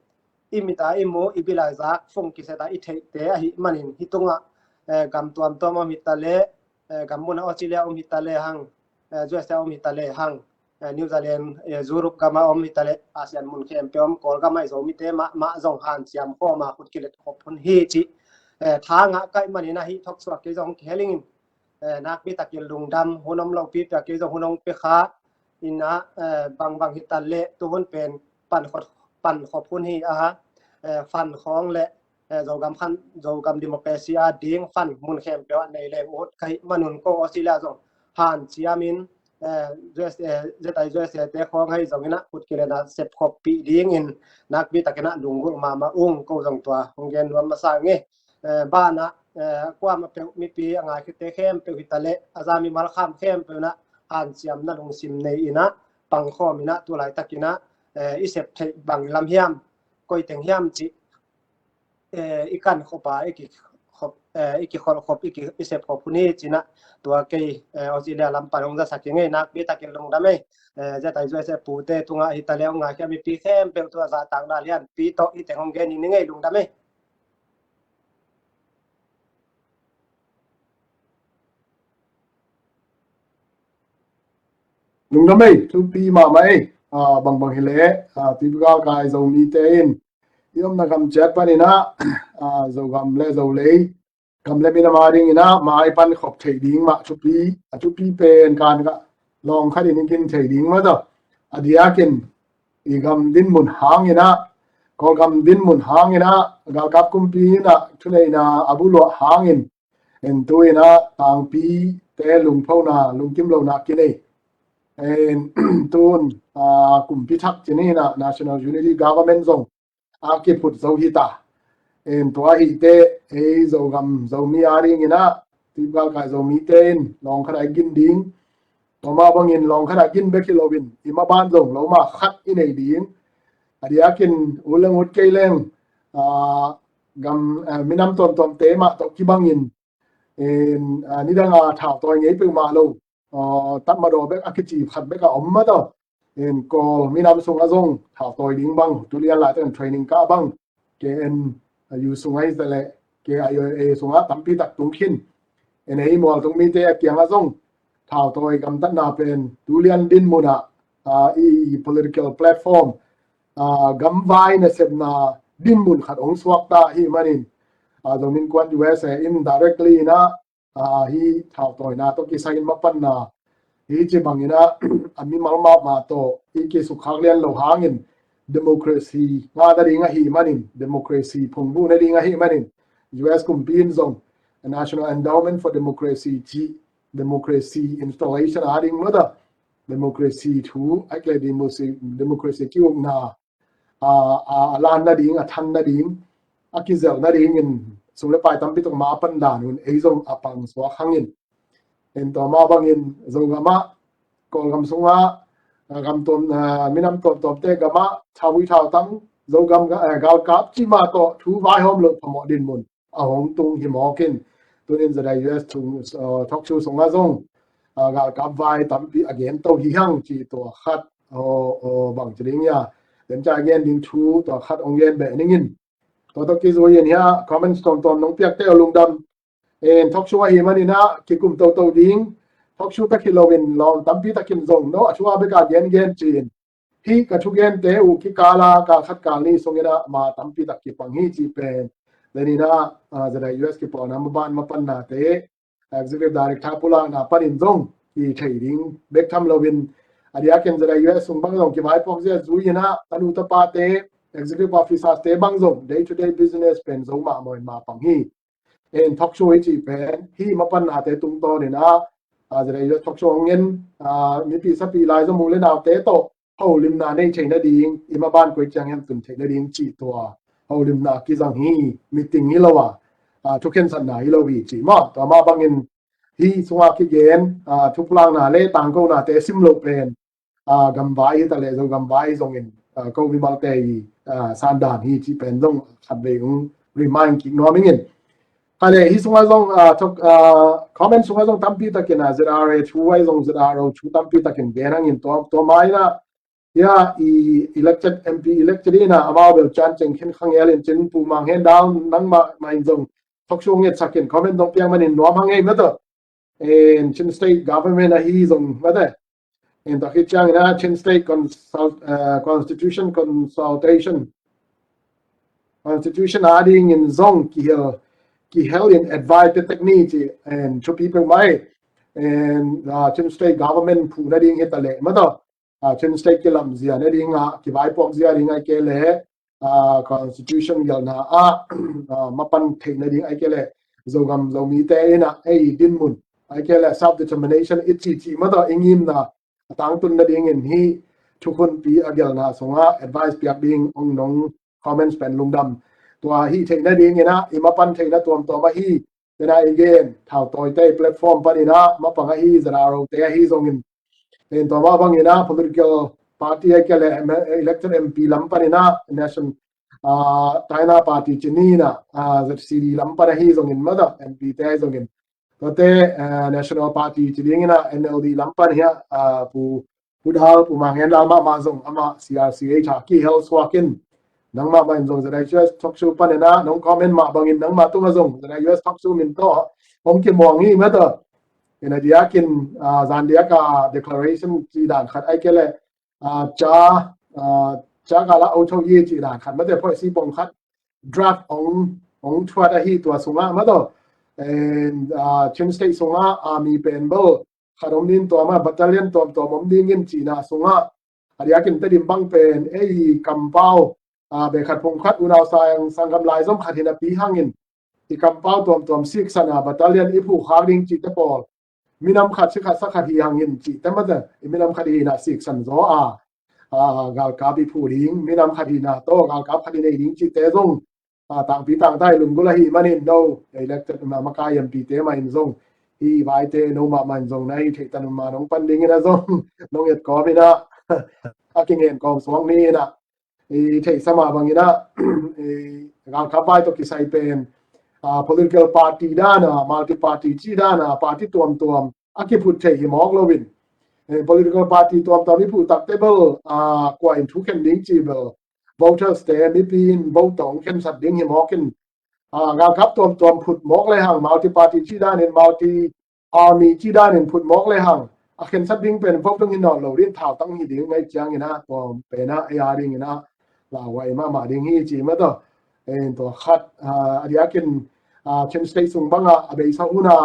i mit a i mu, i bil a i zak, phone kiset a i theihte ahih manin, hih tungah, eh, gam tuamtuam om hi ta leh, eh, gam mun a Australia om hi ta lehang, eh, U S A om hi ta lehang, eh, New Zealand, eh, Europe gam a om hi ta leh, ASEAN mun khempeuh om, Kawlgam a i Zomite mahmah zong hanciam khawm a khut kilet khop hun hi cih, eh, tha ngah ka hih manin ahi thoksuak kei zong kihel ingin, eh, nakpi takin lungdam, hun om lopi pia kei zong hun hong pia kha, in ah, eh, bangbang hi ta leh tu hun pen pan khop, pan khop hun hi a, eh, fan khawng le, eh, Zogam khan, Zogam democracy a ding fan mun khempeuh ah nei leng ut ka hih manun ko Australia zong hanciamin, eh, U S A, Z I U S A te khawng ahi zongin ah khut kilet a sep khoppih dingin nakpi takin ah lunggulh mahmah ung, ko zong tua hong gen nuam masa ing e. Eh, banah, eh, kuamah peuh mipi a ngaikhite khempeuh hi ta leh, a za mimal kham khempeuh in ah hanciamna lungsim nei in ah pangkhawm in ah tu laitakin ah, eh, i sep theih bang lam hiam, koi teng hiam cih, eh, i kan khop a, i kikhop, eh, i kikholh khop, i ki, i sep khop hun hi ci-in ah tua kei, eh, Australia lam pan hong zasak ing e, nakpi takin lungdam e. Eh, Z I U S A pute tungah hi ta leh hong ngaikhia mipi khempeuh tua zahtakna lianpi tawh hih teng hong gen ning e, lungdam e. Lungdam e, thupi mahmah e. Ah, bangbang hi leh, ah, tuipi galkai Zomite in i omna gam ciat panin ah, ah, Zogam le Zolei, gam le minam a dingin ah mai pan khop theih ding mah thupi, a thupi pen kan ka lawng khat in i gin thei ding mah tawh. A diakin i gam dinmun hangin ah, Kawlgam dinmun hangin ah, galkap kumpi in ah thuneihna a buluah hangin, en tu in ah tangpite lungphona, lungkim lohna kinei. En tun, ah, kumpi thak ci-in ah National Unity Government zong a kiphut zo hi ta. En tua hi teh, ei Zogam Zomi a dingin ah, tuipi galkai Zomite in lawng khat a i gin ding, tua mah bangin lawng khat a gin bek hi loin, i maban zong lo mah khat i nei ding. A diakin u leng ut kei leng, ah, gam, ah, minam tuamtuamte mah tawh kibangin, en, ah, nidang a thautawi ngei peuhmah lo, ah, tatmadaw bek a kici khat bek a om mah tawh. En Kawl minam sungah zong thautawi ding bang, tu lian laitakin training kah bang, K N U sungah hi ta leh, K I O A sungah tampi tak tung khin. En ei mualtung mite a kiangah zong thautawi gamtatna pen tu lian dinmun ah, ah, i, i political platform, ah, gamvai nasepna dinmun khat hong suakta ahih manin, ah, Zomi Innkuan U S A in directly in ah, ah, hih thautawina tawh kisai in mapanna, hih ci bangin ah, a mimal mahmah tawh i kisukkhak lian loh hangin, democracy ngah nading ahih manin, democracy phungvuh nading ahih manin, U S kumpi in zong National Endowment for Democracy cih, democracy installation a ding mah tawh, democracy thu, a kile democracy, democracy ki-ukna, a, a, a lan nading, a than nading, a kizelh nadingin sum le pai tampi tak mah a pan dan un ei zong a pang suak hangin. En tua mah bangin Zogam ah, Kawlgam sungah, ah, gam tuam, ah, minam tuamtuamte gamah thauvui thautang, Zogam ga, eh, galkap cih mah tawh thu vaihawm loh phamawh dinmun a hong tung hi mawk in, tunin Z I U S thu, ah, talk show sungah zong, ah, galkap vai tampi a gen to hi hang cih tua khat, aw, aw, bang ci ding hia, lemcia gen ding thu tua khat hong gen beh ning in. Tua tawh kizui in hia, comments tuamtuam nong piakte aw lungdam. En talk show ahih manin ah kikum toto ding, talk show tak hi loin lawm tampi takin zong no a thu a bek a gengen ci-in, hih ka thugente uh kikal a kal khat kal nih sungin ah ma tampi tak kipang hi cih pen, lenin ah, ah, Z I U S kipawlna maban mapannate, Executive Director pulakna panin zong i thei ding bek tham loin, a diakin Z I U S sung bang zong kivaipuak zia zui in ah, tanu tapate, executive officers te bang zong day to day business pen zo mahmah in ma pang hi. En talk show hi cih pen, hih mapannate tungtawn in ah, ah, Z I U S talk show hong en, ah, mipi sapi lai zong mu le naute tawh holimna nei theih nading, i maban koi ciang hiam tun theih nading cih tua holimna kizang hi, meeting hi lo a, ah, thukhensatna hi lo hi cih maw. Tua mah bangin hih sungah kigen, ah, thupulakna le tangkonate sim loh pen, ah, gamvai hi ta leh Zogam vai zongin, ah, ko mimalte i, ah, sandan hi cih pen zong khatvei hong remind kik nuam ing in. Kha leh hih sungah zong, ah, thok, ah, comment sungah zong tampi takin, ah, Z R A thu ai zong Z R O thu tampi takin gen hang in tua, tua mai in ah, ya i elected M P elected ina amau bel chan cheng khen khang el in chin Pu Mang Hen Dal nangmah mah in zong talk show nget sakin comment dong piang manin nuam hang ei mata. En Chin State Government ahi zong mata. En takhi chiang ina Chin State Consult, uh, Constitution Consultation Constitution a ding in zong kihel kihel in advice te tekni ci en thupi pek mai en uh, Chin State Government phu na ding hita le mata. Uh, Chin State kilam zia na ding a kivaipuak zia ding ai ke le uh, Constitution gelna a uh, mapan theih na ding ai ke le Zogam Zomite ina ei dinmun ai ke le self determination i ci ci mata i ngimna a tangtun na ding in hi thukhunpi a gelna sunga advice piak ding ong nong comments pen lungdam. Tua hi theih na ding ina i mapan theihna tuamtuam ahi tena i gen thau tawite platform pan ina mapang ahi zara rote ahi zongin. En tua mah bang ina political party ai ke le elected M P lam pan ina national uh, Taina Party cini ina uh, Z C D lam pan ahi zongin mata M P te ahi zongin. Tua te uh, National Party ci ding ina N L D lam pan hia uh, Pu Pu Dal Pu Mang Hen Dal mah mah zong ama C R C H a kihel suakin nangmah mah in zong Z I U S talk show pan ina nong comment mah bangin nangmah tunga zong Z I U S talk show min to hong kimuang hi mata. Ina diakin uh, zan diaka declaration ci dan khat ai ke le uh, cha uh, cha kala o tho ye ci dan khat mata phoi si pong khat draft ong ong thuat ahi tua sunga mata. En uh, Chin State sunga uh, mi pen bel khat om din tua ma battalion tuamtuam om ding in cina sunga a diakin Tedim bang pen ei kampau a be khat phung khat unau sang sanggam lai zom khat hina pi hangin i kampau tuamtuam siksan a battalion i phu khak ding cite pawl minam khat si khat sa khat hi hangin cite mata i minam khat hina siksan zaw a a galkap i phu ding minam khat hina to galkap khat hi nei ding cite zong a tangpi tangtai lunggul ahi manin no elected ma makai M P te ma in zong hi vaite no mah ma in zong na hi theih tan ma nong pan ding ina zong nong et kawm ina a kingen kawm suang ni ina i theih sama bang ina i galkap vai to kisai pen a political party dana multi party ci dana party tuamtuam a kiphut thei hi mawk loin political party tuamtuam i phu takte bel a kua in thu khen ding ci bel voters te mipi in vote tawh hong khensat ding hi mawkin galkap tuamtuam phut mawk le hang multi party ci danin multi army ci danin phut mawk le hang a khensat ding pen vote dong hi nawn lo din thau tang hi ding ngai ciangin a tuam pen a ei a dingin a lauhuai mahmah ding hi ci mata. En tua khat a diakin Chin State sung banga a beisa huna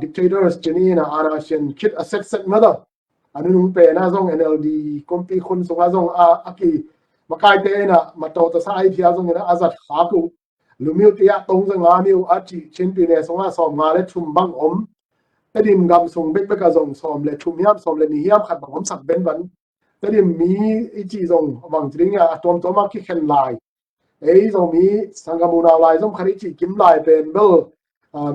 dictators cini ina ana sian khit a setset mata. A nunung pen a zong N L D kumpi khun sunga zong a a ki makaite ina matawh tasa ai phial zong ina a zat khak uh. Lumiu tia tong za nga miu a ci Chinpi ne sunga sawm nga le thum bang om. Tedim gam sung bekbek a zong sawm le thum hiam sawm le ni hiam khat bang om sak benban. Tedim mi i ci zong bang ci ding a tuamtuam a kikhen lai. Ei Zomi sanggam unau lai zong khat i cih kim lai pen bel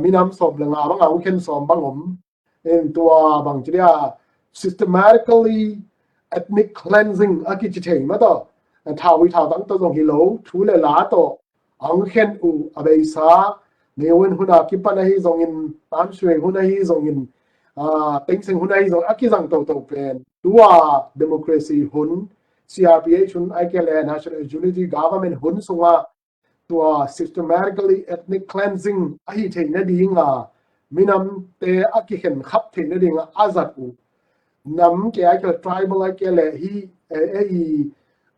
minam sawm le nga bang a hong khen sawm bang om. En tua bang ci dia systematically ethnic cleansing a kici thei mah tawh. Thau i thau tang tawh zong hi lo thu le la tawh a hong khen uh a beisa ni hun hun a kipan ahi zongin tamsuai hun ahi zongin tengseng hun ahi zong a kizang toto pen tua democracy hun C R P H hun ai ke le National Unity Government hun sunga tua systematically ethnic cleansing ahi theihna dinga minamte a kikhen khap theihna dinga a zat uh nam ke ai ke le tribal ai ke le hi e i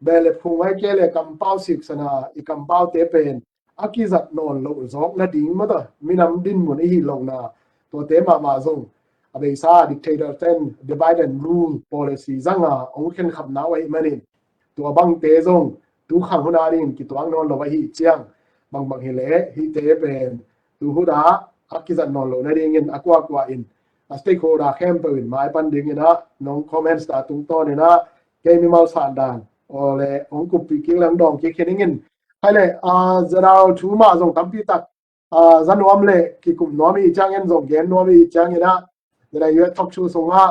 bele phung ai ke le kampau siksana i kampaute pen a kizat nawn loh zawk nading mah tawh minam dinmun i hi lohna tuate mahmah zong a beisa dictator ten divide and rule policy zanga hong khenkhapna uh ahih manin tua bangte zong tu khang hun a dingin kituak nawn lo ahih ciang bangbang hileh hihte pen tu hun a a kizat nawn loh nadingin a kuakua in a stakeholder khempeuh in maipan dingin ah nong comments ta tungtawn in ah kei mimal san dan aw le hong kuppih kik le hong dawng kik khin ingin. Hai le a zanau thu mah zong tampi tak a za nuam le kikum nuam i ciangin zong gen nuam i ciangin ah zanau talk show sungah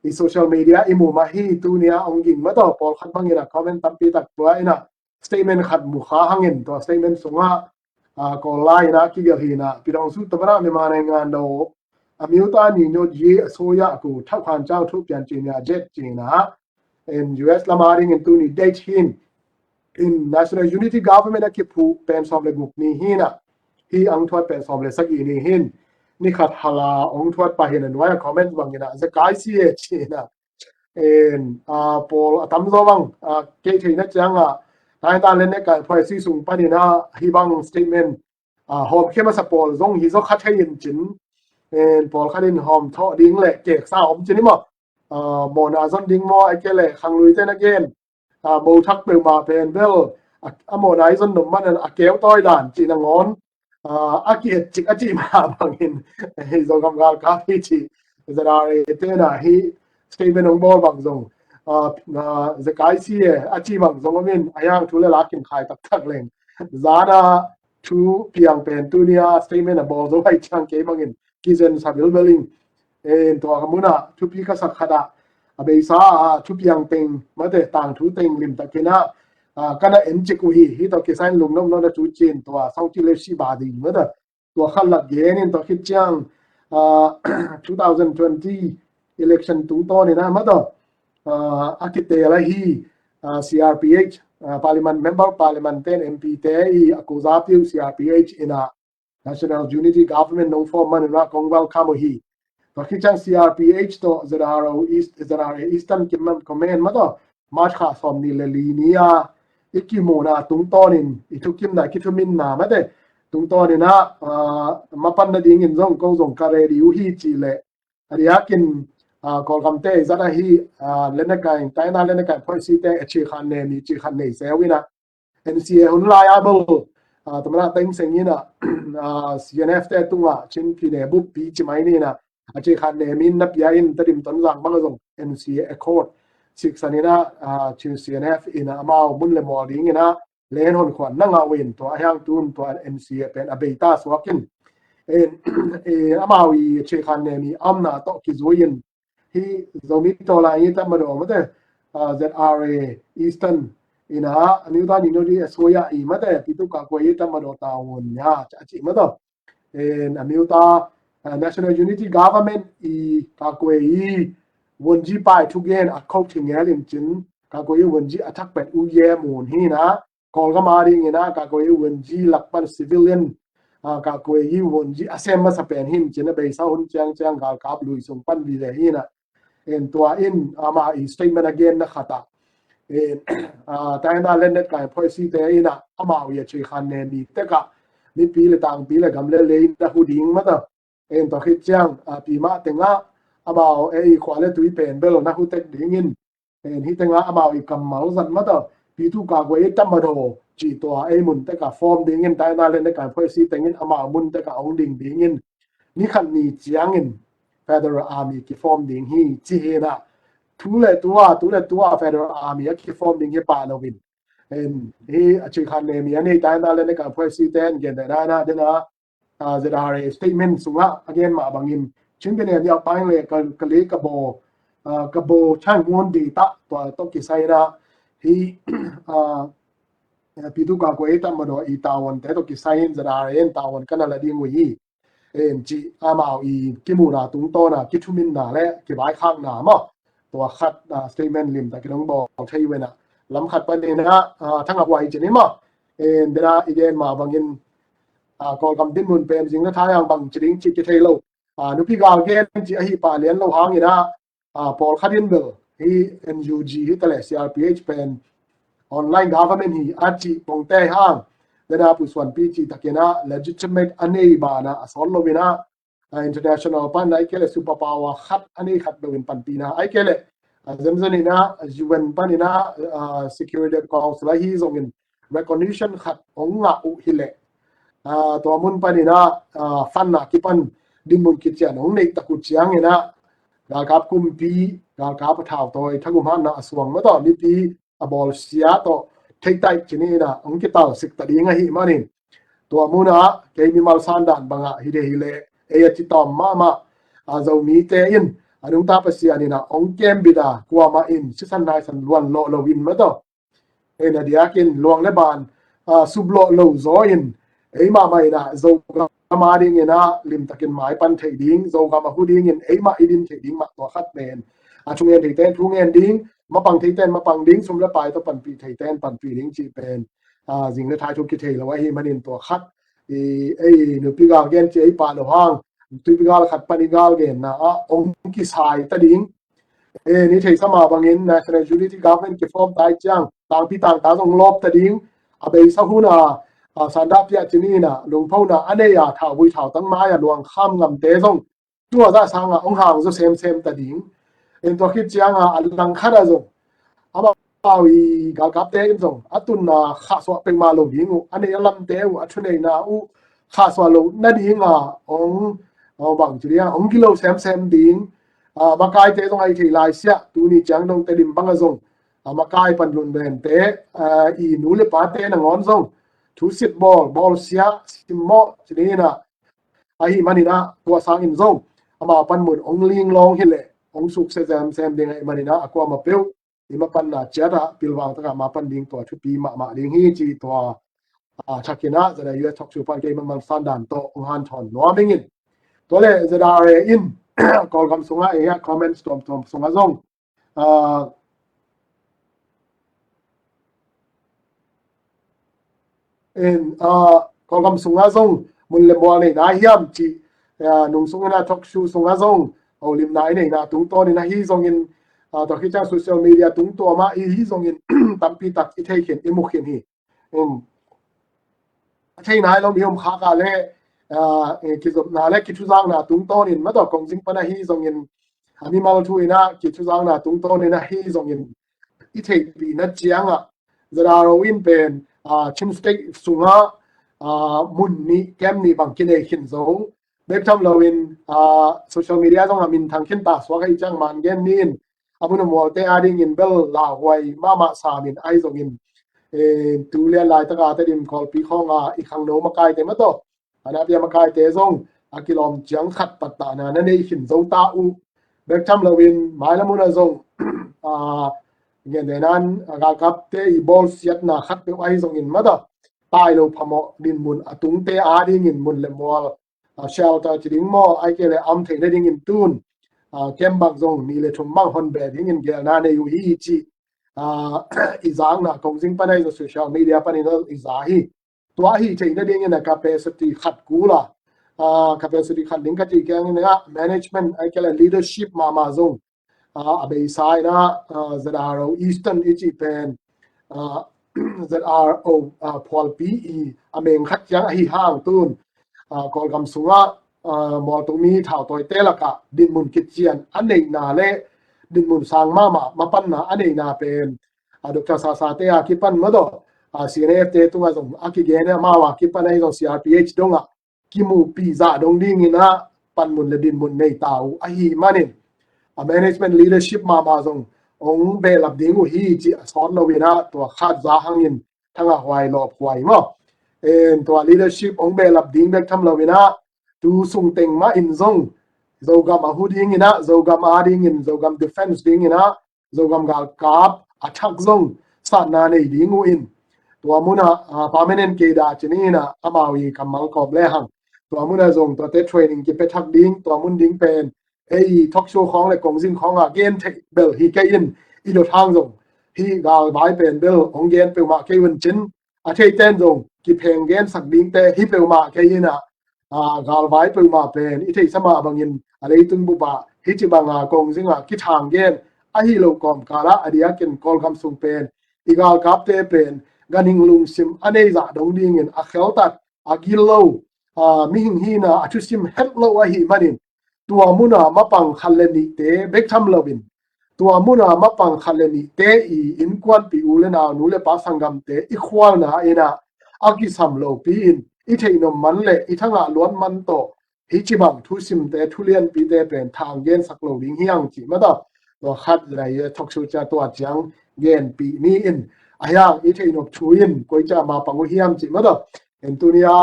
i social media i mu mah hi tunia hong ging mah tawh pawlkhat bangin ah comment tampi tak tua in ah statement khat mu kha hangin tua statement sungah a kawl lai in ah kigelh hi in ah ပြည်ထောင်စုသမ္မတမြန်မာနိုင်ငံတော်အမျိုးသားညီညွတ်ရေးအစိုးရကိုထောက်ခံကြောင်းထုတ်ပြန်ကြေညာချက် ci in ah In U S lam a dingin tuni date hi in, in National Unity Government a kiphuh pen sawm le guk ni hi in ah, hih a hong thuak pen sawm le sagih ni hi in, ni khat hal a hong thuak pah hi in ah, a nuai a comment bangin ah, zekai si e ci in ah, in, ah, pawl a tamzaw bang, ah, kei theihna ciangah, Taintan Lennekai Phuaisi sung panin ah hih bang statement, ah, hawmkhia masa pawl zong hi zaw kha thei in cin, in pawlkhat in hawm thawh ding le keksa om cin i maw, ah, mawhna zon ding maw, ahih kei leh khangluite na gen, ah, mo thak peuhmah pen bel, a, a mawhna i zon nop man a keu tawi dan cih nangawn, ah, a ki-etcik a cih mah bangin, hih Zogam galkap hi cih Z R A te in ah hih statement hong bawl bang zong, ah, ah, zekai si e a cih bang zong om in, a hiang thu le la kin khai taktak leng. Zan a thu piang pen tuni a statement a bawl zo ahih ciang kei bangin kizen sa bilbel ing. In tua ka mun ah thupi ka sak khat ah, a beisa ah thupiang teng, mate, tangthu teng limtakin ah, ah, ka na en cik uh hi, hih tawh kisai in lungnop nawn a thu cin tua sawng cih le si ba ding, mate. Tua khat lak gen in, tua khit ciang, ah, two thousand twenty election tungtawn in ah, mate, ah, a kiteel ahi, ah, C R P H, ah, Parliament, Member Parliament te in M P te i a kuza piu C R P H in ah National Unity Government nong form man in ah kong welcome uh hi. Tua khit ciang C R P H tawh Z R O East, Z R A Eastern Kim-, Command, mate, March kha sawm nih le li ni a i kimuhna tungtawn in, i thukimna, i kithuminna, mate, tungtawn in ah, ah, mapan nadingin zong ko zong ka ready uh hi cih leh, a diakin, ah, Kawlgamte i zat ahi, ah, Lennekai, Taintan Lennekai Phuaisite a cih khat nei, mi cih khat nei se uh in ah, N C A hun lai a bel, ah, tua man ah Thein Sein in ah, ah, C N F te tungah Chin Pyine buppi ci mai ni in ah, a cih khat nei min na pia in, Tedim Tonzang bang zong N C A Accord siksan in ah, ah, Chin C N F in ah amau mun le mual ding in ah len hon khuan na ngah uh in, tua a hiang tun tua N C A pen a beita suak in, in, in amau i cih khat nei mi omna tawh kizui in, hih Zomi Tawlai i Tatmadaw, mate, ah, Z R A Eastern in ah, a miuta ni no di a suai a i, mate, Pyithu Kakwe i Tatmadaw tavuan a, a cih, mate. In a miuta, ah, National Unity Government i Kakwe i vuanzi pai thugen a khok thingel in cin, Kakwe i vuanzi a thak pet uh ye mun hi in ah, Kawlgam a ding in ah Kakwe i vuanzi lak pan civilian, ah, Kakwe i vuanzi a sem masa pen hi in cin, a beisa hun ciangciang galkap lui sung pan vive hi in ah. In tua in ama i statement a genna khat ah, in, ah, Taintan Lennekai Phuaisite in ah amau i a cih khat nei mi tek ah mipi le tangpi le gam le lei na hu ding, mate. In tua khit ciang, ah, pi mah teng ah amau ei khua le tui pen bel na hu tek dingin, in hih teng ah amau i kammal zat, mate, Pyithu Kakwe i Tatmadaw cih tua ei mun tek ah form dingin, Taintan Lennekai Phuaisi teng in amau mun tek ah hong ding dingin, ni khat ni ciangin Federal Army kiform ding hi ci hi in ah, tu le tu a, tu le tu a Federal Army a kiform ding hi pah lo in. In hih a cih khat nei mi a nei Taintan Lennekai Phuaisite in gen dan a, dan a, ah, Z R A statement sungah a gen mah bangin, Chin Pyine Nyauh Paing le ka, ka lei ka baw, ah, ka baw Changwon data tua tawh kisai in ah, hih, ah, Pyithu Kakwe i Tatmadaw i tavuante tawh kisai in Z R A in tavuan ka na la ding uh hi, in cih amau i kimuhna tungtawn a kithuminna le kivaikhakna maw, tua khat, ah, statement limtakin hong bawl thei uh in ah, lam khat panin ah, ah, Thang A Huai cin i maw, in dan a i gen mah bangin, ah, Kawlgam dinmun pen zing na tha yang bang ci ding cih kithei lo. Ah, nupi gal gen cih ahi pah lian lo hangin ah, ah, pawlkhat in bel hih N U G hi ta le C R P H pen online government hi a cih pongte hang, dan a Pu Suanpi cih takin ah legitimate a nei banah a sawt lo in ah, ah, international pan ahih kei leh superpower khat a nei khat lo in panpihna, ahih kei leh, ah, zenzen in ah U N panin ah, ah, Security Council ahi zongin recognition khat hong ngah uh hi leh, ah, tua mun panin ah, ah, fund a kipan dinmun kician hong neih tak uh ciangin ah, galkap kumpi, galkap a thautawi, thagum hatna a suang, mate, mipi a bawlsia tawh theitaih ci ni in ah hong kitalsik ta ding ahih manin, tua mun ah kei mimal san dan bangah hi ding hi leh, ei a ci tawm mahmah, ah, Zomite in a nungta Pasian in ah hong kembit a, kuamah in sisan naisan luan lawh lo in, mate, ei na diakin luang le ban, ah, sup lawh lo zaw in, ei mahmah in ah Zogam a dingin ah limtakin maipan theih ding, Zogam a hu dingin ei mah i din theih ding mah tua khat pen, A thungen theite in thungen ding, mapang theite in mapang ding, sum le pai tawh panpih theite in panpih ding cih pen, a, zing le thai thu kithei lo ahih manin tua khat. I, ei, nupi gal gen ci ei pah lo hang, nupi gal khat pan i gal genna ah ong kisai ta ding. E, ni thei sama bangin National Unity Government kiform tai ciang, tangpi tangta zong lawp ta ding. A beisa hun a, a, sanda piah cinin a, lungphona a nei a, thauvui thautang mai a, luang kham ngamte zong tua zah sanga ong hang zaw semsem ta ding. En tua khit cianga a langkhat a zong amau i galkapte in zong a tunna khahsuah peuhmah lo ding uh, a nei a lamte uh, a thuneina uh khahsuah lo nadinga ong, ong bang ci dia, ong gilo semsem ding. A, makaite zong a i thei lai siah, tuni ciang dong Tedim banga zong, a, makai pan lunvente, a, i nu le pate nangawn zong thusit bawl, bawlsia simmawh ci ding ina, ahih manin ah tua sangin zong amau panmun ong linglawng hileh ong sukse semsem ding ahih manin ah a kuamah peuh i mapanna ciat ah pilvang takah mapan ding tua thupi mahmah ding hi ci tua, a, thakin ah ZIUF Talk Show pan kei manman sandan tawh ong hanthawn nuam ingin. Tua le ZRA in Kawlgam sungah ei ah comments tuamtuam sungah zong, a, in, a, Kawlgam sungah zong mun le mual neina hiam ci, a, nung sungin a talk show sungah zong holimna i neina tungtawnin ahi zongin, a, tua khit ciang social media tungtuam ah i hi zongin tampi tak i thei khin i mu khin hi. Um, a thei nai lo mi om khak a le, a, e, kizopna le kithuzakna tungtawnin mataw kongzing pan ahi zongin, a, mimal thu in ah kithuzakna tungtawnin ahi zongin i theihpihna ciangah ZRO in pen, a, Chin State sungah, a, mun nih, camp nih bang kinei khin zo. Bek tham loin, a, social media zongah minthang khin ta suak ahi ciang man gen ni in, a mun a mualte adingin bel lauhuai mahmah samin ahi zongin, e, tu lian laitaka Tedim Kawlpi khawnga i khangno makaite mataw, a, na pia makaite zong a kilawm ciang khat pattahna na nei khin zo ta uh. Bek tham loin mailam hun ah zong, a, ngen denan, a, galkapte i bawlsiatna khat peuh ahi zongin mataw, tai lo phamawh dinmun a tungte adingin mun le mual, a, shelter ci ding maw, ahih kei le am theih nadingin tun, a, camp bang zong nih le thum bang hon be dingin gelna nei uh hi ci, a, i zakna kongzing pan ahi zong social media panin i za hi. Tua ahi theih nadingin a capacity khat kul a, a, capacity khat ling ka cih ciangin ah management ahih kei le leadership mahmah zong, a, a beisa in ah, a, ZRO Eastern i cih pen, a, ZRO, a, phualpi i a meng khat ciang ahi hang tun, a, Kawlgam sungah, a, mualtung mi thautawite lakah dinmun kician a neihna le dinmun sang mahmah mapanna a neihna pen, a, Doctor Sasa te a kipan mataw, a, CNF te tungah zong a kigen e, amau a kipan ahi zong CRPH dongah kimuhpih zah dong dingin ah panmun le dinmun nei ta uh ahih manin, a, management leadership mahmah zong ong behlap ding uh hi ci a sawt loin ah tua khat za hangin thangah huai lawp huai maw. En tua leadership ong behlap ding bek tham loin ah tu sung teng mah in zong Zogam a hu dingin ah, Zogam adingin, Zogam defense dingin ah, Zogam galkap a thak zong satna nei ding uh in. Tua munah, a, permanent cadre ci ni in ah, amau i kammal kawm lehang tua munah zong tuate training kipia thak ding, tua mun ding pen ei talk show khawng le kongzing khawngah gen theih bel hi kei in, i dot hang zong hih galvai pen bel hong gen peuhmah kei un cin, a theiten zong kipheng gensak dingte hi peuhmah kei in ah, a, galvai peuhmah pen i theihsa mah bangin a leitung bupah hih ci banga kongzingah kithang gen ahi lo kawmkalah a diakin Kawlgam sung pen i galkapte pen ganhing lungsim a nei zah dong dingin a kheltat, a gilo, a, mihing hina a thusim het lo ahih manin tua muna mapang khat le nihte bek tham loin, tua muna mapang khat le nihte i innkuanpih u le nau, nu le pa sanggamte i khualna in ah a kisam lopi in i theih nop man le i thangah luat man tawh hih ci bang thusimte, thulianpite pen thang gensak lo ding hi hang cih mataw. Tua khat lai e, talk show ciang tua ciang genpih ni in, a hiang i theih nop thu in koi ciang mapang uh hiam cih mataw. En tuni a,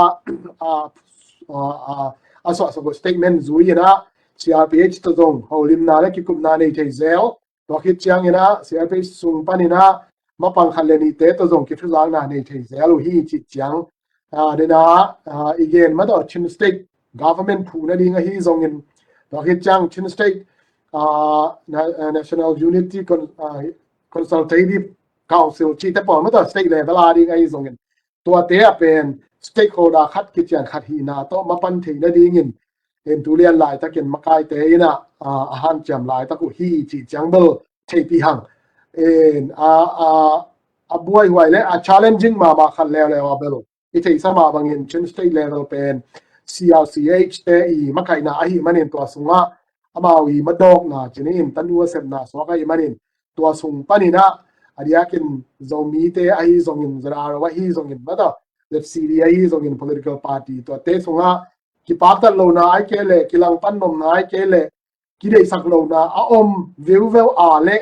a, a, a, a suahsak uh statement zui in ah CRPH tawh zong holimna le kikupna nei thei zel. Tua khit ciangin ah CRPH sung panin ah mapang khat le nihte tawh zong kithuzakna nei thei zel uh hi cih ciang, a, dena, a, i gen mataw Chin State government phuh nading ahi zongin, tua khit ciang Chin State, ah, na-, ah, National Unity Con-, ah, Consultative Council cihte pawl mah tawh state level a ding ahi zongin, tuate ah pen stakeholder khat kician khat hihna tawh mapan theih nadingin, in tu lian laitakin makaite in ah, ah, a hanciam laitak uh hi cih ciang bel theihpih hang. In, ah, ah, a buaihuai le a challenging mahmah khat leuleu a bel i theihsa mah bangin Chin State level pen C R C H te i makaihna ahih manin tua sungah amau i madawkna cih in tanu a sepna suak ahih manin tua sung panin ah a diakin Zomite ahi zongin, Z R O ahi zongin, mata Z C D ahi zongin, political party tuate sungah kipaktat lohna ahih kei leh, kilangpan nopna ahih kei leh, kideihsak lohna a om viuveu a leh,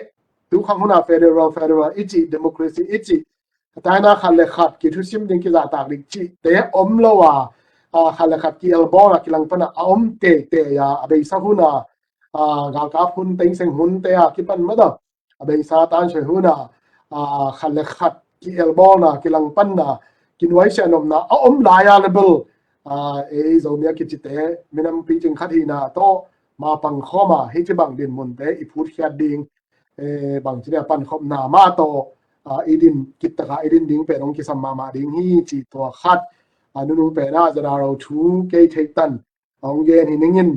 tu khang hun ah federal, federal i cih, democracy i cih, a taina khat le khat kithusim ding, kizahtak ding cihte om lo a, ah, khat le khat ki-elbawl a, kilangpan a a om teitei a, a beisa hun ah, ah, galkap hun, Thein Sein hunte a kipan mah tawh a beisa tansoi hun ah, ah, khat le khat ki-elbawlna, kilangpanna, kinuaisiah nopna a om lai a leh bel, ah, ei Zomi a kicite minam picing khat hihna tawh mapang khawm a, hih ci bang dinmunte i phutkhiat ding, eh, bangci dia pankhopna mah tawh, ah, i din, kittaka i din ding pen hong kisam mahmah ding hi cih tua khat, ah, nunung pen ah Z R O thu kei theihtan hong gen hi ning in,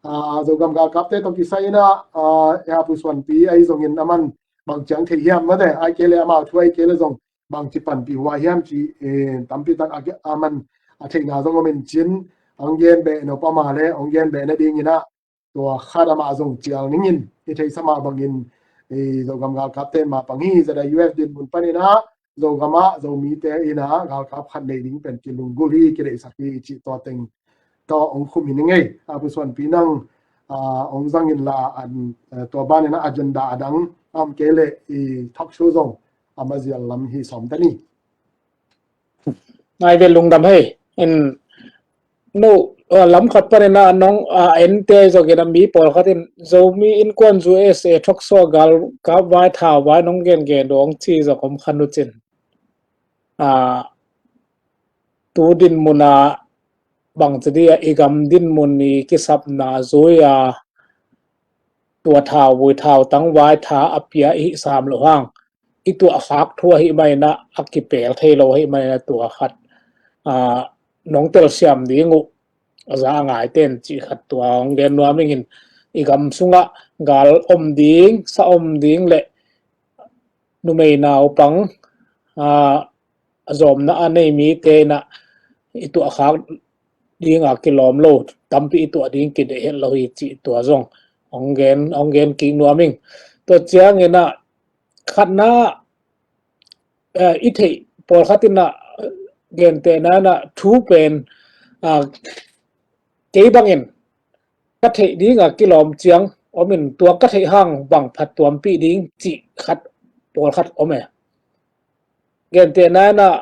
ah, Zogam galkapte tawh kisai in ah, ah, Pu Suanpi ahi zongin aman bang ciang thei hiam mate, ahih kei leh amau thu ahih kei leh zong bangci panpih huai hiam cih, eh, tampi tak a, aman a theihna zong om in cin, hong gen beh nop a om leh hong gen beh nadingin ah, tua khat amah zong cial ning in, i theihsa mah bangin, eh, Zogam galkapte in mapang hi. Z I U F dinmun panin ah Zogam ah Zomite in ah galkap khat nei ding pen kilunggulh hi, kideihsak hi cih tua teng tawh hong khum hi ning ei. Ah, Pu Suanpi nang, ah, hong zang inla, an, eh, tua ban in ah agenda a dang a om kei leh i talk show zong a mazial lam hi sawm ta ni. Ngai ve, lungdam hei. In, no, ah, lam khat panin ah nong, ah, ente zongin ah mi pawlkhat in Zomi Innkuan U S A talk show ah galkap vai, thau vai nong gengen dong ci zong om kha uh cin. Ah, tu dinmun ah bangci dia i gam dinmun i kisapna zui a, tua thau vui, thau tang vai, tha a pia i hih sam loh hang, i tuahkhak thu ahih manin ah a kipel thei lo ahih manin ah tua khat, ah, nong telsiam ding uh a za a ngaite in cih khat tua hong gen nuam ing in. I gam sungah gal om ding, sa om ding leh numei naupang, ah, a zawmna a nei mite in ah i tuahkhak ding a kilawm lo, tampi i tuah ding kideih het lo hi cih tua zong hong gen, hong gen kik nuam ing. Tua ciangin ah khatna, eh, i theih pawlkhat in ah, eh, gentehna in ah thu pen, ah, kei bangin ka theih ding a kilawm ciang om in, tua ka theih hang bang phattuampih ding cih khat pawlkhat om e. Gentehna in ah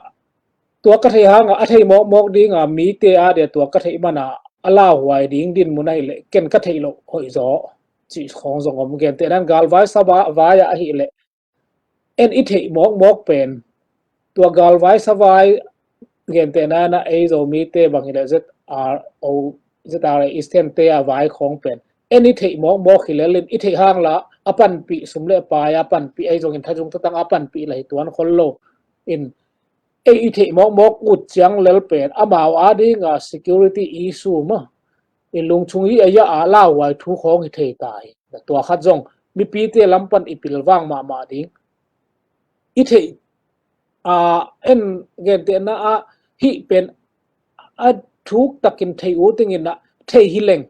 tua ka theih hang a, a thei mawkmawk ding a mite a dia tua ka theih man a a lauhuai ding dinmun ahih leh ken ka theih loh hoih zaw cih khawng zong om. Gentehna in galvai sa vai ah ahih leh en i theih mawkmawk pen tua galvai sa vai, gentehna in ah ei Zomite bang hi leh Z R O, Z R A Eastern te a vai khawng pen en i theih mawkmawk hi lel in, i theih hang la a panpih, sum le pai a panpih, ahi zongin thazung thatang a panpih la hi tuan khol lo in, ei i theih mawkmawk ut ciang lel pen amau a ding a security issue mah, i lungchung i a, a lauhuai thu khawng hi thei ta hi. Tua khat zong mipite lam pan i pilvang mahmah ding. I theih, a, en gentehna ah hih pen a thuk takin theih ut dingin ah thei hi leng,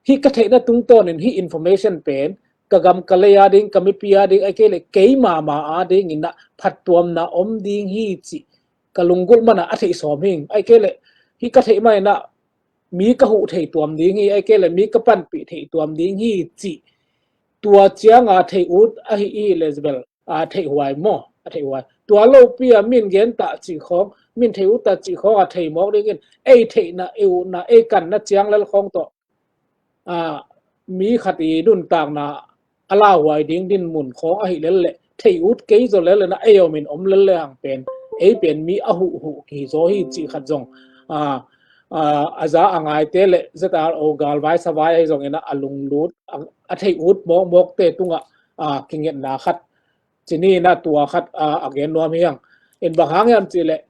hih ka theihna tungtawnin hih information pen ka gam ka lei a ding, ka mipi a ding, ahih kei leh kei mahmah a dingin ah phattuamna om ding hi cih ka lunggulh man a a theih sawm hi ing. Ahih kei leh hih ka theih man in ah mi ka huh thei tuam ding hi, ahih kei leh mi ka panpih thei tuam ding hi cih tua ciang a theih ut ahih i leh bel, a, theih huai maw, a theih huai. Tua lopi a min gen ta cih khawng, min theih ut ta cih khawng a thei mawk dingin ei theihna, ei utna, ei kanna ciang lel khawng tawh, a, mi khat i nuntakna a lauhuai ding dinmun khawng ahih lel leh thei ut kei zaw lel in ah ei om in om lel lehang pen ei pen mi a huhhuh kihi zaw hi cih khat zong, a, a, a za a ngaite le Z R O galvai savai ahi zongin ah a lunglut, a, a theih ut mawkmawkte tungah, a, kingetna khat, cini in ah tua khat, a, a gen nuam hi hang. In bang hang hiam cih leh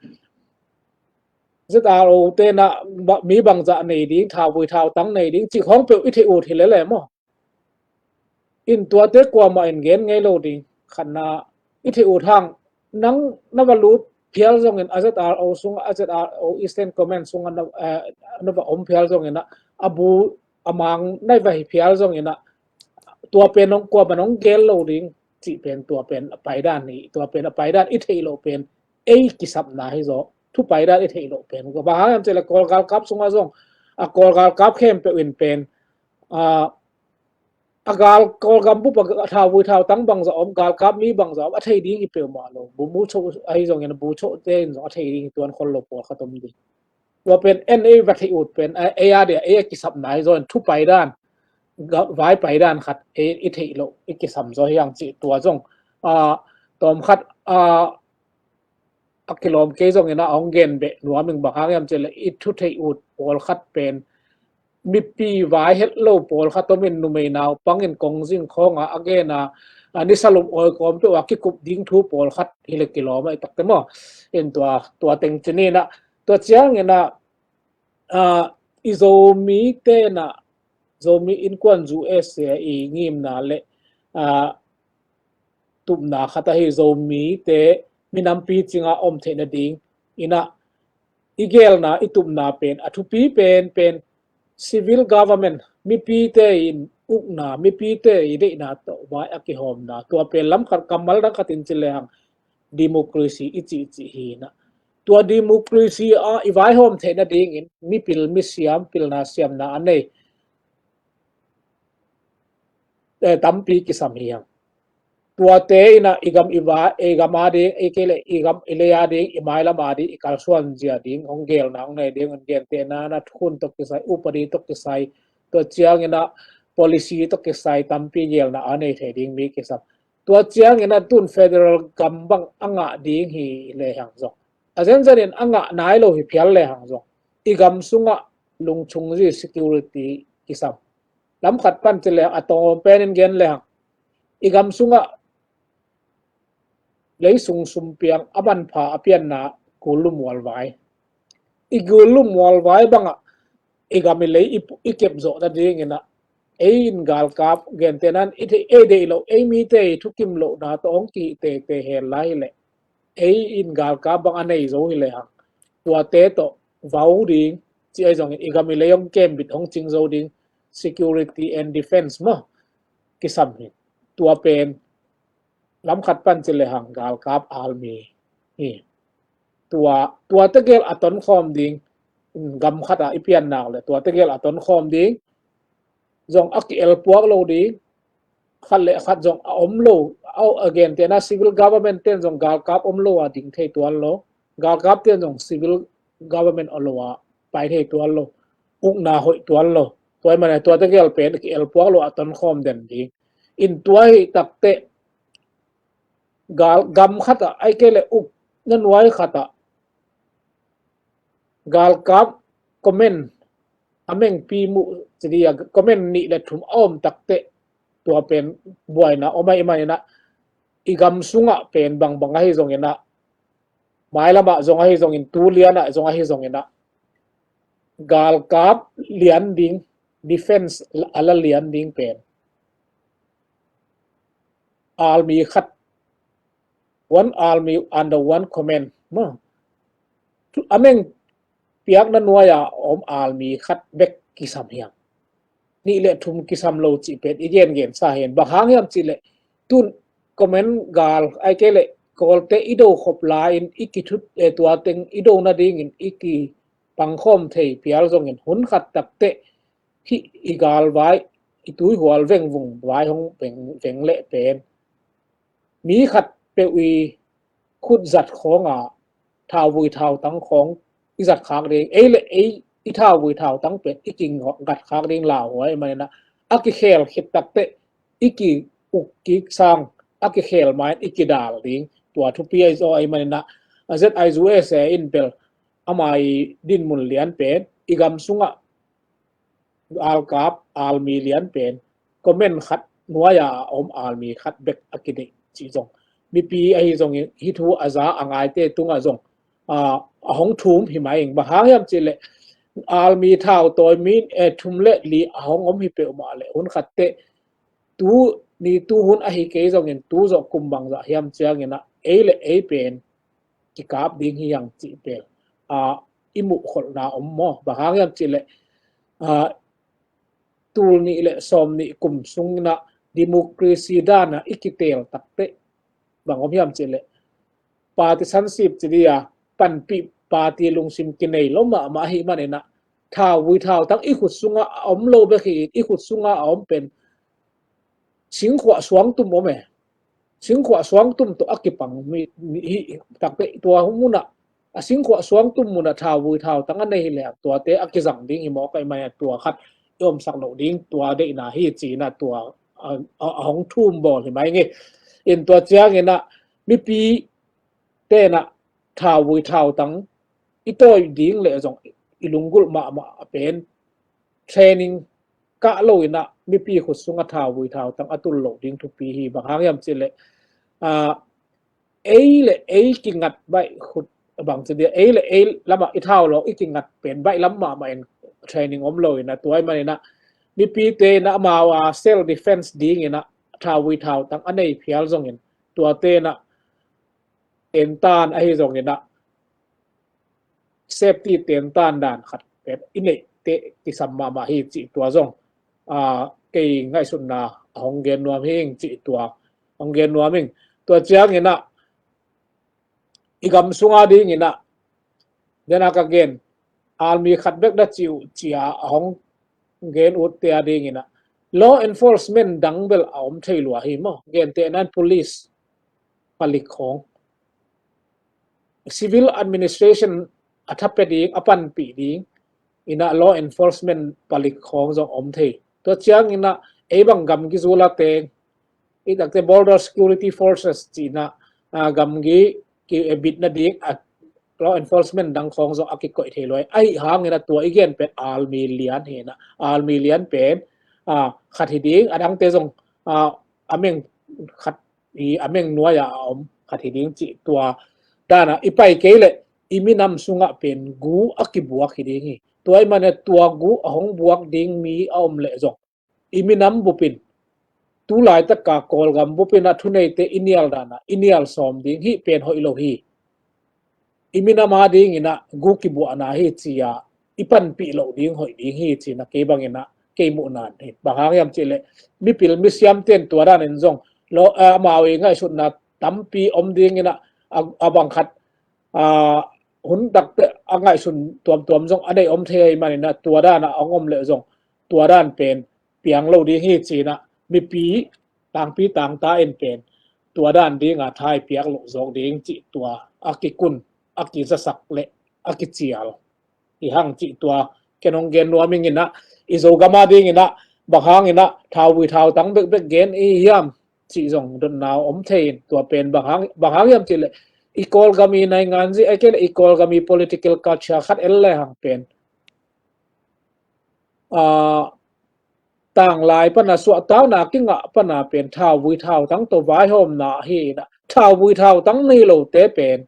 Z R O te in ah ba-, mi bangzah nei ding, thauvui thautang nei ding cih khawng peuh i theih ut hi lel e maw. In tuate kuamah in gen ngei lo ding. Khatna, i theih ut hang, nang na va lut phial zongin a Z R O sungah, a Z R O Eastern Command sungah na, eh, na va om phial zongin ah, a bu a mang na va hi phial zongin ah, tua pen nong kuamah nong gel lo ding cih pen tua pen a paidan hi, tua pen a paidan i theih loh pen ei kisapna hi zaw, thu paidan i theih loh pen. Bang hang hiam cih leh Kawl galkap sungah zong, a, Kawl galkap khempeuh in pen, a, a gal, Kawlgam bup a thauvui thautang bangzah om, galkap mi bangzah om, a thei ding hi peuhmah lo. Bu, bu choh ahi zongin, bu chohte in zong a thei ding hi tuan khol lo pawlkhat om ding. Tua pen en ei va theih ut pen, a, ei a dia, ei a kisapna hi zaw in thu paidan, ga-, vai paidan khat ei i theih loh, i kisam zaw hi hang cih tua zong, a, tawm khat, a, a kilawm kei zongin ah hong gen beh nuam ing. Bang hang hiam cih leh i thu theih ut pawlkhat pen mipi vai het lo pawlkhat om in, numei naupang in kongzing khawngah a gen a, a, nisa lum awi kawm peuh a kikup ding thu pawlkhat hi leh kilawm a i takte maw. In tua, tua teng cini in ah, tua ciangin ah, a, i Zomite in ah, Zomi Innkuan U S A i ngimna le, a, tupna khat ahi Zomite minampi cinga om theih nading in ah i gelna, i tupna pen, a thupi pen, pen civil government, mipite in ukna, mipite i deihna tawh vai a kihawmna, tua pen lam khat kammal dang khat in ci lehang democracy i cihcih hi in ah. Tua democracy a i vaihawm theih nadingin mipil, misiam, pilna siamna a nei, eh, tampi kisam hi hang. Tuate in ah i gam i va, i gam a ding, i kei le i gam i lei a ding, i mailam a ding, i kalsuan zia ding hong gelna hong nei ding, hong gentehna in ah thukhun tawh kisai, upadi tawh kisai, tua ciangin ah policy tawh kisai tampi gelna a nei thei ding mi kisam. Tua ciangin ah tun federal gam bang a ngah ding hi lehang zong, a zenzen in a ngah nai lo hi phial lehang zong, i gam sungah lungchung zi security kisam. Lam khat pan ci lehang, a tawm pen in gen lehang, i gam sungah leisung sumpiang a manpha a pianna gul lum mualvai. I gul lum mualvai bangah i gam i lei i, i kep zawh nadingin ah, ei in galkap, gentehna in i thei, ei deih loh, ei mite i thukim lohna tawh hong kihih teitei hen lai hi leh, ei in galkap bang a nei zo hi lehang, tuate tawh vau ding, ci ahi zongin i gam i lei hong kembit, hong cing zo ding, security and defense maw, kisam hi. Tua pen lam khat pan ci lehang galkap, army hi. Tua, tua tegel a tonkhawm ding, gam khat ah i pian nak leh tua tegel a tonkhawm ding zong a ki-el puak lo ding, khat le khat zong a om lo, a, a gentehna civil government ten zong galkap om lo a ding thei tuan lo, galkap ten zong civil government om lo a pai thei tuan lo, ukna hoih tuan lo. Tua ahih manin tua tegel pen ki-el puak lo a tonkhawm den ding. In tua hi takteh gal, gam khat ah, ahih kei leh ukna nuai khat ah galkap command a mengpi muh ci dih a, command nih le thum a om takteh tua pen buaina om ahih manin ah, i gam sungah pen bangbang ahi zongin ah, mailam ah zong ahi zongin, tu lian ah zong ahi zongin ah, galkap lian ding, defense a la lian ding pen army khat, one army under one command maw, a meng piakna nuai a om army khat bek kisam hi hang. Nih le thum kisam lo cih pen i gengen sa hi. Bang hang hiam cih leh tun command gal, ahih kei leh Kawlte i do khop lai-in i kithut, eh, tua teng i do nadingin i kipangkhawm thei phial zongin hun khat takteh hih i galvai, i tuihual vengvung vai hong veng, veng leh pen mi khat peuh i khut zat khawng a, thauvui thautang khawng i zat khak ding, ei le ei i thauvui thautang pen i kigat khak ding lauhuai manin ah, a kikhel khit takteh i ki-uk kik sang, a kikhel ma-in i kidal ding, tua thupi ahi zaw ahih manin ah, a Z I U S A in bel ama i dinmun lian pen i gam sungah alkap, almi lian pen comment khat nuai-a a om almi khat bek a kideih cih zong, mipi ahi zongin hih thu a za a ngaite tungah zong, a, a hong thum hi mai ing. Bang hang hiam cihleh almi thau tawi mi, eh, thum le li a hong om hi peuhmah leh hun khatteh tu ni tu hun ahi kei zongin tu zawh kum bangzah hiam cianginah ei le ei pen kikap ding hi hang cih pen, a, i muhkholhna om maw? Bang hang hiam cihleh, a, tul nih le sawm nih kum sunginah democracy dana i kitel takteh bang om hiam cihleh partisanship ci dia panpih party lungsim kinei lo mahmah ahi maninah thauvui thautang i khut sungah a om lo bek hi, i khut sungah a om pen singkhuah suangtum om e. Singkhuah suangtum tawh a kipang mi, mi hi takteh tua munah, a singkhuah suangtum munah thauvui thautang a nei hi leh tuate a kizang ding hi mawk ahi mai a tua khat i omsak loh ding tua deihna hi cinah tua a, a, a hong thum bawl hi mai ngei. In tua cianginah mipi tenah thauvui thautang i tawi ding leh zong i lunggulh mahmah a pen training kah loinah mipi khut sungah thauvui thautang a tul loh ding thupi hi. Bang hang hiam cihleh, a, ei le ei kingat baih khut bang ci dia, ei le ei lamah i thau lawk i kingat pen baih lam mahmah in training om loinah tua ahi maninah mipite inah amau a self defense dinginah thauvui thautang a nei phial zongin tuate inah tentan ahi zonginah safety tentan dan khat pen i neih teh kisam mahmah hi cih tua zong, a, kei ngaihsutna a hong gen nuam hi ing cih tua hong gen nuam ing. Tua cianginah i gam sunga dinginah dena ka gen almi khat bek da cih uh cia a hong gen utte a dinginah law enforcement dang bel a om thei lua hi maw? Gentehnan police palik khawng, civil administration a thapia ding, a panpih ding inah law enforcement palik khawng zong om thei. Tua cianginah ei bang gamgi zula teng i takte border security forces cinah, a, gamgi ki, e, bitna ding a law enforcement dang khawng zong a kikoih thei luai. Ahi hanginah tua i gen pen almi lian hinah, almi lian pen, a, khat hi ding, a dangte zong, a, a meng khat i a meng nuai-a a om khat hi ding cih tua dana i pai kei leh i minam sungah pen gu a kibuak hi ding hi. Tua i manah tua gu a hong buak ding mi a om leh zong i minam bupin tu laitaka Kawlgam bupinah thuneite i nial dana i nial sawm ding hih pen hoih lo hi. I minam a dinginah gu kibuahna hi cia i panpih loh ding hoih ding hi cinah kei banginah kei muhna hi. Bang hang hiam cihleh mipil misiamten tua danin zong lo, a, amau i ngaihsutna tampi om dinginah a, a bang khat, a, hun takte a ngaihsun tuamtuam zong a nei om thei ahi maninah tua danah a hong om leh zong tua dan pen piang lo ding hi cinah mipi tangpi tangta in pen tua dan dinga thai piak loh zawk ding cih tua a kikun, a kizasak le a kicial hi hang cih tua ken hong gen nuam inginah i Zogama dinginah bang hanginah thauvui thautang bekbek gen i hiam cih zong dotna om thei in tua pen bang hang, bang hang hiam cihleh i Kawlgam i nainganzi ai kei leh i Kawlgam i political culture khat el le hang pen, a, tanglai pana suahtakna kingah pana pen thauvui thautang tawh vaihawmna hi inah thauvui thautang nei lote pen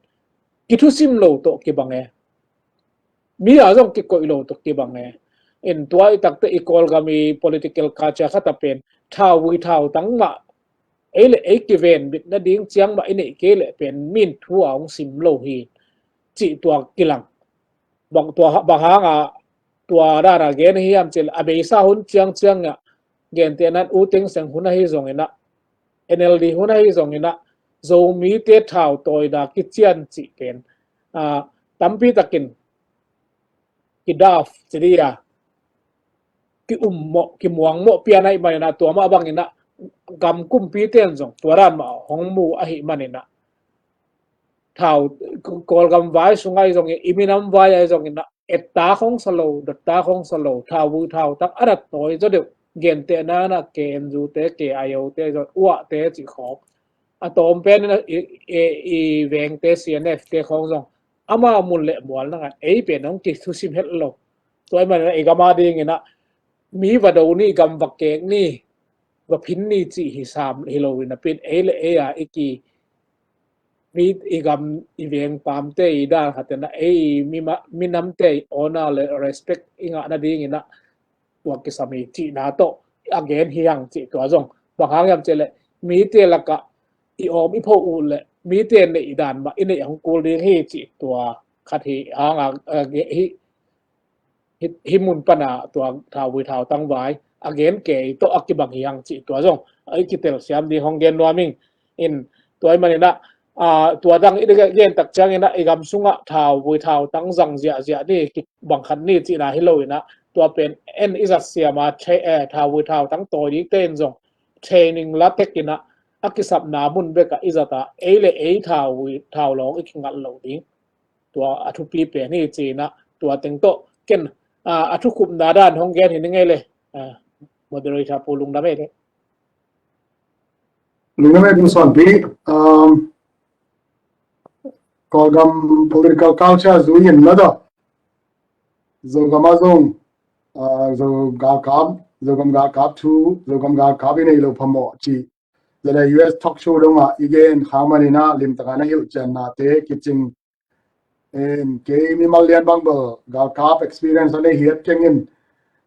kithusim lo tawh kibang e. Mi a zong kikoih lo tawh kibang e. In tua i takte i Kawlgam i political culture khata pen thauvui thautang mah ei le ei kivenbit nading ciang mah i neih kei leh pen min thu a hong sim lo hi cih tua kilang. Bang tua, bang hanga tua dana gen hiam cihleh a beisa hun ciangciangah gentehnan U Thein Sein hun ahi zonginah N L D hun ahi zonginah Zomite thautawina kician cih pen, a, tampi takin kidaf ci dia kiummawh kimuangmawh pian ahi maninah tua mah banginah gam kumpite in zong tua dan mah hong mu ahi maninah thau Kawlgam vai sung ahi zongin i minam vai ahi zonginah ettak hong sa lo, dottak hong sa lo, thauvui thautang a dat tawi zaw deuh gentehna inah K N U te, K I O te zong uahte cih khawng a tawm pen inah i, i, i vengte C N F te khawng zong amau mun le mual nangan ei pen hong kithusim het lo. Tua ahih manin ah i gam a dingin ah mi va do ni, gam va kek ni, va phin ni cih hi sam hi lo in a pin, ei le ei a i ki, mi, i gam, i veng pamte i dan khat in ah ei mi ma-, minamte i honor le respect i ngah nadingin ah tua kisam hi cihna tawh a gen hi hang cih tua zong. Bang hang hiam cih leh mite lakah i awm i pho uh leh mite neih dan mah i neih hong kul ding hi cih tua khat hi hang a, a, hi, hi, hi mun pana tua thauvui thautang vai a gen kei tawh a kibang hi hang cih tua zong a i kitel siam ding hong gen nuam ing. In tua ahih manin ah, a, tua dang i gen tak ciangin ah i gam sungah thauvui thautang zang ziahziah ni, kibang khat ni cihna hi lo in ah tua pen en i zat siam a, the-, eh, thauvui thautang tawi dikte in zong training la tek in ah a kisapna mun bekah i zat a, ei le ei thauvui thaulawng i kingalh loh ding. Tua a thupi pen hi ci in ah tua teng tawh ken, a, a thukhupna dan hong gen hi ning ei le, a, moderator Pu Lungdam ei le. Lungdam ei Pu Suanpi, um, Kawlgam political culture zui in na daw. Zogam a zong, a, Zo galkap, Zogam galkap thu, Zogam galkap i nei lo phamawh cih. Zada U S talk show dongah i gen khang manin ah limtaka na hilh ciannate kicing. En, kei mimal lian bang bel galkap experience a nei hiat keng in.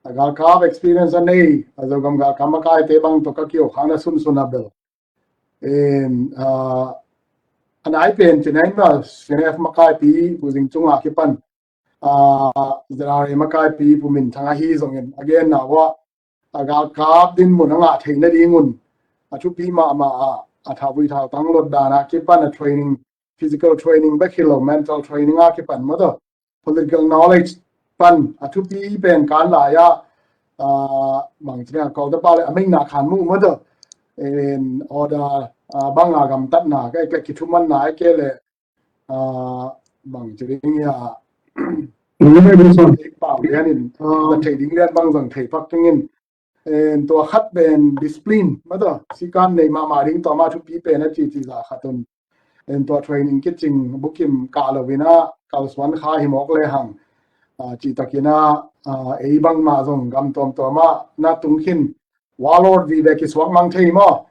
A galkap experience a nei, a Zogam galkap makaite bang tawh ka kio khang na sunsun a bel. En, a, a nai pen ci nai ma C N F makaipi Pu Zing Cung a kipan, a, Z R A makaipi Pu Min Thang ahi zongin a genna uah, a galkap dinmun a ngah theih nadingun a thupi mahmah a, a thauvui thautang lot dan a kipan a training, physical training bek hi lo, mental training a kipan maw taw, political knowledge pan a thupi pen kan lai a, a, bang ci ding a, Kawlte pau le a meina khan mu maw taw, en, order, a, bang a gamtatna, ka, ka kithumanna, a ke le, a, bang ci ding a, pau lian in, a, thei ding lian bang zang thei pak keng in, en, tua khat pen discipline maw taw, sikan nei mahmah ding tua mah thupi pen a ci ci za khat un. En, tua training kicing bukim kah lo in ah kalsuan kha hi mawk le hang, a, cih takin ah, a, ei bangmah zong gam tuamtuam ah na tung khin warlord vive kisuak mang thei maw.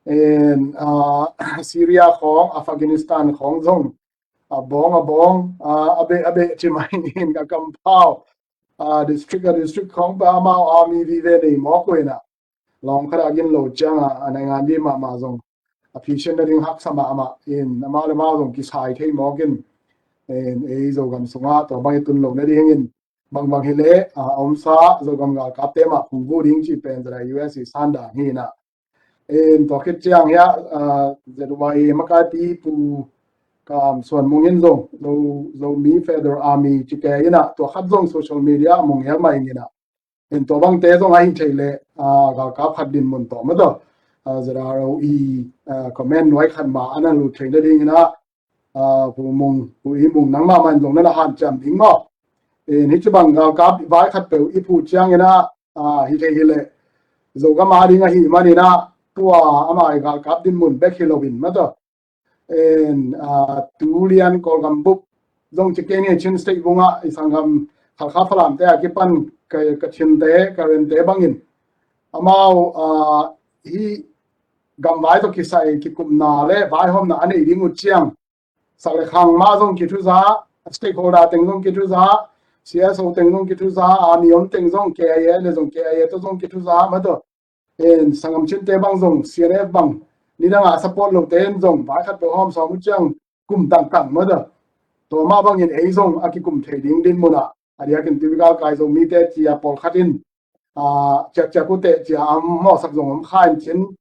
En, a, Syria khawng, Afghanistan khawng zong a bawng a bawng, a, a beh a beh ci mai in a kampau, a, district a district khawng pa amau army vive nei mawk uh in ah, lawng khat a gin lo ciang a, a naingan dih mahmah zong a phisian nading haksa mahmah in amau le amau zong kisai thei mawk in, en, ei Zogam sungah tua bang i tun lo nadingin bangbang hi leh, a, a omsa Zogam galkapte mah phungvuh ding cih pen zada U S i sandan hi in ah. En, tua khit ciang hiah, a, Z Y A makaipi Pu Kam Suan Mung in zong, Zo, Zomi Federal Army ci ke in ah, tua khat zong social media a mung hial mah in ah. En, tua bangte zong ahi thei leh, a, galkap khat dinmun tawh maw taw, a, Z R O i, a, command nuai khat mah a na lut thei nadingin ah, a, Pu Mung, Pu I Mung nangmah mah in zong na na hanciam ding maw. En, hih ci bang galkap vai khat peuh i phu ciangin ah, a, hi thei hi leh Zogam a ding ahi manin ah tua ama i galkap dinmun bek hi lo in maw taw. En, a, tu lian Kawlgam bup zong ci kei ni, Chin State vungah i sanggam Khalkha Falamte a kipan ka, Kachinte, Karente bangin amau, a, hih gamvai tawh kisai kikupna le vaihawmna a nei ding uh ciang, sak le khang mah zong kithuza, stakeholder teng zong kithuza, C S O teng zong kithuza, a mi om teng zong K I A le zong K I A tawh zong kithuza maw taw. En, sanggam Chinte bang zong C N F bang nidang a support lote in zong vai khat peuh hawm sawm uh ciang kum tangtang maw taw. Tua mah bangin ei zong a kikum thei ding dinmun ah a diakin Tuipi galkai Zomite ci a pawlkhat in, a, ciakciak uh teh ci a am mawhsak zong om kha in cin.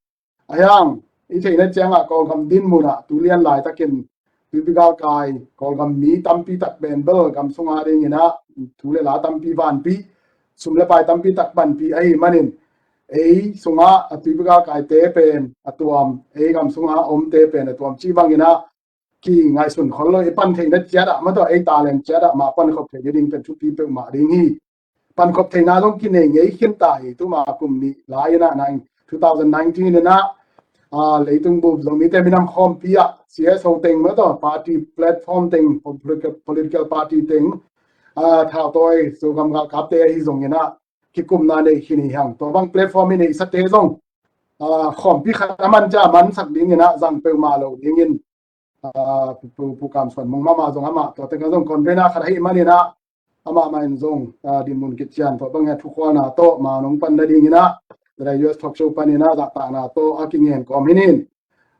A hiang i theihna ciangah Kawlgam dinmun ah tu lian laitakin Tuipi galkai Kawlgam mi tampi tak pen bel gam sunga dingin ah thu le la tampi vanpi, sum le pai tampi tak panpi ahi manin ei sungah a Tuipi galkaite pen a tuam, ei gam sunga omte pen a tuam cih bangin ah kingaihsun khol lo, i pan theihna ciat ah maw taw, ei talent ciat ah mah pankhop thei ding pen thupi peuhmah ding hi. Pankhop theihna zong kinei ngei khin ta hi. Tuma kum nih lai in ah nine, two thousand nineteen in ah, a, leitung bup Zomite minam khawmpi ah C S O teng maw taw, party platform teng, political, political party teng, ah, thautawi Zogam galkapte ahi zongin ah kikumna nei khin hi hang. Tua bang platform i neihsate zong, ah, khawmpi khat a man cia mansak dingin ah zang peuhmah lo dingin, ah, Pu, Pu Kam Suan Mung mahmah zong amah tua teng zong convener khat ahih manin ah amah mah in zong, ah, dinmun kician tua bang hi a thukhualna tawh ma nong pan nadingin ah, The U S Talk Show panin ah zahtakna tawh a kingen kawm hi nin.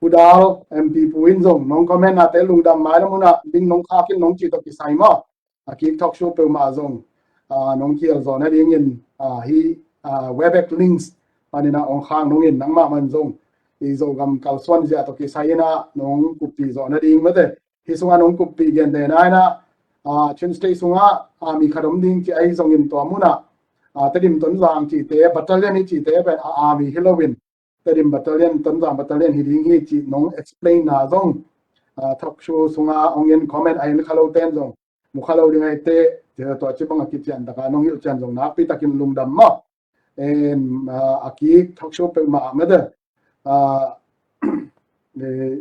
Pu Dal M P Pu in zong nong comment nate lungdam, mailam hun ah ding nong khak in nong cih tawh kisai maw, a kik talk show peuhmah zong, ah, nong kial zawh nadingin, ah, hih, ah, Webex links panin ah ong khak nong in nangmah mah in zong i Zogam kalsuan zia tawh kisai in ah nong kuppih zawh nading mate. Hih sungah nong kuppih gentehna in ah, ah, Chin State sungah, ah, mi khat om ding ci ahi zongin tua mun ah, ah, Tedim Tonzang cihte, battalion i cihte pen a army hi loin Tedim battalion, Tonzang battalion hi ding hi cih nong explain na zong, ah, talk show sungah ong en comment a en kha lo ten zong mu kha lo ding ahi teh, tua ci bang a kician taka nong hilh cian zong nakpi takin lungdam maw. En, ah, a kik talk show peuhmah mate, ah, eh,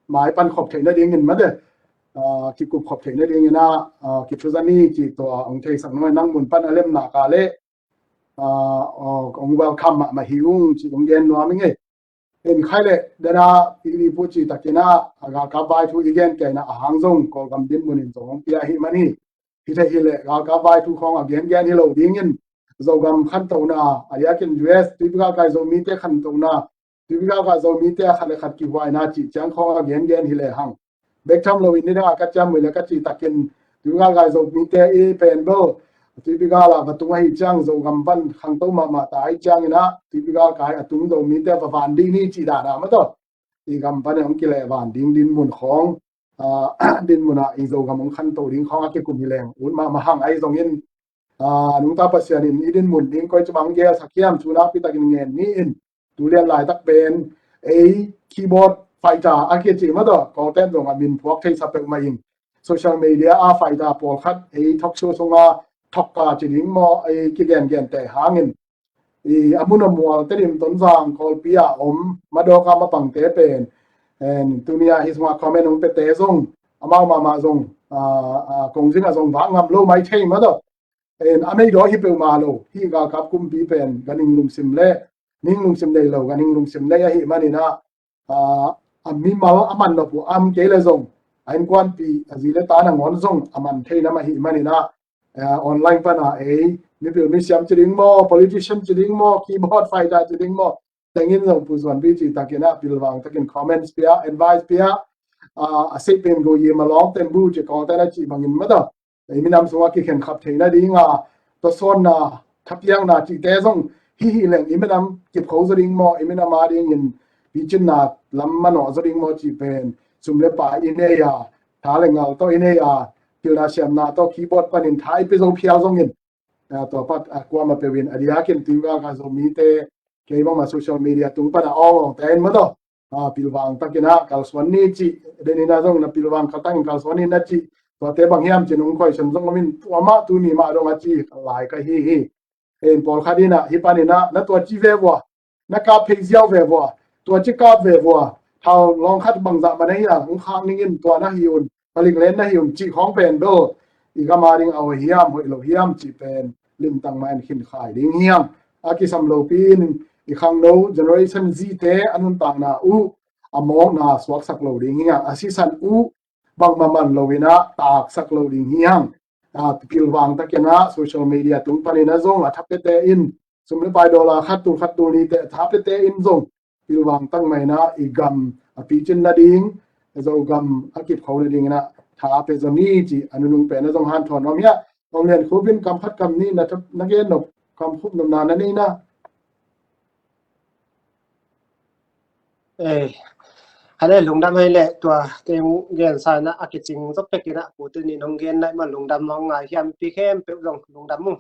mai pan khop theih nadingin mate, ah, kikup khop theih nadingin ah, ah, kithuza ni cih tua ong theisak nong, nang mun pan a lemna ka leh, ah, ong welcome mahmah hi ung cih ong gen nuam ing ei. En khai leh dena i, i pu cih takin ah, a galkap vai thu i gen kei na a hang zong Kawlgam dinmun in zong ong pia hi man hi. Hi thei hi leh galkap vai thu khawng a gengen hi lo dingin Zogam khantona, a diakin U S Tuipi galkai Zomite khantona, Tuipi galkai Zomite a khat le khat kihuaina cih ciang khawng a gengen hi lehang bek tham loin nidang a ka ciamnuih le ka cih takin Tuipi galkai Zomite i pen bel Tuipi gal ah va tung ahi ciang Zogam pan khangto mahmah ta ahi ciangin ah Tuipi galkai a tung Zomite va van ding ni cih dan ah mah tawh i gam pan hong kileh van ding dinmun khawng, ah, dinmun ah i Zogam hong khanto ding khawng a kikum hi leng ut mahmah hang ahi zongin, ah, nungta Pasian in i dinmun ding koi ci bang gelsak hiam, thu nakpi takin ngen ni in. Tu lian laitak pen ei keyboard fighter a kici mah tawh, Kawlten zong a min phuak thei sa peuhmah ing. Social media a fighter pawlkhat ei talk show sunga thokka ci ding maw, ei kigengen te hangin i a mun a mual Tedim Tonzang Kawlpi a om madawk a mapangte pen, en, tuni a hih sunga comment hong pete zong amau mahmah zong, ah, ah, kong zing a zong vak ngam lo mai thei mah tawh. En, a meidaw hi peuhmah lo, hih galkap kumpi pen ganhing lungsim le, ning lungsim nei lo, ganhing lungsim nei ahih manin ah, ah, a mimal a man nop uh a om kei le zong, a innkuanpih, a zi le ta nangawn zong a man thei nam ahih manin ah, ah, online pan ah ei mipil misiam ci ding maw, politician ci ding maw, keyboard fighter ci ding maw, tengin zong Pu Suanpi cih takin ah pilvang takin comments pia, advice pia, ah, a sei pen go yim a lawm ten bu ci Kawlten a cih bangin mah tawh, ei minam sungah kikhen khap theihna ding a, tawsawnna, thapiakna cihte zong hi hi leng i minam kipkho zaw ding maw, i minam a dingin picinna lam manawh zaw ding maw cih pen sum le pai i nei a, tha le ngal tawh i nei a, pilna siamna tawh keyboard panin tha i pia zo phial zongin, ah, tua pat, ah, kuamah peuhin a diakin Tuipi galkai Zomite kei bangmah social media tung pan a awng awng te in mah tawh, ah, pilvang takin ah kalsuan ni cih, den in ah zong na pilvang kal takin kalsuan ni na cih, tuate bang hiam cih nong question zong om in, tua mah tuni mah dong a ci lai ka hi hi. En, pawlkhat in ah hih panin ah na tua ci ve vua, na kap phei ziau ve vua, tua ci kap ve vua, thau lawng khat bangzah man ahi a hong khak ning in, tua na hi un, palik len na hi un cih khawng pen bel i gam a ding a hoih hiam, hoih lo hiam cih pen limtak mah in khin khai ding hi hang. A kisam lopi in i khangno Generation Z te a nuntakna uh a mawkna suaksak lo ding hi hang. A sisan uh bangmah man lo in ah taksak lo ding hi hang. Ah, pilvang takin ah social media tung panin ah zong a tha piate in, sum le pai dollar khat tul khat tul nite a tha piate in zong pilvang tak mah in ah i gam a picin nading Zogam a kipkho nading in ah tha pia zaw ni cih a nunung pen ah zong hanthawn nuam hi a. Ong Lian Khup in kam khat kam nih na gen nop, kam khup nopna na nei na. Eh, hale lungdam hei le tua kei gensa na a kicing zop pek in ah pu tuni nong gen nai ma lungdam hong ngai hiam pi khempeuh zong lungdam mu.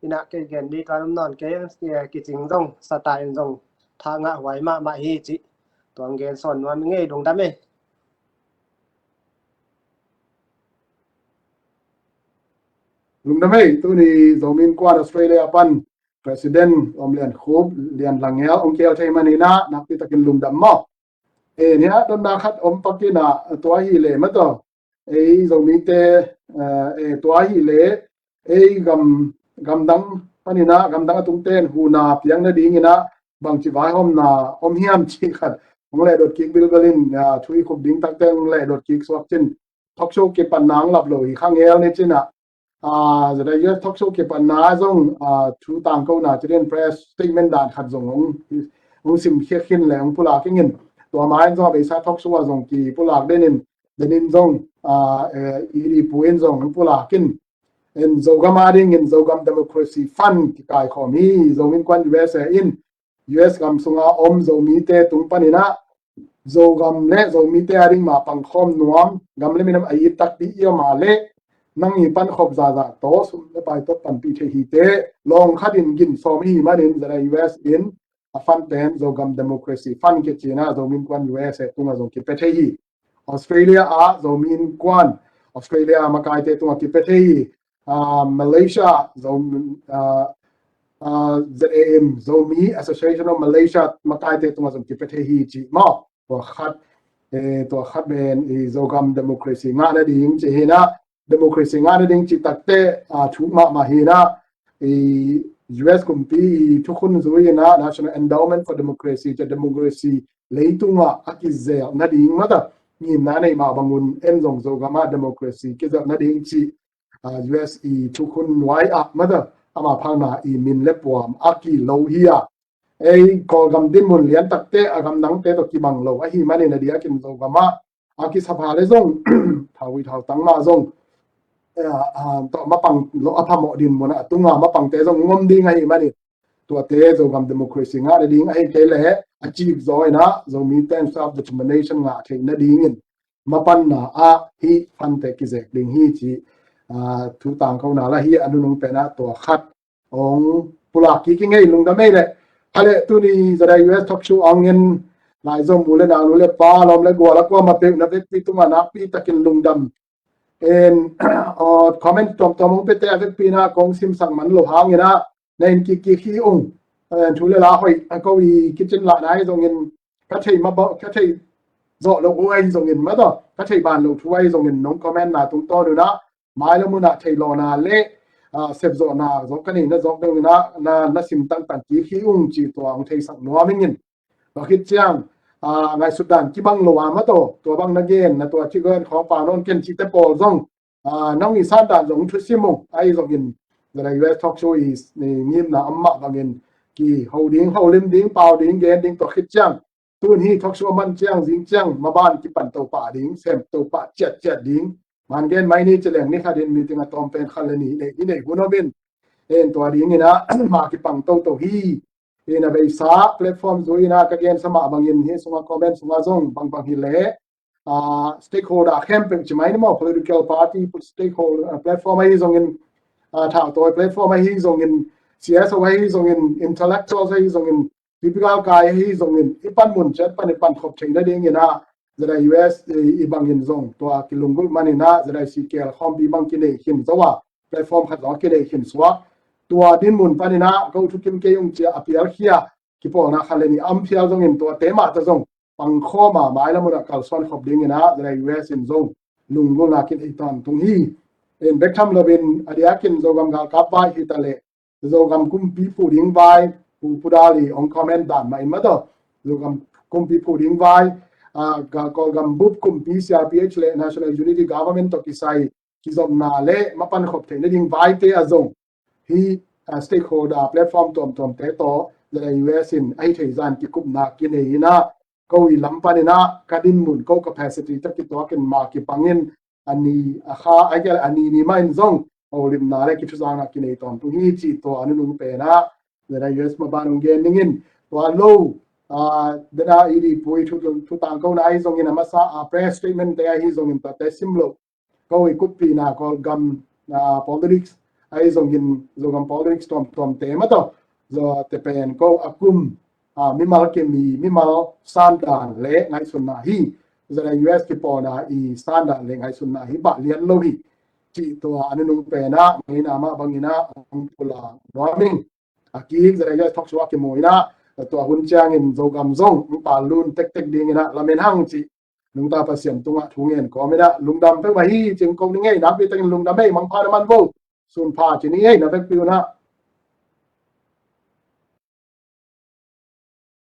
In ah kei gen di tua nom nawn kei, eh, kicing zong sata in zong tha ngah huai mahmah hi cih tua hong gen sawn nuam ing ei, lungdam ei. Lungdam ei, tuni Zomi Innkuan Australia pan President Om Lian Khup, Lian Langel, ong kel thei manin ah nakpi takin lungdam maw. Eh, nia donna khat om pakin ah tua hi le mah tawh. Ei Zomite, eh, eh, tua hi le ei gam, gamdang panin ah, gamdang a tungte in huhna piak nadingin ah bangci vaihawmna om hiam cih khat hong lehdot kik bilbel in, ah, thu i khup ding takte hong lehdot kik suak cin, talk show kipatna hong lap lo hi kha ngel ni cin ah, ah, ZIUS talk show kipatna zong, ah, thu tangkona ci ding, press statement dan khat zong hong, hong simkhiat khin le hong pulak ing in, tua ma in zong a beisa talk show ah zong kipulak den in, den in zong, ah, eh, i, i pu in zong hong pulak in, in Zogam a dingin Zogam Democracy Fund kikaikhawm hi. Zomi Innkuan U S A in U S gam sunga om Zomite tung panin ah Zogam le Zomite a ding mah pangkhawm nuam, gam le minam a it takpi i om a leh nang i pankhop zahzah tawh sum le pai tawh panpih thei hi teh, lawng khat in gin sawm i hih manin ZIUS in a fund pen Zogam Democracy Fund kici in ah Zomi Innkuan U S A tungah zong kipia thei hi. Australia ah Zomi Innkuan, Australia makaite tungah kipia thei hi. Ah, Malaysia, Zo-, ah, ah, Z A M, Zomi Association of Malaysia makaite tungah zong kipia thei hi ci maw. Tua khat, eh, tua khat pen i Zogam Democracy ngah nading ci hi in ah, democracy ngah nading cih takte, ah, thuk mahmah hi in ah, i U S kumpi i thukhun zui in ah National Endowment for Democracy, ci democracy leitungah a kizelh nading mata ngimna nei mah bangun en zong Zogam ah democracy kizelh nading cih, ah, U S i thukhun nuai ah mata ama phalna i min le puam a kilo hi a, ei Kawlgam dinmun lian takte a gamdangte tawh kibang lo ahi manin a diakin Zogam ah a kisapha le zong, thau i thau tang mah zong, eh, ah, tawh mapang lo a phamawh dinmun ah a tunga mapangte zong ngom ding ahi manin, tuate Zogam democracy ngah nading ahi kei leh a cik zaw in ah Zomite in self determination ngah theih nadingin mapanna ah hih fund te kizek ding hi ci, ah, thu tangkona la hi. A nunung pen ah tua khat hong pulak kik i ngei, lungdam ei leh. A leh tuni ZIUS talk show hong en lai Zomi u le nau, nu le pa, lawm le gual a kuamah peuh na vekpi tungah nakpi takin lungdam. En, aw, comment tuamtuam hong piate a vekpi in ah kong simsak man lo hangin ah na en kikkik hi ung. En, thu le la hoih a ko i kitchen lahna ahi zongin, ka thei mabawh, ka thei zawh loh uh ahi zongin mataw, ka thei ban loh thu ahi zongin nong comment na tungtawn un ah mailam un ah theilawhna le, ah, sepzawhna zawk ka neihna zawk dongin ah na, na sim tangtang kik hi ung cih tua hong theisak nuam ing in. Tua khit ciang, ah, ngaihsut dan kibang lo a mataw, tua bang na gen na tua ci gen khawng pau nawn ken cihte pawl zong, ah, nong i san dan zong thusim ung. Ahi zongin ZIUS talk show i, i ngimna om mah bangin kiho ding, holim ding, pau ding, gen ding, tua khit ciang tun hi talk show man ciang, zing ciang maban kipan to pah ding, sem to pah ciatciat ding. Man gen mai ni ci leng ni khat in meeting a tawm pen khat le nih nei, i neih hun om in. En, tua dingin ah ma kipang toto hi. En, a beisa platform zui in ah ka gensa mah bangin hih sunga comment sunga zong bangbang hi leh, ah, stakeholder khempeuh ci mai ni maw, political party, stakeholder, ah, platform ahi zongin, ah, thautawi platform ahi zongin, C S O ahi zongin, intellectuals ahi zongin, typical kai ahi zongin, i panmun ciat pan i pankhop theih nadingin ah ZIUS i, i bangin zong tua kilunggulh manin ah Z I C K L khawmpi bang kinei khin zo a, platform khat zong a kinei khin suak. Tua dinmun panin ah ko thukim kei ung ci a a pialkhia kipawlna khat le nih a om phial zongin tuate mah tawh zong pangkhawm a mailam un ah kalsuan khop dingin ah ZIUS in zong lunggulhna kinei tawntung hi. En, bek tham loin a diakin Zogam galkap vai hi ta leh Zogam kumpi phu ding vai, Pu, Pu Dal i hong comment dan mah in mataw, Zogam kumpi phu ding vai, ah, ga, Kawlgam bup kumpi C R P H le National Unity Government tawh kisai kizopna le mapan khop theih nading vaite ah zong hih, ah, stakeholder platform tuamtuamte tawh ZIUS in ahi thei zan kikupna kinei in ah, ko i lam panin ah ka dinmun, ko capacity tawh kituakin ma kipangin a ni a kha, a kha a ni ni mah in zong holimna le kithuzakna kinei tawntung hi cih tua a nunung pen ah ZIUS maban hong gen ning in. Tua lo, ah, dena i dipui thu, thu tangkona ahi zongin, a masa a press statement te ahi zongin, tuate sim lo, ko i kuppihna Kawlgam, ah, politics ahi zongin, Zogam politics tuamtuamte mataw, zawte pen ko a kum, ah, mimal kimi, mimal sandan le ngaihsunna hi. ZIUS kipawlna i sandan le ngaihsunna hi bah lian lo hi cih tua a nunung pen ah, ngeina mah bangin ah hong pulak nuam ing. A kik ZIUS talk show a kimu in ah, tua hun ciangin Zogam zong hong pallun tektek dingin ah lamen hang cih nungta Pasian tungah thu ngen kawmin ah lungdam peuhmah hi cih kong ning ei. Nakpi takin lungdam ei, mangpha na man vo. Sunpha ci ni ei, na vekpi un ah.